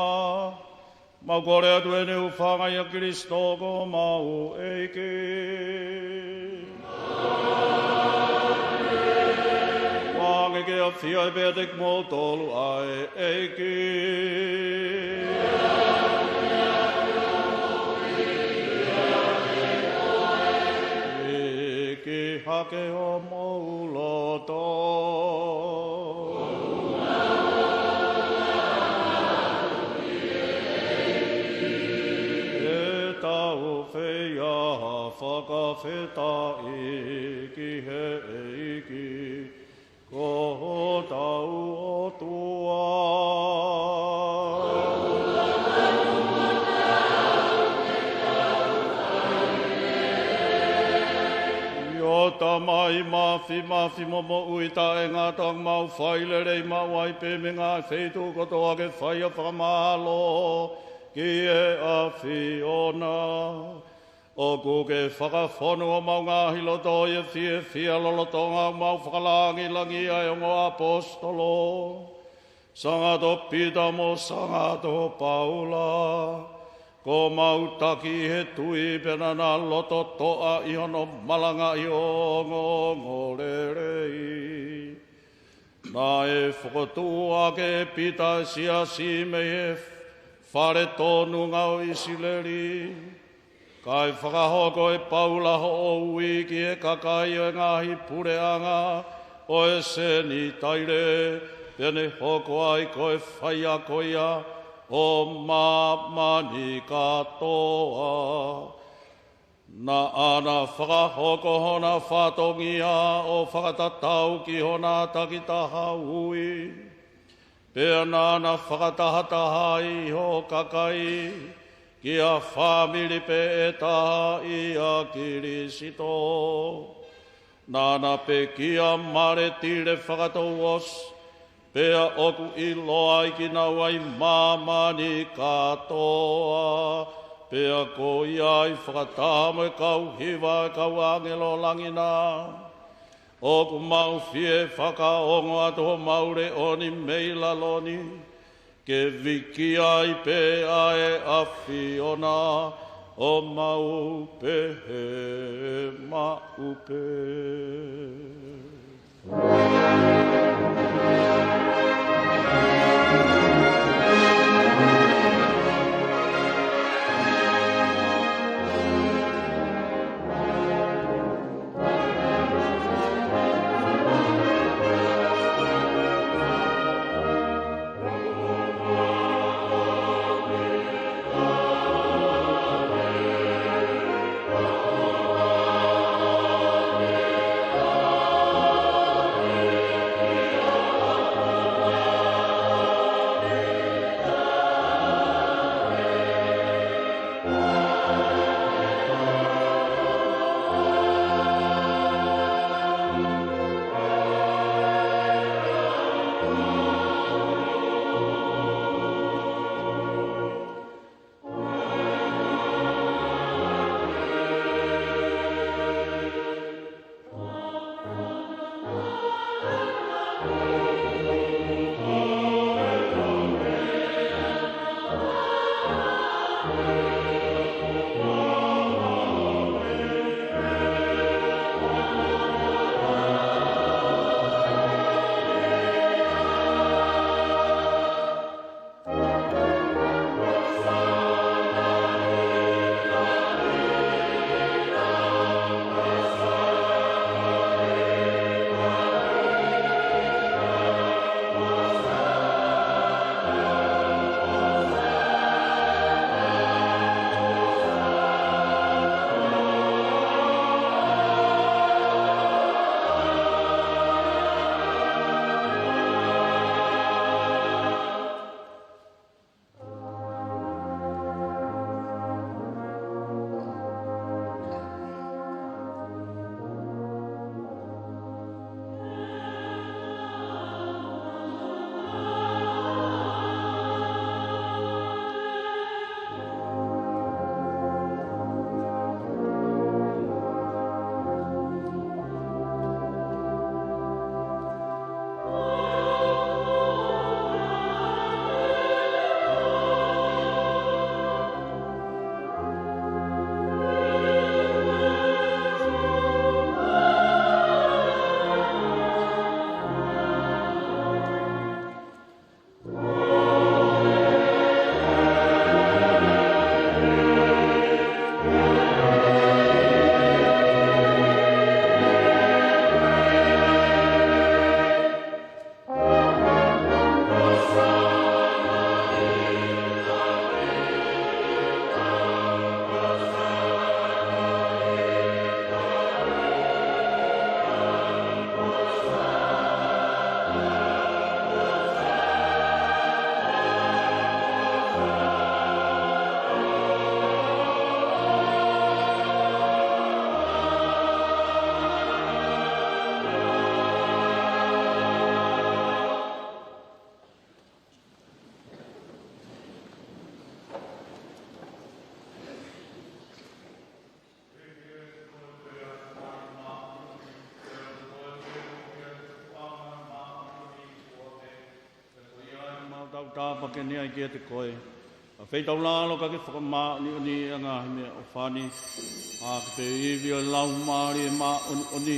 ʻOku mau kole atu ʻeni ʻi he huafa ʻo Kalaisi ko homau ʻEiki. Ange ke ʻafio pea ʻiate kimoutolu ʻa e ʻEiki. ʻIki hake homou loto. ʻE tau fai ha fakafetaʻi ki he ʻEiki, ko hotau ʻOtua. ʻIo, Tamai mafimafi mo moʻui taʻengata, ʻoku mau fai lelei maʻu ai pē mei he ngaahi feituʻu kotoa ke fai ʻa e fakamālō ki he ʻAfiona. ʻOku ke fakafonu homau ngaahi loto ʻi he fiefia lolotonga ʻoku mau fakalāngilangiʻi ʻa e ongo ʻaposetolo, Sangato Pita mo Sangato Paula, ko homau taki ʻi he tui, pea naʻa na loto toʻa ʻi hono malangaʻi ʻo e ongoongolelei. Naʻe fokotuʻu hake ʻe Pita ʻa e siasi mei he fale tōnunga ʻo ʻIsileli, kae fakahoko ʻe Paula hoʻo ui ki he kakai ʻo e ngaahi puleʻanga ʻo e Senitaile, pea ne hoko ai ko e faiako ia ʻo māmani kātoa. Naʻa na fakahoko hona fatongia ʻo fakatatau ki hona takitaha ui, pea naʻa na fakatahatahaʻi ho kakai ki ha fāmili pē ʻe taha ʻia Kilisito. Naʻa na pekia Maletile fakatouʻosi, pea ʻoku ʻiloa ʻe kinaua ʻi māmani kātoa, pea ko ia ai fakataha mo e kau hiva ʻo e kau ʻāngelo langi na. ʻOku mau fie fakaongo atu homau leʻo ni mei lalo ni, ke viki ai pē ʻa e ʻAfiona, ʻo mau pehē maʻu pē. Tāpuekina ai kiate koe ʻa e feitaulalo ka ke fakamāʻoniʻoniʻi ʻa e ngaahi meʻaʻofa ni ʻaki e ivi ʻo e Laumālie Māʻoniʻoni,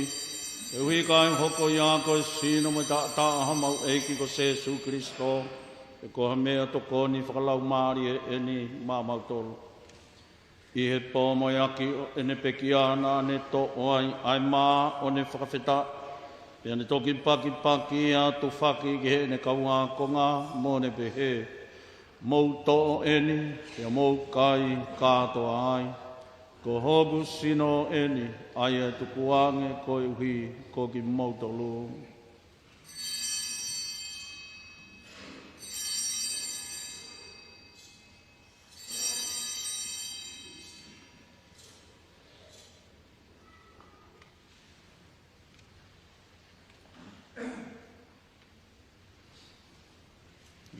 koeʻuhi kae hoko ia ko e sino mo e taʻataʻa ʻo homau ʻEiki ko Sēsū Kilisitō, pea ko ha meʻatokoni fakalaumālie ʻeni maʻamautolu. ʻI he pō mo e ʻeiki ʻo ʻene pekia naʻa ne toʻo ai ʻa e mā ʻo ne fakafetaʻi, pea ne toki pakipaki ʻo tufaki ki heʻene kau ākonga mo ne pehē, Mou toʻo ʻeni, pea mou kai kātoa ai. Ko hoku sino ʻeni, ʻa ia ʻe tukuange koeʻuhi ko kimoutolu.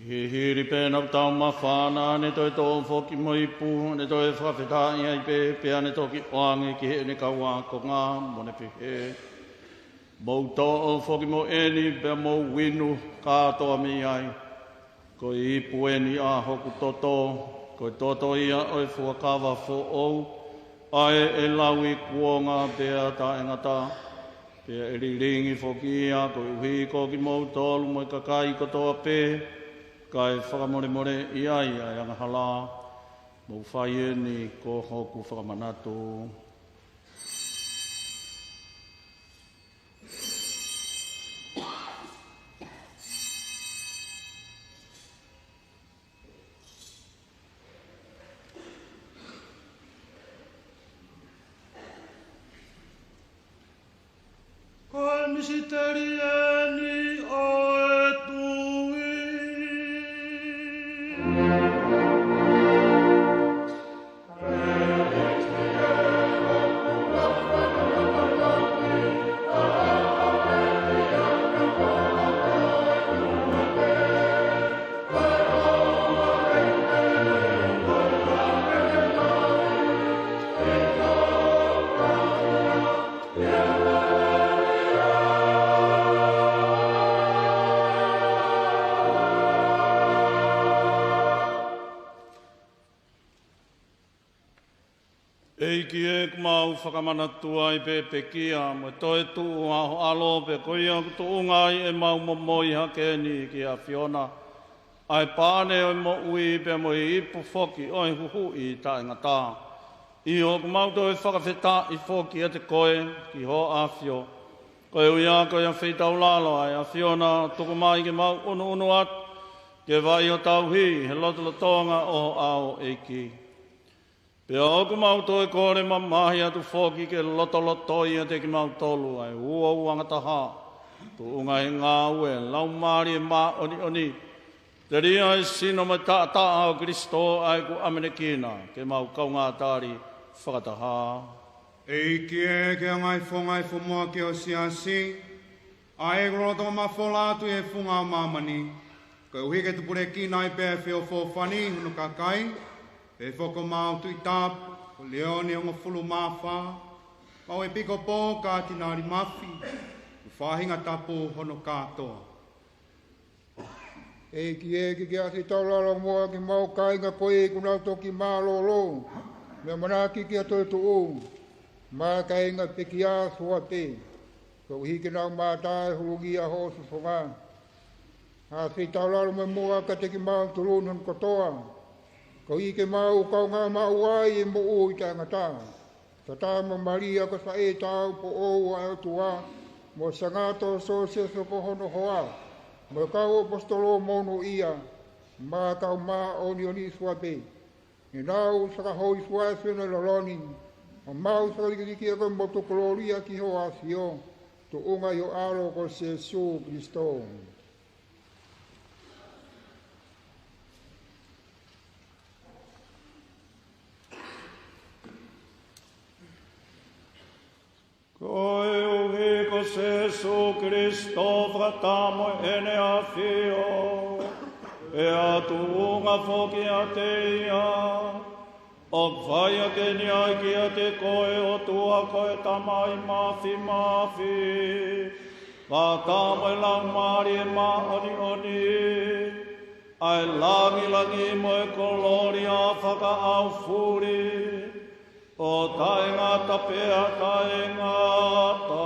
ʻI he hili pē ʻenau taumafa naʻa ne toe toʻo foki mo e ipu, ne toe fakafetaʻi ai pē, pea ne toki ʻoange ki heʻene kau ākonga mo ne pehē, Mou toʻo foki mo ʻeni, pea mou inu kātoa mei ai. Ko e ipu ʻeni ʻa hoku toto, ko e toto ia ʻo e fuakava foʻou, ʻa ē ʻe lauikuonga pea taʻengata, pea ʻe lilingi foki ia koeʻuhi ko kimoutolu mo e kakai kotoa pē, kae fakamolemoleʻi ai ʻa e angahala. Mou fai ʻeni ko hoku fakamanatu. Ko e misiteli ʻeni ʻo e tui. ʻEiki ē, ʻoku mau fakamanatu ai pē e pekia mo e toetuʻu ʻa ho ʻAlo, pea ko ia ʻoku tuʻunga ai ʻemau momoi hake ni ki he ʻAfiona, ʻa e paʻane ʻo e moʻui pea mo e ipu foki ʻo e huhuʻi taʻengata. ʻIo, ʻoku mau toe fakafetaʻi foki kiate koe ki hoʻo ʻAfio. Koeʻuhi ko ia feitaulalo ʻa e ʻAfiona, tuku mai ke mau ʻunuʻunu atu ke vaʻi ʻo tauhi he lotolotonga ʻo ho ʻao, ʻEiki. Pea ʻoku mau toe kole mamahi atu foki ke lotolotoi ʻiate kimautolu ʻa e uouangataha, tuʻunga he ngāue ʻa e Laumālie Māʻoniʻoni, telia ʻa e sino mo e taʻataʻa ʻo Kilisitō ʻa ʻeku ʻamanekina ke mau kaungā tali fakataha. ʻEiki ē, ke ʻaonga ʻi he fofonga ʻo e fonua ki ho siasi ʻa ʻeku lolotonga mafola atu ʻi he funga ʻo māmani, koeʻuhi ke tupulekina ai pē ʻa e feʻofoʻofani ʻi hono kakai, pea foki homau Tuʻi Tapu ko Leone hongofulu mā fā, mo e ʻEpikopō Katinali Mafi, mo e faʻahinga tapu hono kātoa. ʻEiki ē, ke ke ʻasi taulalo muʻa ki homau kāinga ko ē kuo nau toki mālōlō mei he ʻamanaki ki he toetuʻu, mo e kāinga pekia kotoa pē, koeʻuhi ke nau mātā e hūluʻi ʻa hoʻo feʻofoʻofani. ʻAsi taulalo mai muʻa kiate kimautolu ni hono kotoa, koeʻuhi ke mau kaungā maʻu ai e moʻui taʻengata. Tatau mo Malia ko e faʻē taʻu foʻou ʻa e ʻOtua, mo Sangata Siosefa ko hono hoa, mo e kau ʻaposetolo monūʻia, mo e kau māʻoniʻoni kotoa pē, ʻi heʻenau fakahōifua ʻa e ʻAfiona ʻi he lolo ni, ʻo mau fakalikilia koe mo tukulōlia ki hoʻo ʻAfio, tuʻunga ʻi ho ʻAlo ko Sēsū Kilisitō. Koeʻuhi ko Sēsū Kilisitō fakataha mo ʻEne ʻAfio, pea tuʻunga foki ʻiate ia, ʻoku fai ʻaki ni ʻa e kiate koe, ʻOtua ko e Tamai Māfimafi, fakataha mo e Laumālie Māʻoniʻoni, ʻA e langilangi mo e kolōlia fakaʻaufuli, ʻo taʻengata pea taʻengata.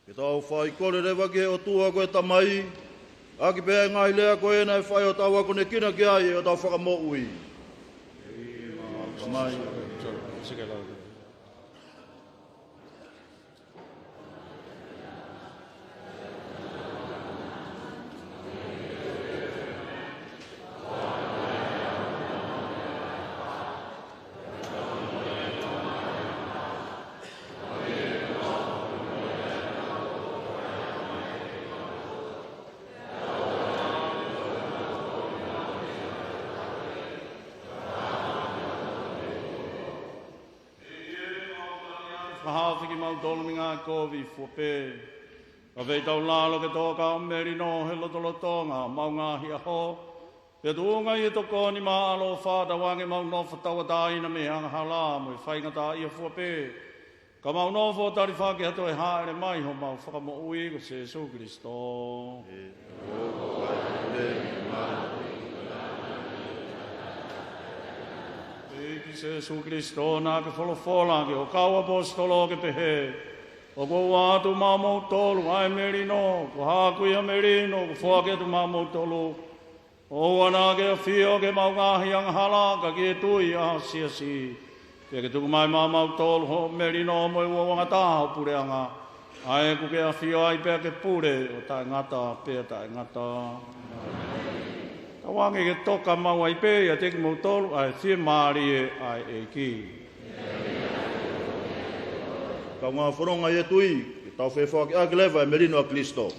Ke tau faikole leva ki he ʻOtua ko e Tamai, ʻaki pē ʻa e ngaahi lea ko ē naʻe fai ʻo tau akonekina ki ai ʻetau fakamoʻui. Tamai. Fakahaofi kimautolu mei he ngaahi kovi fua pē, ka fai ʻetau lalo ke tō kau melino he lotolotonga ʻo ʻemau ngaahi ʻaho, pea tuʻunga ʻi he tokoni māʻolunga ʻo e ʻAlo, tauange ʻemau nofo tauʻatāina mei he angahala mo e faingataʻaʻia fua pē, ka mau nofo ʻo tali hake ʻa e toe hāʻele mai ʻo homau Fakamoʻui ko Sīsū Kalaisi. ʻEiki Sīsū Kalaisi, naʻa ke folofola ki hoʻo kau ʻaposetolo ʻo ke pehē, ʻOku ou ʻoatu maʻamoutolu ʻa e melino, ko haʻaku ia melino kuo foaki atu maʻamoutolu. ʻOua naʻa ke ʻafio ki heʻemau ngaahi angahala, ka ke tui ʻa e siasi. Pea ke tuku mai maʻamoutolu hoʻo melino mo e ʻuauangataha ʻo e puleʻanga, ʻa ia ʻoku ke ʻafio ai pea ke pule ʻo taʻengata pea taʻengata. Tauange ke toka maʻu ai pē ʻiate kimoutolu ʻa e fiemālie ʻa e ʻEiki. Kaungā fononga ʻi he tui, ke tau fefoakiʻaki leva ʻa e melino ʻa Kalaisi.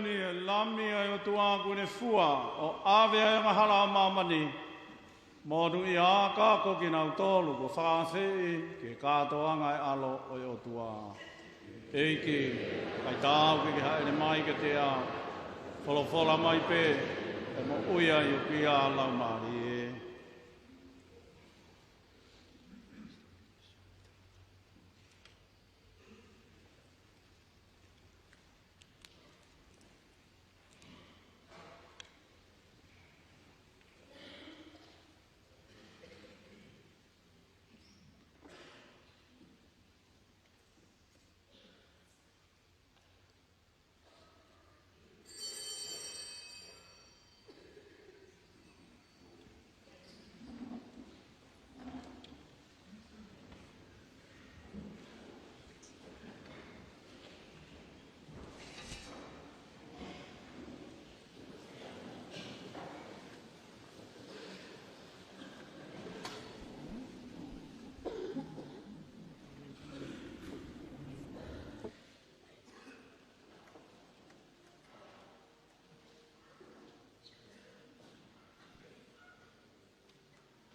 Ni e Lami ʻa e ʻOtua kuo ne fua ʻo ʻave ʻa e angahala ʻo māmani. Monūʻia ā kātoa kinautolu kuo fakaafeʻi ki he kātoanga ʻo e ʻAlo ʻo e ʻOtua. ʻEiki, ʻikai te u kei hāʻele mai kiate au, folofola mai pē, ʻe moʻui ai ʻoku ʻi ai ʻa e laumālie.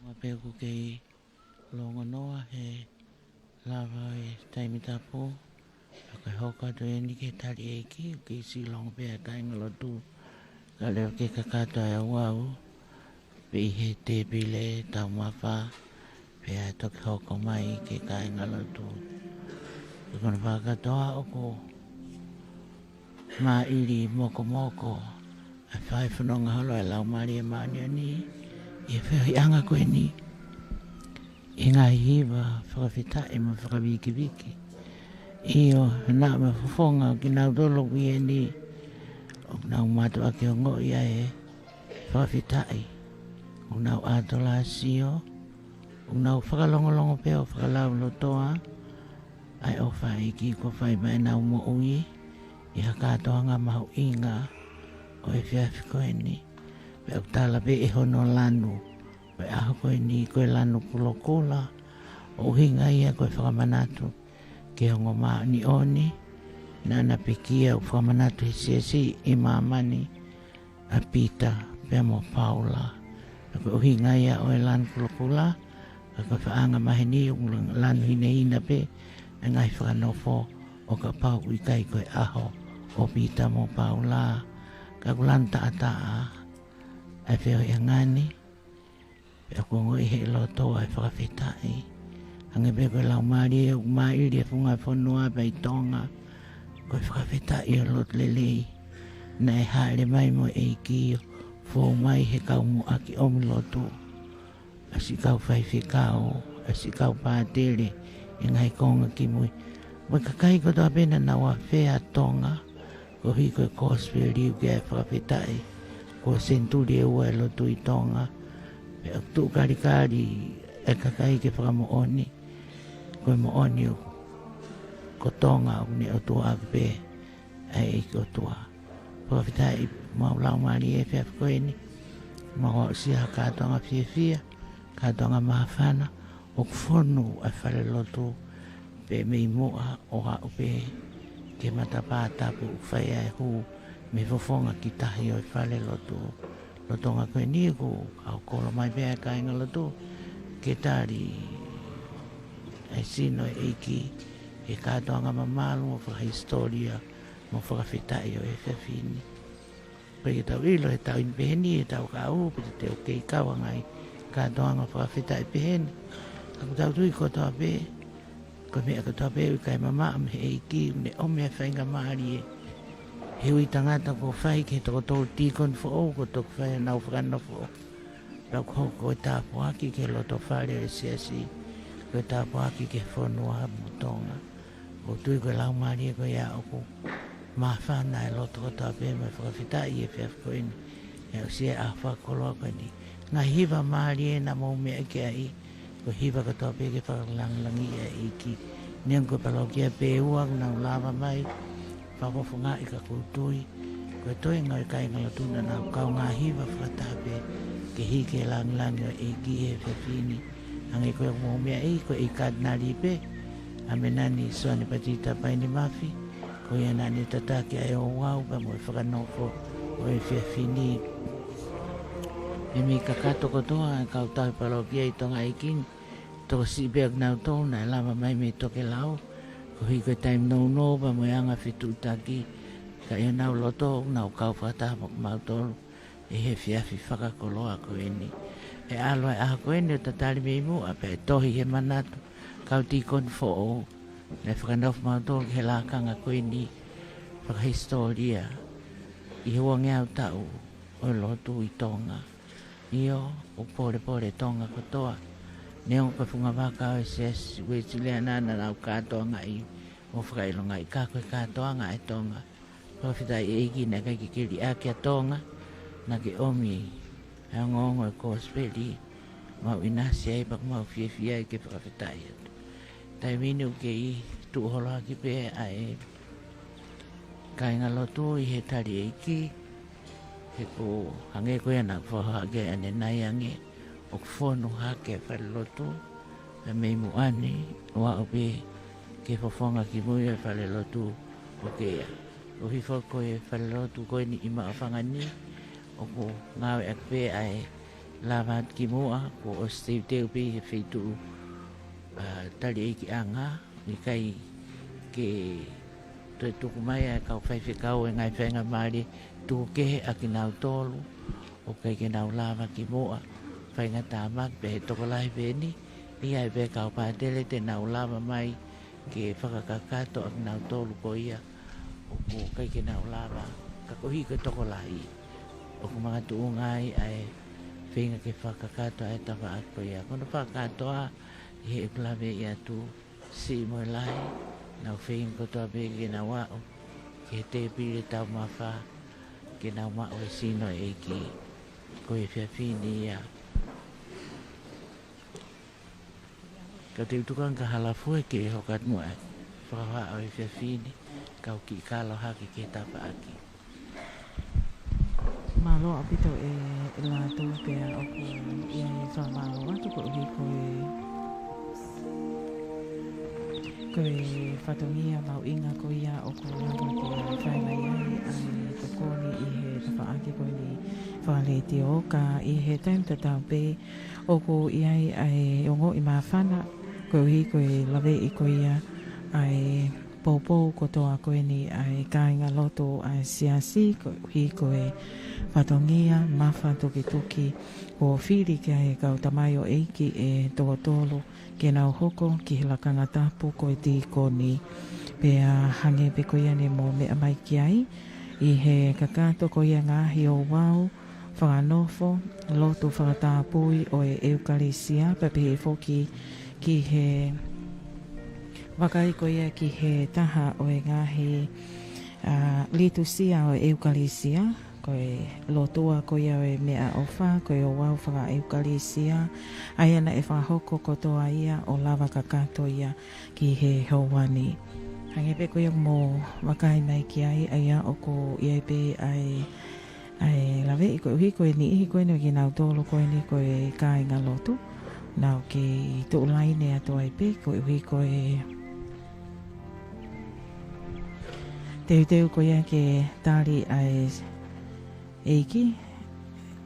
Mou pehē ʻoku kei longonoa he lava e taimi tapu, ʻa ia ko e hoko atu eni ki he tali ʻeiki, ʻoku kei siʻi longo pē ʻa e kāingalotu, ka leva ke kakato ʻa e ouau pē ʻi he tēpile taumafa, pea toki hoko mai ki he kāingalotu. Ko hono fakakātoa ʻoku māʻili mokomoko ʻa e fai fononga holo ʻa e Laumālie Māʻoniʻoni ʻi he feohiʻanga ko eni ʻi he ngaahi hiva fakafetaʻi mo fakavikiviki. ʻIo, naʻa mo e fofonga ʻo kinautolu ʻoku ʻi heni, ʻoku nau mātuʻaki ongoʻi ʻa e fakafetaʻi. ʻOku nau ʻatolāsio, ʻoku nau fakalongolongo pē ʻo fakalaulotoa ʻa e ʻofa ʻa e ʻEiki kuo fai maʻa ʻenau moʻui ʻi ha kātoanga mahuʻinga ʻo e efiafi ko eni. Pea ʻoku tala pē ʻe hono lanu ʻo e ʻaho ko eni ko e lanu kulokula, ʻo ʻuhinga ia ko e fakamanatu ki he ongo māʻoniʻoni naʻa na pekia ʻo fakamanatu he siasi ʻi māmani, ʻa Pita pea mo Paula. Pea ko e ʻuhinga ia ʻo e lanu kulokula, ka ko e faʻahinga maheni ʻoku lanu hinehina pē ʻa e ngaahi fakanofo ʻo kapau ʻoku ʻikai ko e ʻaho ʻo Pita mo Paula. Ka ʻoku lanu taʻataʻa ʻa e feohiʻanga ni, pea ʻoku ongoʻi ʻi he loto ʻa e fakafetaʻi. Hangē pē ko e laumālie ʻoku māʻili he funga fonua pea ʻi Tonga, ko e fakafetaʻi ʻo e loto lelei. Naʻe hāʻele mai mo e ʻEiki ʻo fou mai he kau muʻaki ʻomi lotu, ʻa siʻi kau faifekau, ʻa siʻi kau pātele, ʻi he ngaahi konga kimui, mo e kakai kotoa pē naʻa nau afea Tonga, koeʻuhi ko e kosipeli ʻoku ʻi ai e fakafetaʻi, ko e senituli ʻe ua e lotu ʻi Tonga. Pea ʻoku tuʻu kalikali ʻa e kakai ke fakamoʻoni ko e moʻoni ʻoku, ko Tonga ʻoku ne ʻOtuaʻaki pē ʻa e ʻEiki ʻOtua. Fakafetaʻi, mau laumālie he efiafi ko eni, mau aʻusia ha kātoanga fiefia, kātoanga māfana, ʻoku fonu ʻa e falelotu pē mei muʻa ʻo aʻu pē ki he matapā tapu ʻoku fai ai e hū mei he fofonga ki tahi ʻo e falelotu. Lolotonga ko eni ʻoku ʻalu kolo mai pē ʻa e kāingalotu ke tali ʻa e sino ʻo e ʻEiki he kātoanga mamalu mo fakahisitōlia mo fakafetaʻi ʻo e efiafi ni. Pea ʻi heʻetau ʻilo he taimi pehē ni, he taʻu kahaʻu, pea te u kei kau ʻa e ngaahi kātoanga fakafetaʻi pehē ni. Ka ʻoku tau tui kotoa pē, ko e meʻa kotoa pē ʻoku ʻikai mamaʻo mei he ʻEiki, ʻoku ne ʻomi ʻa e faingamālie he ui tangata kuo fai ki he toko tolu tīkoni foʻou kuo toki fai honau fakanofo. Pea ʻoku hoko ko e tāpuaki ki he loto fale ʻo e siasi, ko e tāpuaki ki he fonua mo Tonga. ʻOku ou tui ko e laumālie ko ia ʻoku māfana e loto kotoa pē mo e fakafetaʻi he efiafi ko eni, he ʻoku ʻi ai e fakakoloa ko eni. Ngaahi hiva mālie naʻa mou meʻa ki ai, ko e hiva kotoa pē ke fakalāngilangiʻi ʻa e ʻEiki. Neongo ko e palokia pē ʻe ua ʻoku nau lava mai, fakafofongaʻi ka ʻoku ou tui ko e toenga ʻo e kāingalotu naʻa nau kaungā hiva fakataha pē ke hiki e lāngilangi ʻo e ʻEiki he efiafi ni. Hangē ko ia ʻoku mou meaʻi, ko e ʻEiki Katinali pē, ʻa Menani Soane Patita Paini Mafi, Ko ia naʻa ne tataki ʻa e ouau pea mo e fakanofo ʻo e efiafi ni. Mei he kakato kotoa ʻa e kau tauhi palokia ʻi Tonga ʻi Kini, tokosiʻi pē ʻa kinautolu naʻe lava mai mei tokelau, koeʻuhi ko e taimi nounou pea mo e anga fetuʻutaki, ka ʻi honau loto ʻoku nau kau fakataha mo kimautolu ʻi he efiafi fakakoloa ko eni. ʻE ʻalu ʻa e ʻaho ko eni ʻo tatali mei muʻa pea ʻe tohi he manatu kau tīkoni foʻou naʻe fakanofo mautolu ki he lakanga ko eni fakahisitōlia ʻi he uangeau taʻu ʻo e lotu ʻi Tonga. ʻIo, ʻoku pōlepole Tonga kotoa. Neongo ko e funga vaka ʻo e Siasi Uēsiliana naʻa nau kātoangaʻi mo fakaʻilongaʻi, ka ko e kātoanga ʻa e Tonga. Fakafetaʻi ʻEiki naʻe ʻikai ke ke liʻaki ʻa Tonga, naʻa ke ʻomi ʻa e ongoongo ʻo e kosipeli, mau ʻinasi ai pea ʻoku mau fiefia ai ke fakafetaʻi atu. Taimi ni ʻoku kei tuʻu holo hake pē ʻa e kāingalotu ʻi he tali ʻeiki, he ʻoku hangē ko ia naʻa ku fakahā ki ai ʻanenai ange, ʻoku fonu hake falelotu, pea mei muʻa ni, ʻo aʻu pē ki he fofonga kimui ʻo e falelotu ʻo Keea. ʻOku hifo ko e falelotu ko eni ʻi Maʻufanga ni, ʻoku ngāueʻaki pē ʻa e lava atu ki muʻa, kuo ʻosi teuteu pē ʻi he feituʻu, ʻa, tali ʻeikiʻanga, ʻikai ke toe tuku mai ʻa e kau faifekau ʻo e ngaahi faingamālie tuku kehe ʻa kinautolu ʻoku ʻikai ke nau lava ki muʻa, faingatāmaki pea he tokolahi pē eni, ʻi ai pē kau pātele te nau lava mai ke fakakakato ʻa kinautolu ko ia ʻoku ʻikai ke nau lava, ka koeʻuhi ko e tokolahi ʻoku makatuʻunga ai ʻa e feinga ke fakakakato ʻa e tafaʻaki ko ia. Ko hono fakakātoa ʻi heʻeku laveʻi atu, siʻi mo e lahi, nau feinga kotoa pē ke nau aʻu ki he tēpile taumafa, ke nau maʻu e sino ʻo e ʻEiki. Ko e efiafi ni ia. Ka te u tuku ange kia Halafue ke hoko atu mo e fakahā ʻo e efiafi ni, kau kiʻi kalo hake ki he tafaʻaki. Mālō ʻaupito ʻe, ʻe Lātū, pea ʻoku ʻi ai e fakamālō atu koeʻuhi ko e, ko e fatongia mahuʻinga ko ia ʻoku lava ke fai mai ai ʻa e tokoni ʻi he tafaʻaki ko eni fakalētio, ka ʻi he taimi tatau pē ʻoku ʻi ai ʻa e ongoʻi māfana koeʻuhi ko e laveʻi ko ia ʻa e poupou kotoa ko eni ʻa e kāingalotu ʻa e siasi, koeʻuhi ko e fatongia mafatukituki kuo fili ki ai e kau tamaioʻeiki ʻe toko tolu ke nau hoko ki he lakanga tapu ko e tīkoni. Pea hangē pē ko ia naʻa mou meʻa mai ki ai, ʻi he kakato ko ia ngaahi ouau fakanofo, lotu fakatapui ʻo e ʻEukalisia, pea pehē foki ki he vakai ko ia ki he taha ʻo e ngaahi, ʻa, litusia ʻo e ʻEukalisia, ko e lotua ko ia ʻo e meʻaʻofa, ko e ouau fakaʻeukalisia, ʻa ia naʻe fakahoko kotoa ia ʻo lava kakato ia ki he houa ni. Hangē pē ko ia ʻoku mou vakai mai ki ai, ʻa ia ʻoku ʻi ai pē ʻa e, ʻa e laveʻi koeʻuhi ko e niʻihi ko eni ʻo kinautolu ko eni ko e kāingalotu. Nau kei tuʻu laine atu ai pē koeʻuhi ko e teuteu ko ia ke tali ʻa e ʻEiki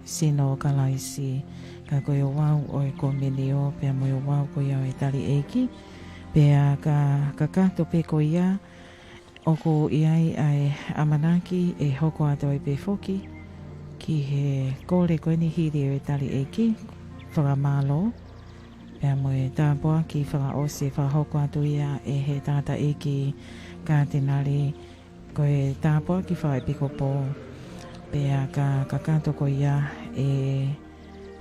sino ʻo Kalaisi, ka ko e ouau ʻo e komenio, pea mo e ouau ko ia ʻo e tali ʻeiki, pea ka, kakato pē ko ia, ʻoku ʻi ai ʻa e ʻamanaki ʻe hoko atu ai pē foki ki he kole ko eni hili ʻo e tali ʻeiki, fakamālō, pea mo e tāpuaki fakaʻosi fakahoko atu ia ʻe he tangataʻeiki Katinali, ko e tāpuaki fakaʻepikopō, pea ka kakato ko ia ʻe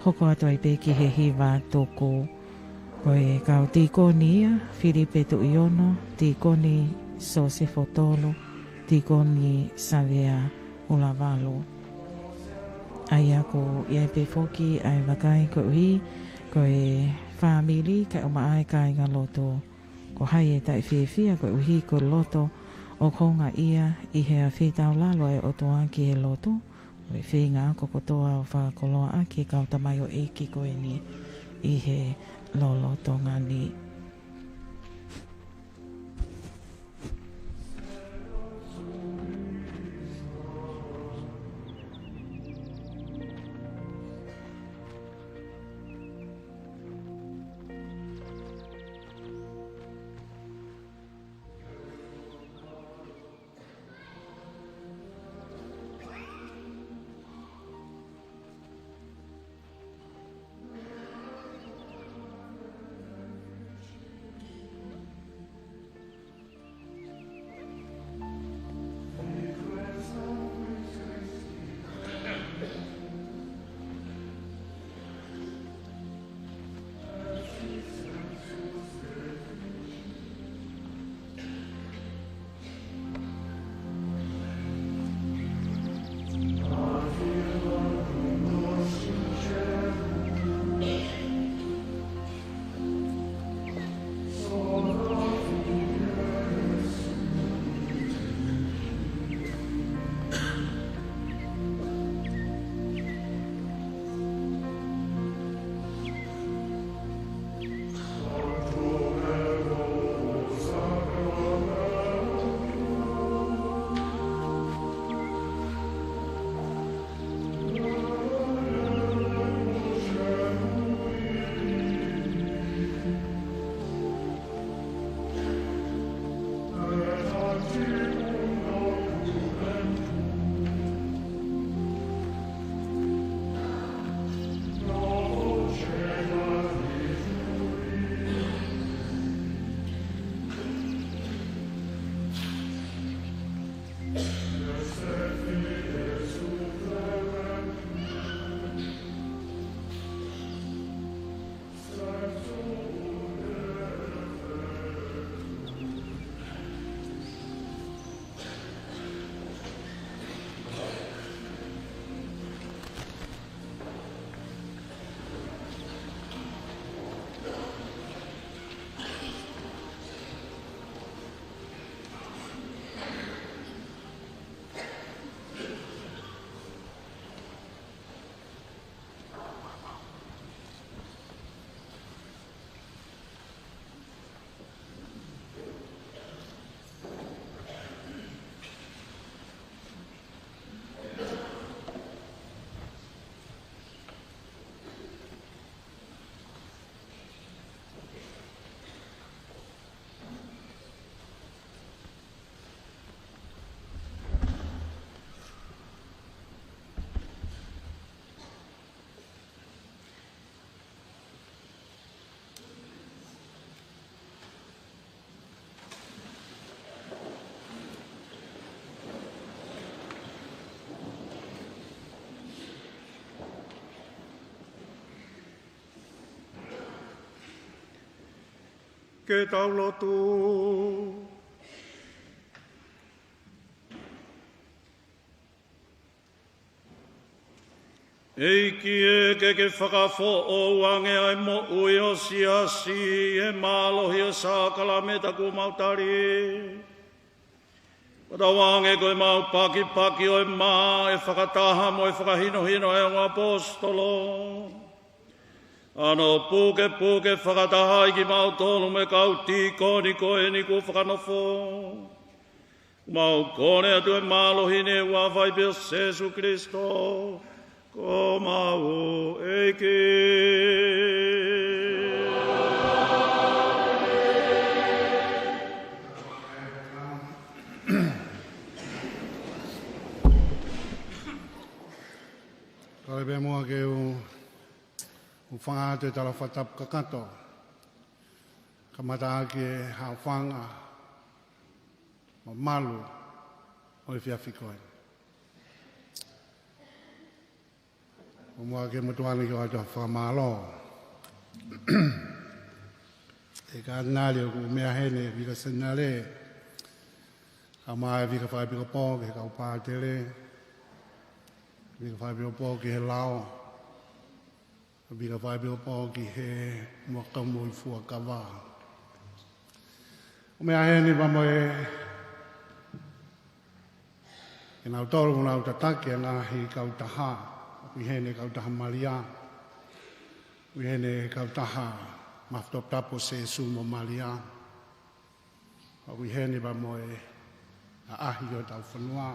hoko atu ai pē ki he hiva tuku. Ko e kau tīkoni ia, Filipe Tuʻiono, tīkoni Sosefo Tolu, tīkoni Savea Hulavalu. ʻA ia ʻoku ʻi ai pē foki ʻa e vakai koeʻuhi ko e fāmili kae ʻumaʻā e kāingalotu. Ko hai ʻe taʻefiefia koeʻuhi ko e loto ʻoku houngaʻia ʻi he afeitaulalo ʻa e ʻOtua ki he lotu, ʻo e feinga ako kotoa ʻo fakakoloaʻaki e kau tamaioʻeiki ko eni ʻi he lolotonga ni. Ke tau lotu. ʻEiki ē, ke ke fakafoʻou ange ʻa e moʻui ʻo e siasi ʻi he mālohi ʻo e sākalamēniti kuo mau tali. Pea tau ange ko e mau pakipaki ʻo e mā ʻe fakataha mo e fakahinohino ʻa e ongo ʻaposetolo. ʻAno pukepuke fakataha ai kimautolu mo e kau tīkoni ko eni kuo fakanofo. Mau kole atu ʻa e mālohi ni ʻi he huafa ʻo Sēsū Kalaisi ko homau ʻEiki. Kole pē muʻa ke u, u hūfanga atu he tala fakatapu kakato. Kamata ʻaki e haʻofanga mo e malu ʻo e efiafi ko eni. ʻOku mau ke motuʻa ni ke ʻoatu ha fakamālō. ʻE Katinali ʻoku meʻa heni, Vika Seniale, kae ʻumaʻā e Vika Fakaepikopō ki he kau pātele, Vika Fakaepikopō ki he lao, Vika Fakaepikopō ki he muʻa kau moʻui fuakava. ʻOku meʻa heni pea mo e, kinautolu ʻoku nau tataki ʻa e ngaahi kautaha. ʻOku ʻi heni e kautaha Malia. ʻOku ʻi heni e kautaha Mafu Toputapu ʻo Sēsū mo Malia. ʻOku ʻi heni pea mo e ʻaʻahi ʻo hotau fonua,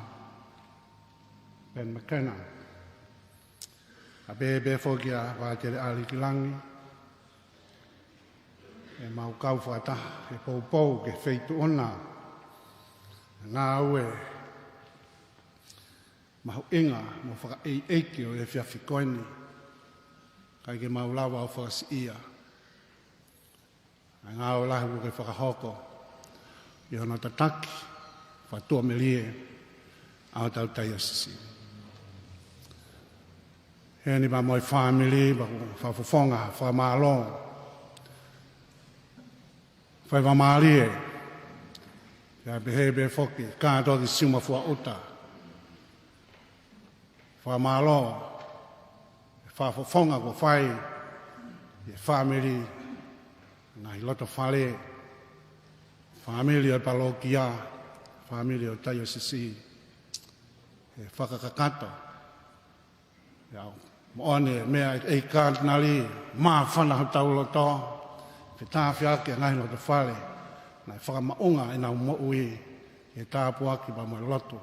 Ben McKenna. Kae pehē pē foki ʻa Fātele ʻAlikilangi, ʻemau kau fakataha he poupou ki he feituʻu ʻo e ngāue mahuʻinga mo fakaʻeiʻeiki ʻo e efiafi ko eni. ʻIkai ke mau lava ʻo fakasiʻia ʻa e ngāue lahi kuo ke fakahoko ʻi hono tataki fakatuʻamelie ʻa hotau taiosisi. Heni pea mo e fāmili, pea ʻoku fakafofonga ha fakamālō faingamālie. Kae pehē pē foki kātoa ki Siumafuaʻuta. Fakamālō he fakafofonga kuo fai ʻe he fāmili, ngaahi lotofale, fāmili ʻo e palokia, fāmili ʻo e taiosisi, he fakakakato. ʻIo, moʻoni e meʻa ʻe Katinali, māfana hotau loto, fetāfeaki ʻa e ngaahi lotofale naʻe fakamaʻunga ʻenau moʻui he tāpuaki pea mo e lotu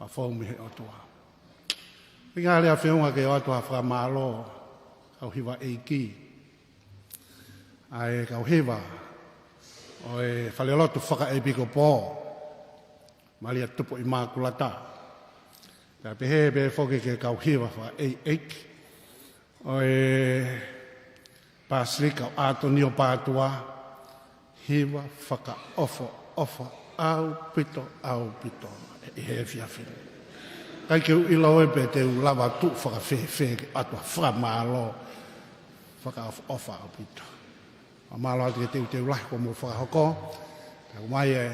ʻa e fou mei he ʻOtua. Pea ʻi he lea feʻunga ke ʻoatu ha fakamālō, kau hiva ʻeiki, ʻa e kau hiva ʻo e Falelotu Fakaepikopō Malia Tupu ʻImākulata. Pea pehē pē foki ki he kau hiva fakaʻeiʻeiki ʻo e Pasilika ʻo ʻAtonio Pātua, hiva fakaʻofoʻofa ʻaupito, ʻaupito ʻi he efiafi ni. ʻIkai ke u ʻilo pe te u lava tuʻu fakafēfē ke ʻoatu ha fakamālō fakaʻofoʻofa ʻaupito. Fakamālō atu ki he teuteu lahi kuo mou fakahoko. Kae ʻumaʻā e,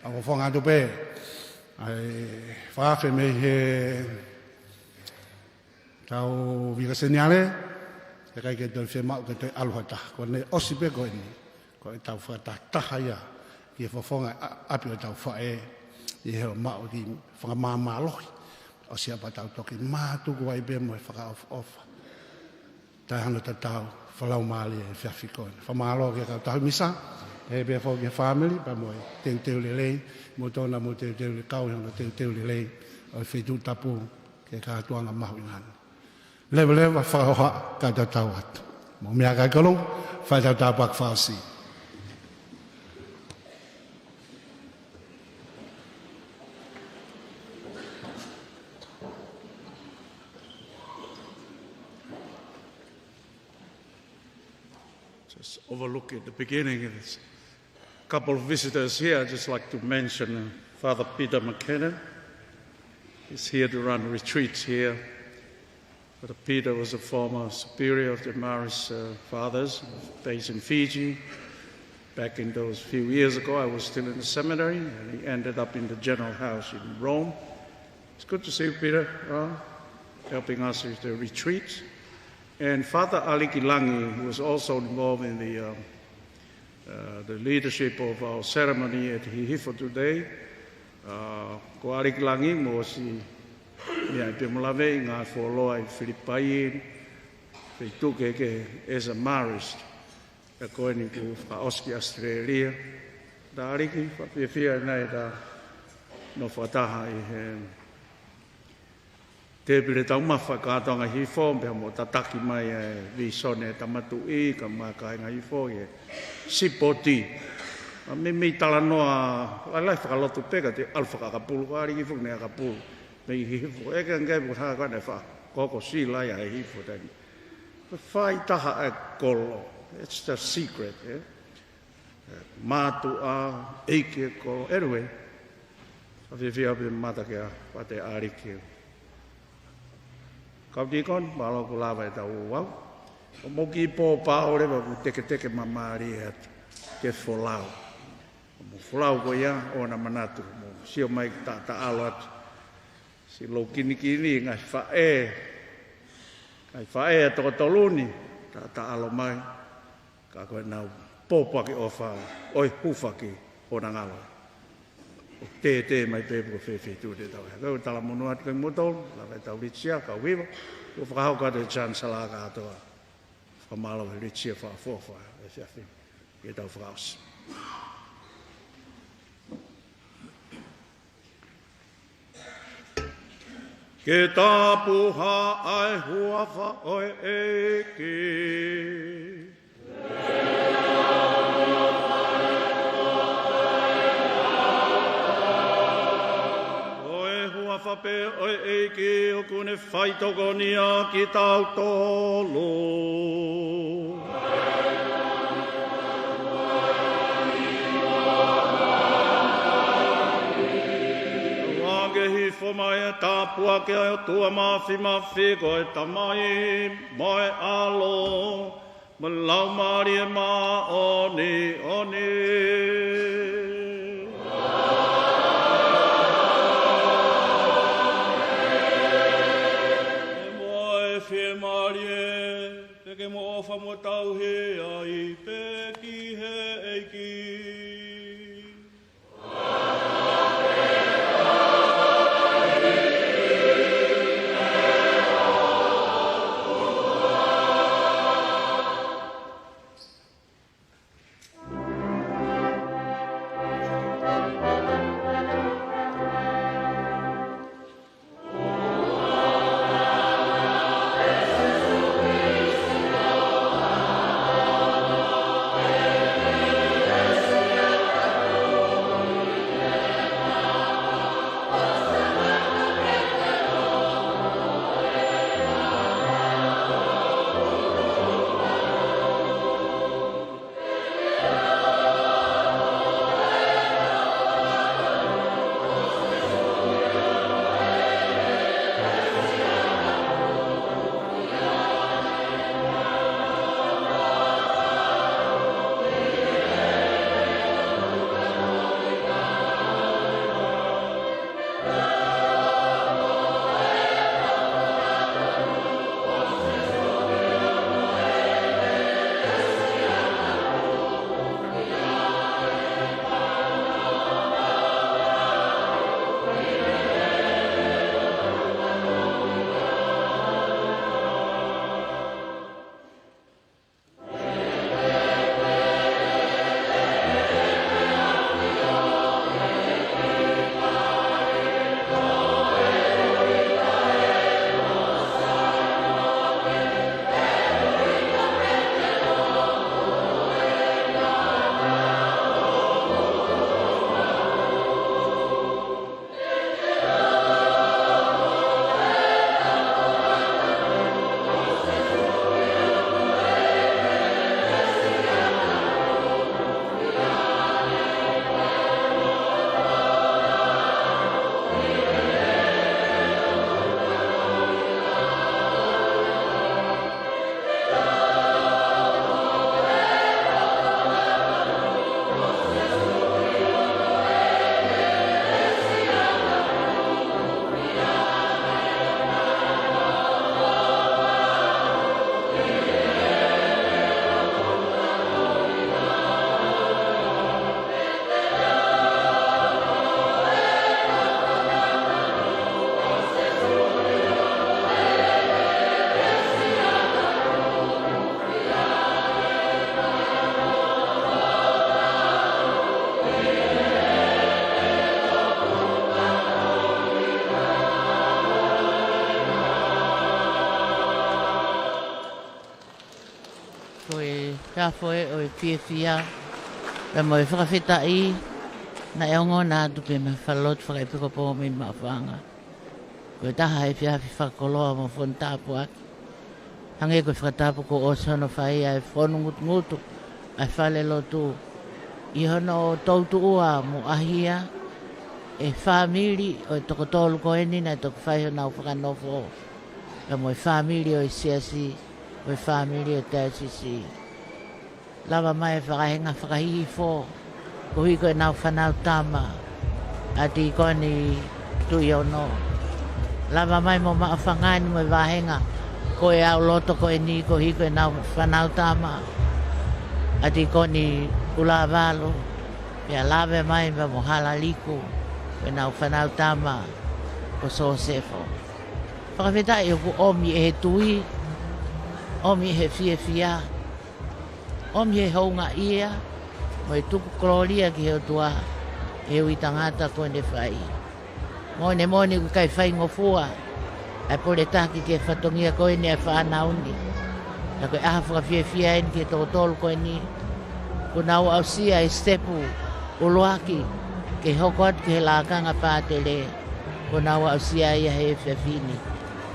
ʻoku ou fakafofonga atu pē ʻa e fakaafe mei he kau Vika Seniale, ʻe ʻikai ke toe fiemaʻu ke toe ʻalu ha taha. Ko ʻene ʻosi pē ko eni, ko ʻetau fakatahataha ia ki he fofonga ʻa-, ʻapi ʻo ʻetau faʻē, ʻi he ʻomai e kiʻi fakamāmālohi. ʻOsi ia pea tau toki mātuku ai pē mo e fakaʻofoʻofa. Taʻe hano tatau, fakalaumālie he efiafi ko eni. Fakamālō ki he kau tauhi misa, pehē pē foki ki he fāmili, pea mo e teuteu lelei, mo tona mo teuteu le kau, hano teuteu lelei ʻo e feituʻu tapu ki he kātoanga mahuʻinga ni. Leveleva fakahoha kae tau atu. Mou meʻa kae kolo, fai ʻetau tāpuaki fakaʻosi. Just overlooking the beginning, there's a couple of visitors here. I'd just like to mention, uh, Father Peter McKenna. He's here to run retreats here. Father Peter was a former superior of the Marist, uh, Fathers based in Fiji. Back in those few years ago, I was still in the seminary, and he ended up in the general house in Rome. It's good to see you, Peter, uh, helping us with the retreat. And Father Aliki Langi, who was also involved in the, um, uh, the leadership of our ceremony at Hihifo today. Uh, ko Aliki Langi mo si mea i pe mo lave i ngā fuoloa i Filipai, feituʻu kehekehe as a Marist. Pea ko eni kuo fakaʻosi ki ʻAositelēlia. Tā Aliki, fakafiefia nai ta nofo fakataha ʻi he tēpile taumafa kātoanga Hihifo, pea mo tataki mai e vīsone ʻa e Tama Tuʻi, kae ʻumaʻā e kāinga Hihifo ʻi he sipoti. ʻA, meimei talanoa, lailai fakalotu pē ka te ʻalu fakaʻakapulu, ko Aliki foki naʻe ʻakapulu mei Hihifo. ʻEke ange ʻe he puha ko ʻene fā, ko ko sila ia ʻe Hihifo taimi. Fai taha e kolo. It's the secret, eh? Mātuʻa, ʻeiki e kolo. Anyway, fakafiefia pē mata ke a, fate Aliki. Kau tīkoni, mālō kuo lava e tau ʻo aʻu. ʻO mou kiʻi pōpao leva kuo teketeke māmālie atu ke folau. Mou folau ko ia ʻo na manatu, mou sio mai ki taʻataʻalo atu. Siʻi lou kinikini, ngaahi faʻē, ngaahi faʻē ʻa e toko tolu ni, taʻataʻalo mai, ka ko ʻenau pōpoaki ʻofa, ʻo e hūfaki ʻo na ngalo. ʻO tētē mai pē pe ko fē feituʻu te tau. Ka ko e talamonū atu kia moutolu, lava e tau Lititia, kau Hiva, ʻo fakahoko atu e Chancellor kātoa. Fakamālō he Lititia fakaʻofoʻofa, e fiafi. Ke tau fakaʻosi. Ke tapuhā ʻa e huafa ʻo e ʻEiki. Ko e huafa pē ʻo e ʻEiki ʻoku ne faitokonia kitautolu. Ke Hihifo mai e tāpuaki ʻa e ʻOtua Māfimafi, ko e Tamai, mo e ʻAlo, mo e Laumālie Māʻoniʻoni. Mo e fiemālie, pea ke mou ʻofa mo tauhi ai pē ki he ʻEiki. Ko e efiafi ʻo e fiefia, pea mo e fakafetaʻi, naʻe ongona atu pē mei he falelotu fakaʻepikopō mei Maʻufanga. Ko e taha e efiafi fakakoloa mo fonu tāpuaki. Hangē ko e fakatapu kuo ʻosi hono fai ʻa e fonu ngutungutu ʻa e falelotu ʻi hono toutuʻua mo ʻahia e fāmili ʻo e toko tolu ko eni naʻe toki fai honau fakanofo, pea mo e fāmili ʻo e siasi, mo e fāmili ʻo e taiosisi. Lava mai e vāhenga fakahihifo, koeʻuhi ko ʻenau fānau tama, ʻa Tīkoni Tuʻiono. Lava mai mo Maʻufanga ni mo e vāhenga ko e ʻauloto ko eni, koeʻuhi ko ʻenau fānau tama, ʻa Tīkoni ʻUlavalu. Pea lava mai pea mo Halaliku, ko ʻenau fānau tama ko Sosefo. Fakafetaʻi ʻoku ʻomi ʻe he tui, ʻomi ʻe he fiefia, ʻomi ʻe he houngaʻia, mo e tuku kolōlia ki he ʻOtua, ʻe ui tangata ko eni fai. Moʻoni moʻoni ʻoku ʻikai faingofua ʻa e poletaki ki he fatongia ko eni ʻa e fānau ni. Ka ko e ʻaho fakafiefia eni ki he toko tolu ko eni, kuo nau aʻusia e sitepu ʻuluaki ke hoko atu ki he lakanga pātele, kuo nau aʻusia ia he efiafi ni.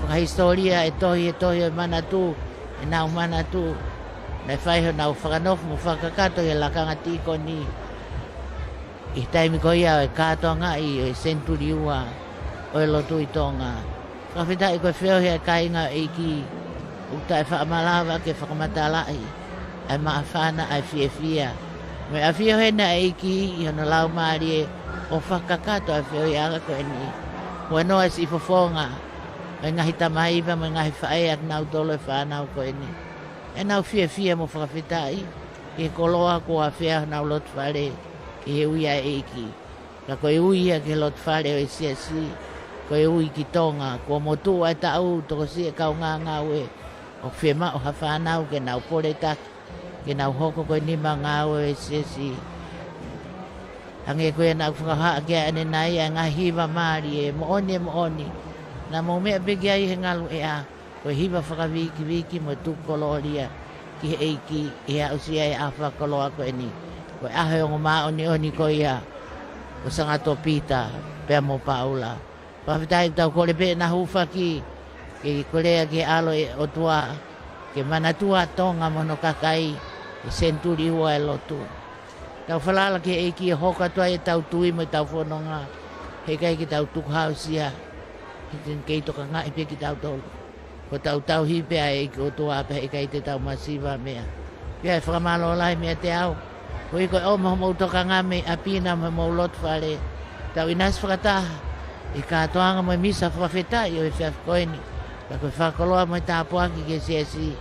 Fakahisitōlia e tohi, e tohi ʻo e manatu, ʻenau manatu, naʻe fai honau fakanofo mo fakakakato ʻi he lakanga tīkoni ʻi he taimi ko ia ʻo e kātoangaʻi ʻo e senituli ua ʻo e lotu ʻi Tonga. Fakafetaʻi ko e feohi ʻa e kāinga ʻo e ʻEiki, ʻoku taʻefaʻamalava ke fakamatalaʻi ʻa e māfana, ʻa e fiefia mo e ʻafio heni ʻa e ʻEiki ʻi hono laumālie ʻo fakakakato ʻa e feohiʻanga ko eni. Huanoa e siʻi fofonga ʻo e ngaahi tamai pea mo e ngaahi faʻē ʻa kinautolu e fānau ko eni, ʻenau fiefia mo fakafetaʻi ʻi he koloa kuo afea honau loto fale ʻi he ui ʻa e ʻEiki. Ka ko e ui ia ki he loto fale ʻo e siasi, ko e ui ki Tonga, kuo motuʻa e taʻu, tokosiʻi e kaungā ngāue, ʻoku fiemaʻu ha fānau ke nau poletaki, ke nau hoko ko e nima ngāue ʻo e siasi. Hangē ko ia naʻa ku fakahā ki ai ʻanenai, ʻa e ngaahi hiva mālie, moʻoni e moʻoni, naʻa mou meʻa pē ki ai he ngalu ʻea, ko e hiva fakavikivikiʻi mo e tuku kolōlia ki he ʻEiki ʻi he aʻusia e ʻaho fakakoloa ko eni. Ko e ʻaho e ongo māʻoniʻoni ko ia ʻo Sangato Pita pea mo Paula. Fakafetaʻi, tau kole pē ʻena hūfaki, ke kole ki he ʻAlo ʻo e ʻOtua ke manatua Tonga mo hono kakai he senituli ua e lotu. Tau falala ki he ʻEiki ʻo hoko atu ai ʻetau tui mo ʻetau fononga, heʻikai ke tau tukuhāusia, he te ne kei tokangaʻi pē kitautolu. Ko ʻetau tauhi pē ʻa e ʻEiki ʻOtua pea heʻikai te tau masiva meʻa. Pea ʻe fakamālō lahi meiate au, koeʻuhi ko e ʻomai homou tokanga mei ʻapi na mo homou loto fale, tau ʻinasi fakataha ʻi he kātoanga mo e misa fakafetaʻi ʻo e efiafi ko eni. Ka ko e fakakoloa mo e tāpuaki ki he siasi,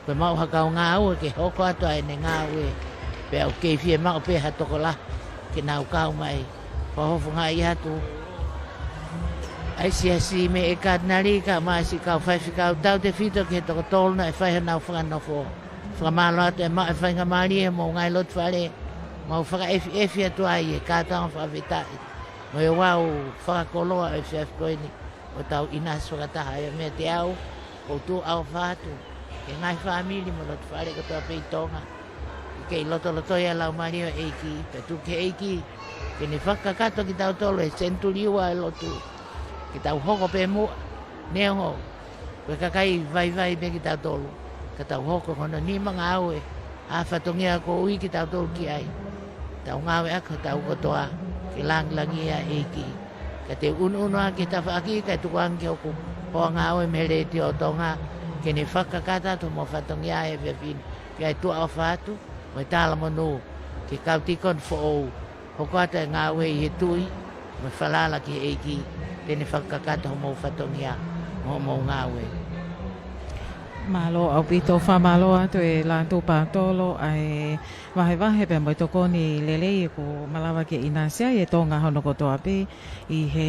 ko e maʻu ha kau ngāue ke hoko atu ʻa ʻene ngāue, pea ʻoku kei fiemaʻu pē ha tokolahi ke nau kau mai. Fakafofongaʻi atu ʻa e siasi mei he Katinali kae ʻumaʻā siʻi kau faifekau tautefito ki he toko tolu naʻe fai honau fakanofo. Fakamālō atu e maʻu e faingamālie homou ngaahi loto fale, mau fakaʻefiʻefi atu ai e kātoanga fakafetaʻi mo e ouau fakakoloa ʻo e efiafi ko eni, ʻo tau ʻinasi fakataha ai. Meiate au, ʻoku ou tuʻu ʻofa atu ki he ngaahi fāmili mo e loto fale kotoa pē ʻi Tonga, ke kei lotolotoi ʻa e Laumālie ʻo e ʻEiki, pea tuku ki he ʻEiki ke ne fakakakato kitautolu he senituli ua e lotu, ke tau hoko pē muʻa, neongo ko e kakai vaivai pē kitautolu, ka tau hoko ko hono nima ngāue ʻa e fatongia kuo ui kitautolu ki ai. Tau ngāueʻaki hotau kotoa ke langilangiʻia e ʻEiki. Ka te u ʻunuʻunu ʻaki e tafaʻaki kae tuku ange ki hoku hoa ngāue mei he Letiō Tonga, ke ne fakakakato atu homou fatongia he efiafi ni. Pea ʻe tuʻa ʻofa atu mo e talamonū ki he kau tīkoni foʻou, hoko atu e ngāue ʻi he tui mo e falala ki he ʻEiki, te ne fakakakato homou fatongia mo hoʻomou ngāue. Mālō ʻaupito, fakamālō atu e Lātū Patolo ʻa e vahevahe pea mo e tokoni lelei ʻoku malava ke ʻinasi ai e Tonga hono kotoa pē ʻi he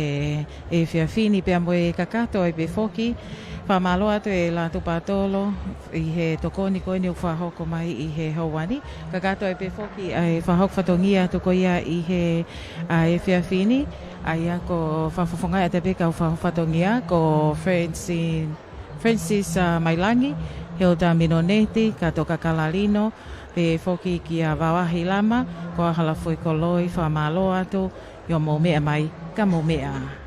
efiafi ni, pea mo e kakato ai pē foki. Fakamālō atu e Lātū Patolo ʻi he tokoni ko eni ʻoku fakahoko mai ʻi he houa ni. Kakato ai pē foki ʻa e fakahoko fatongia atu ko ia ʻi he, ʻa e efiafi ni, ʻa ia ko e fakafofongaʻi atu pē kau fakahoko fatongia ko Francine Francis, ā, Mailangi, Hilda Minoneti, Kato Kakalino, pehē foki kia Vavahi Lama, ko Hala Foʻi Koloi, fakamālō atu, ʻi hoʻomou meʻa mai, ka mou meʻa.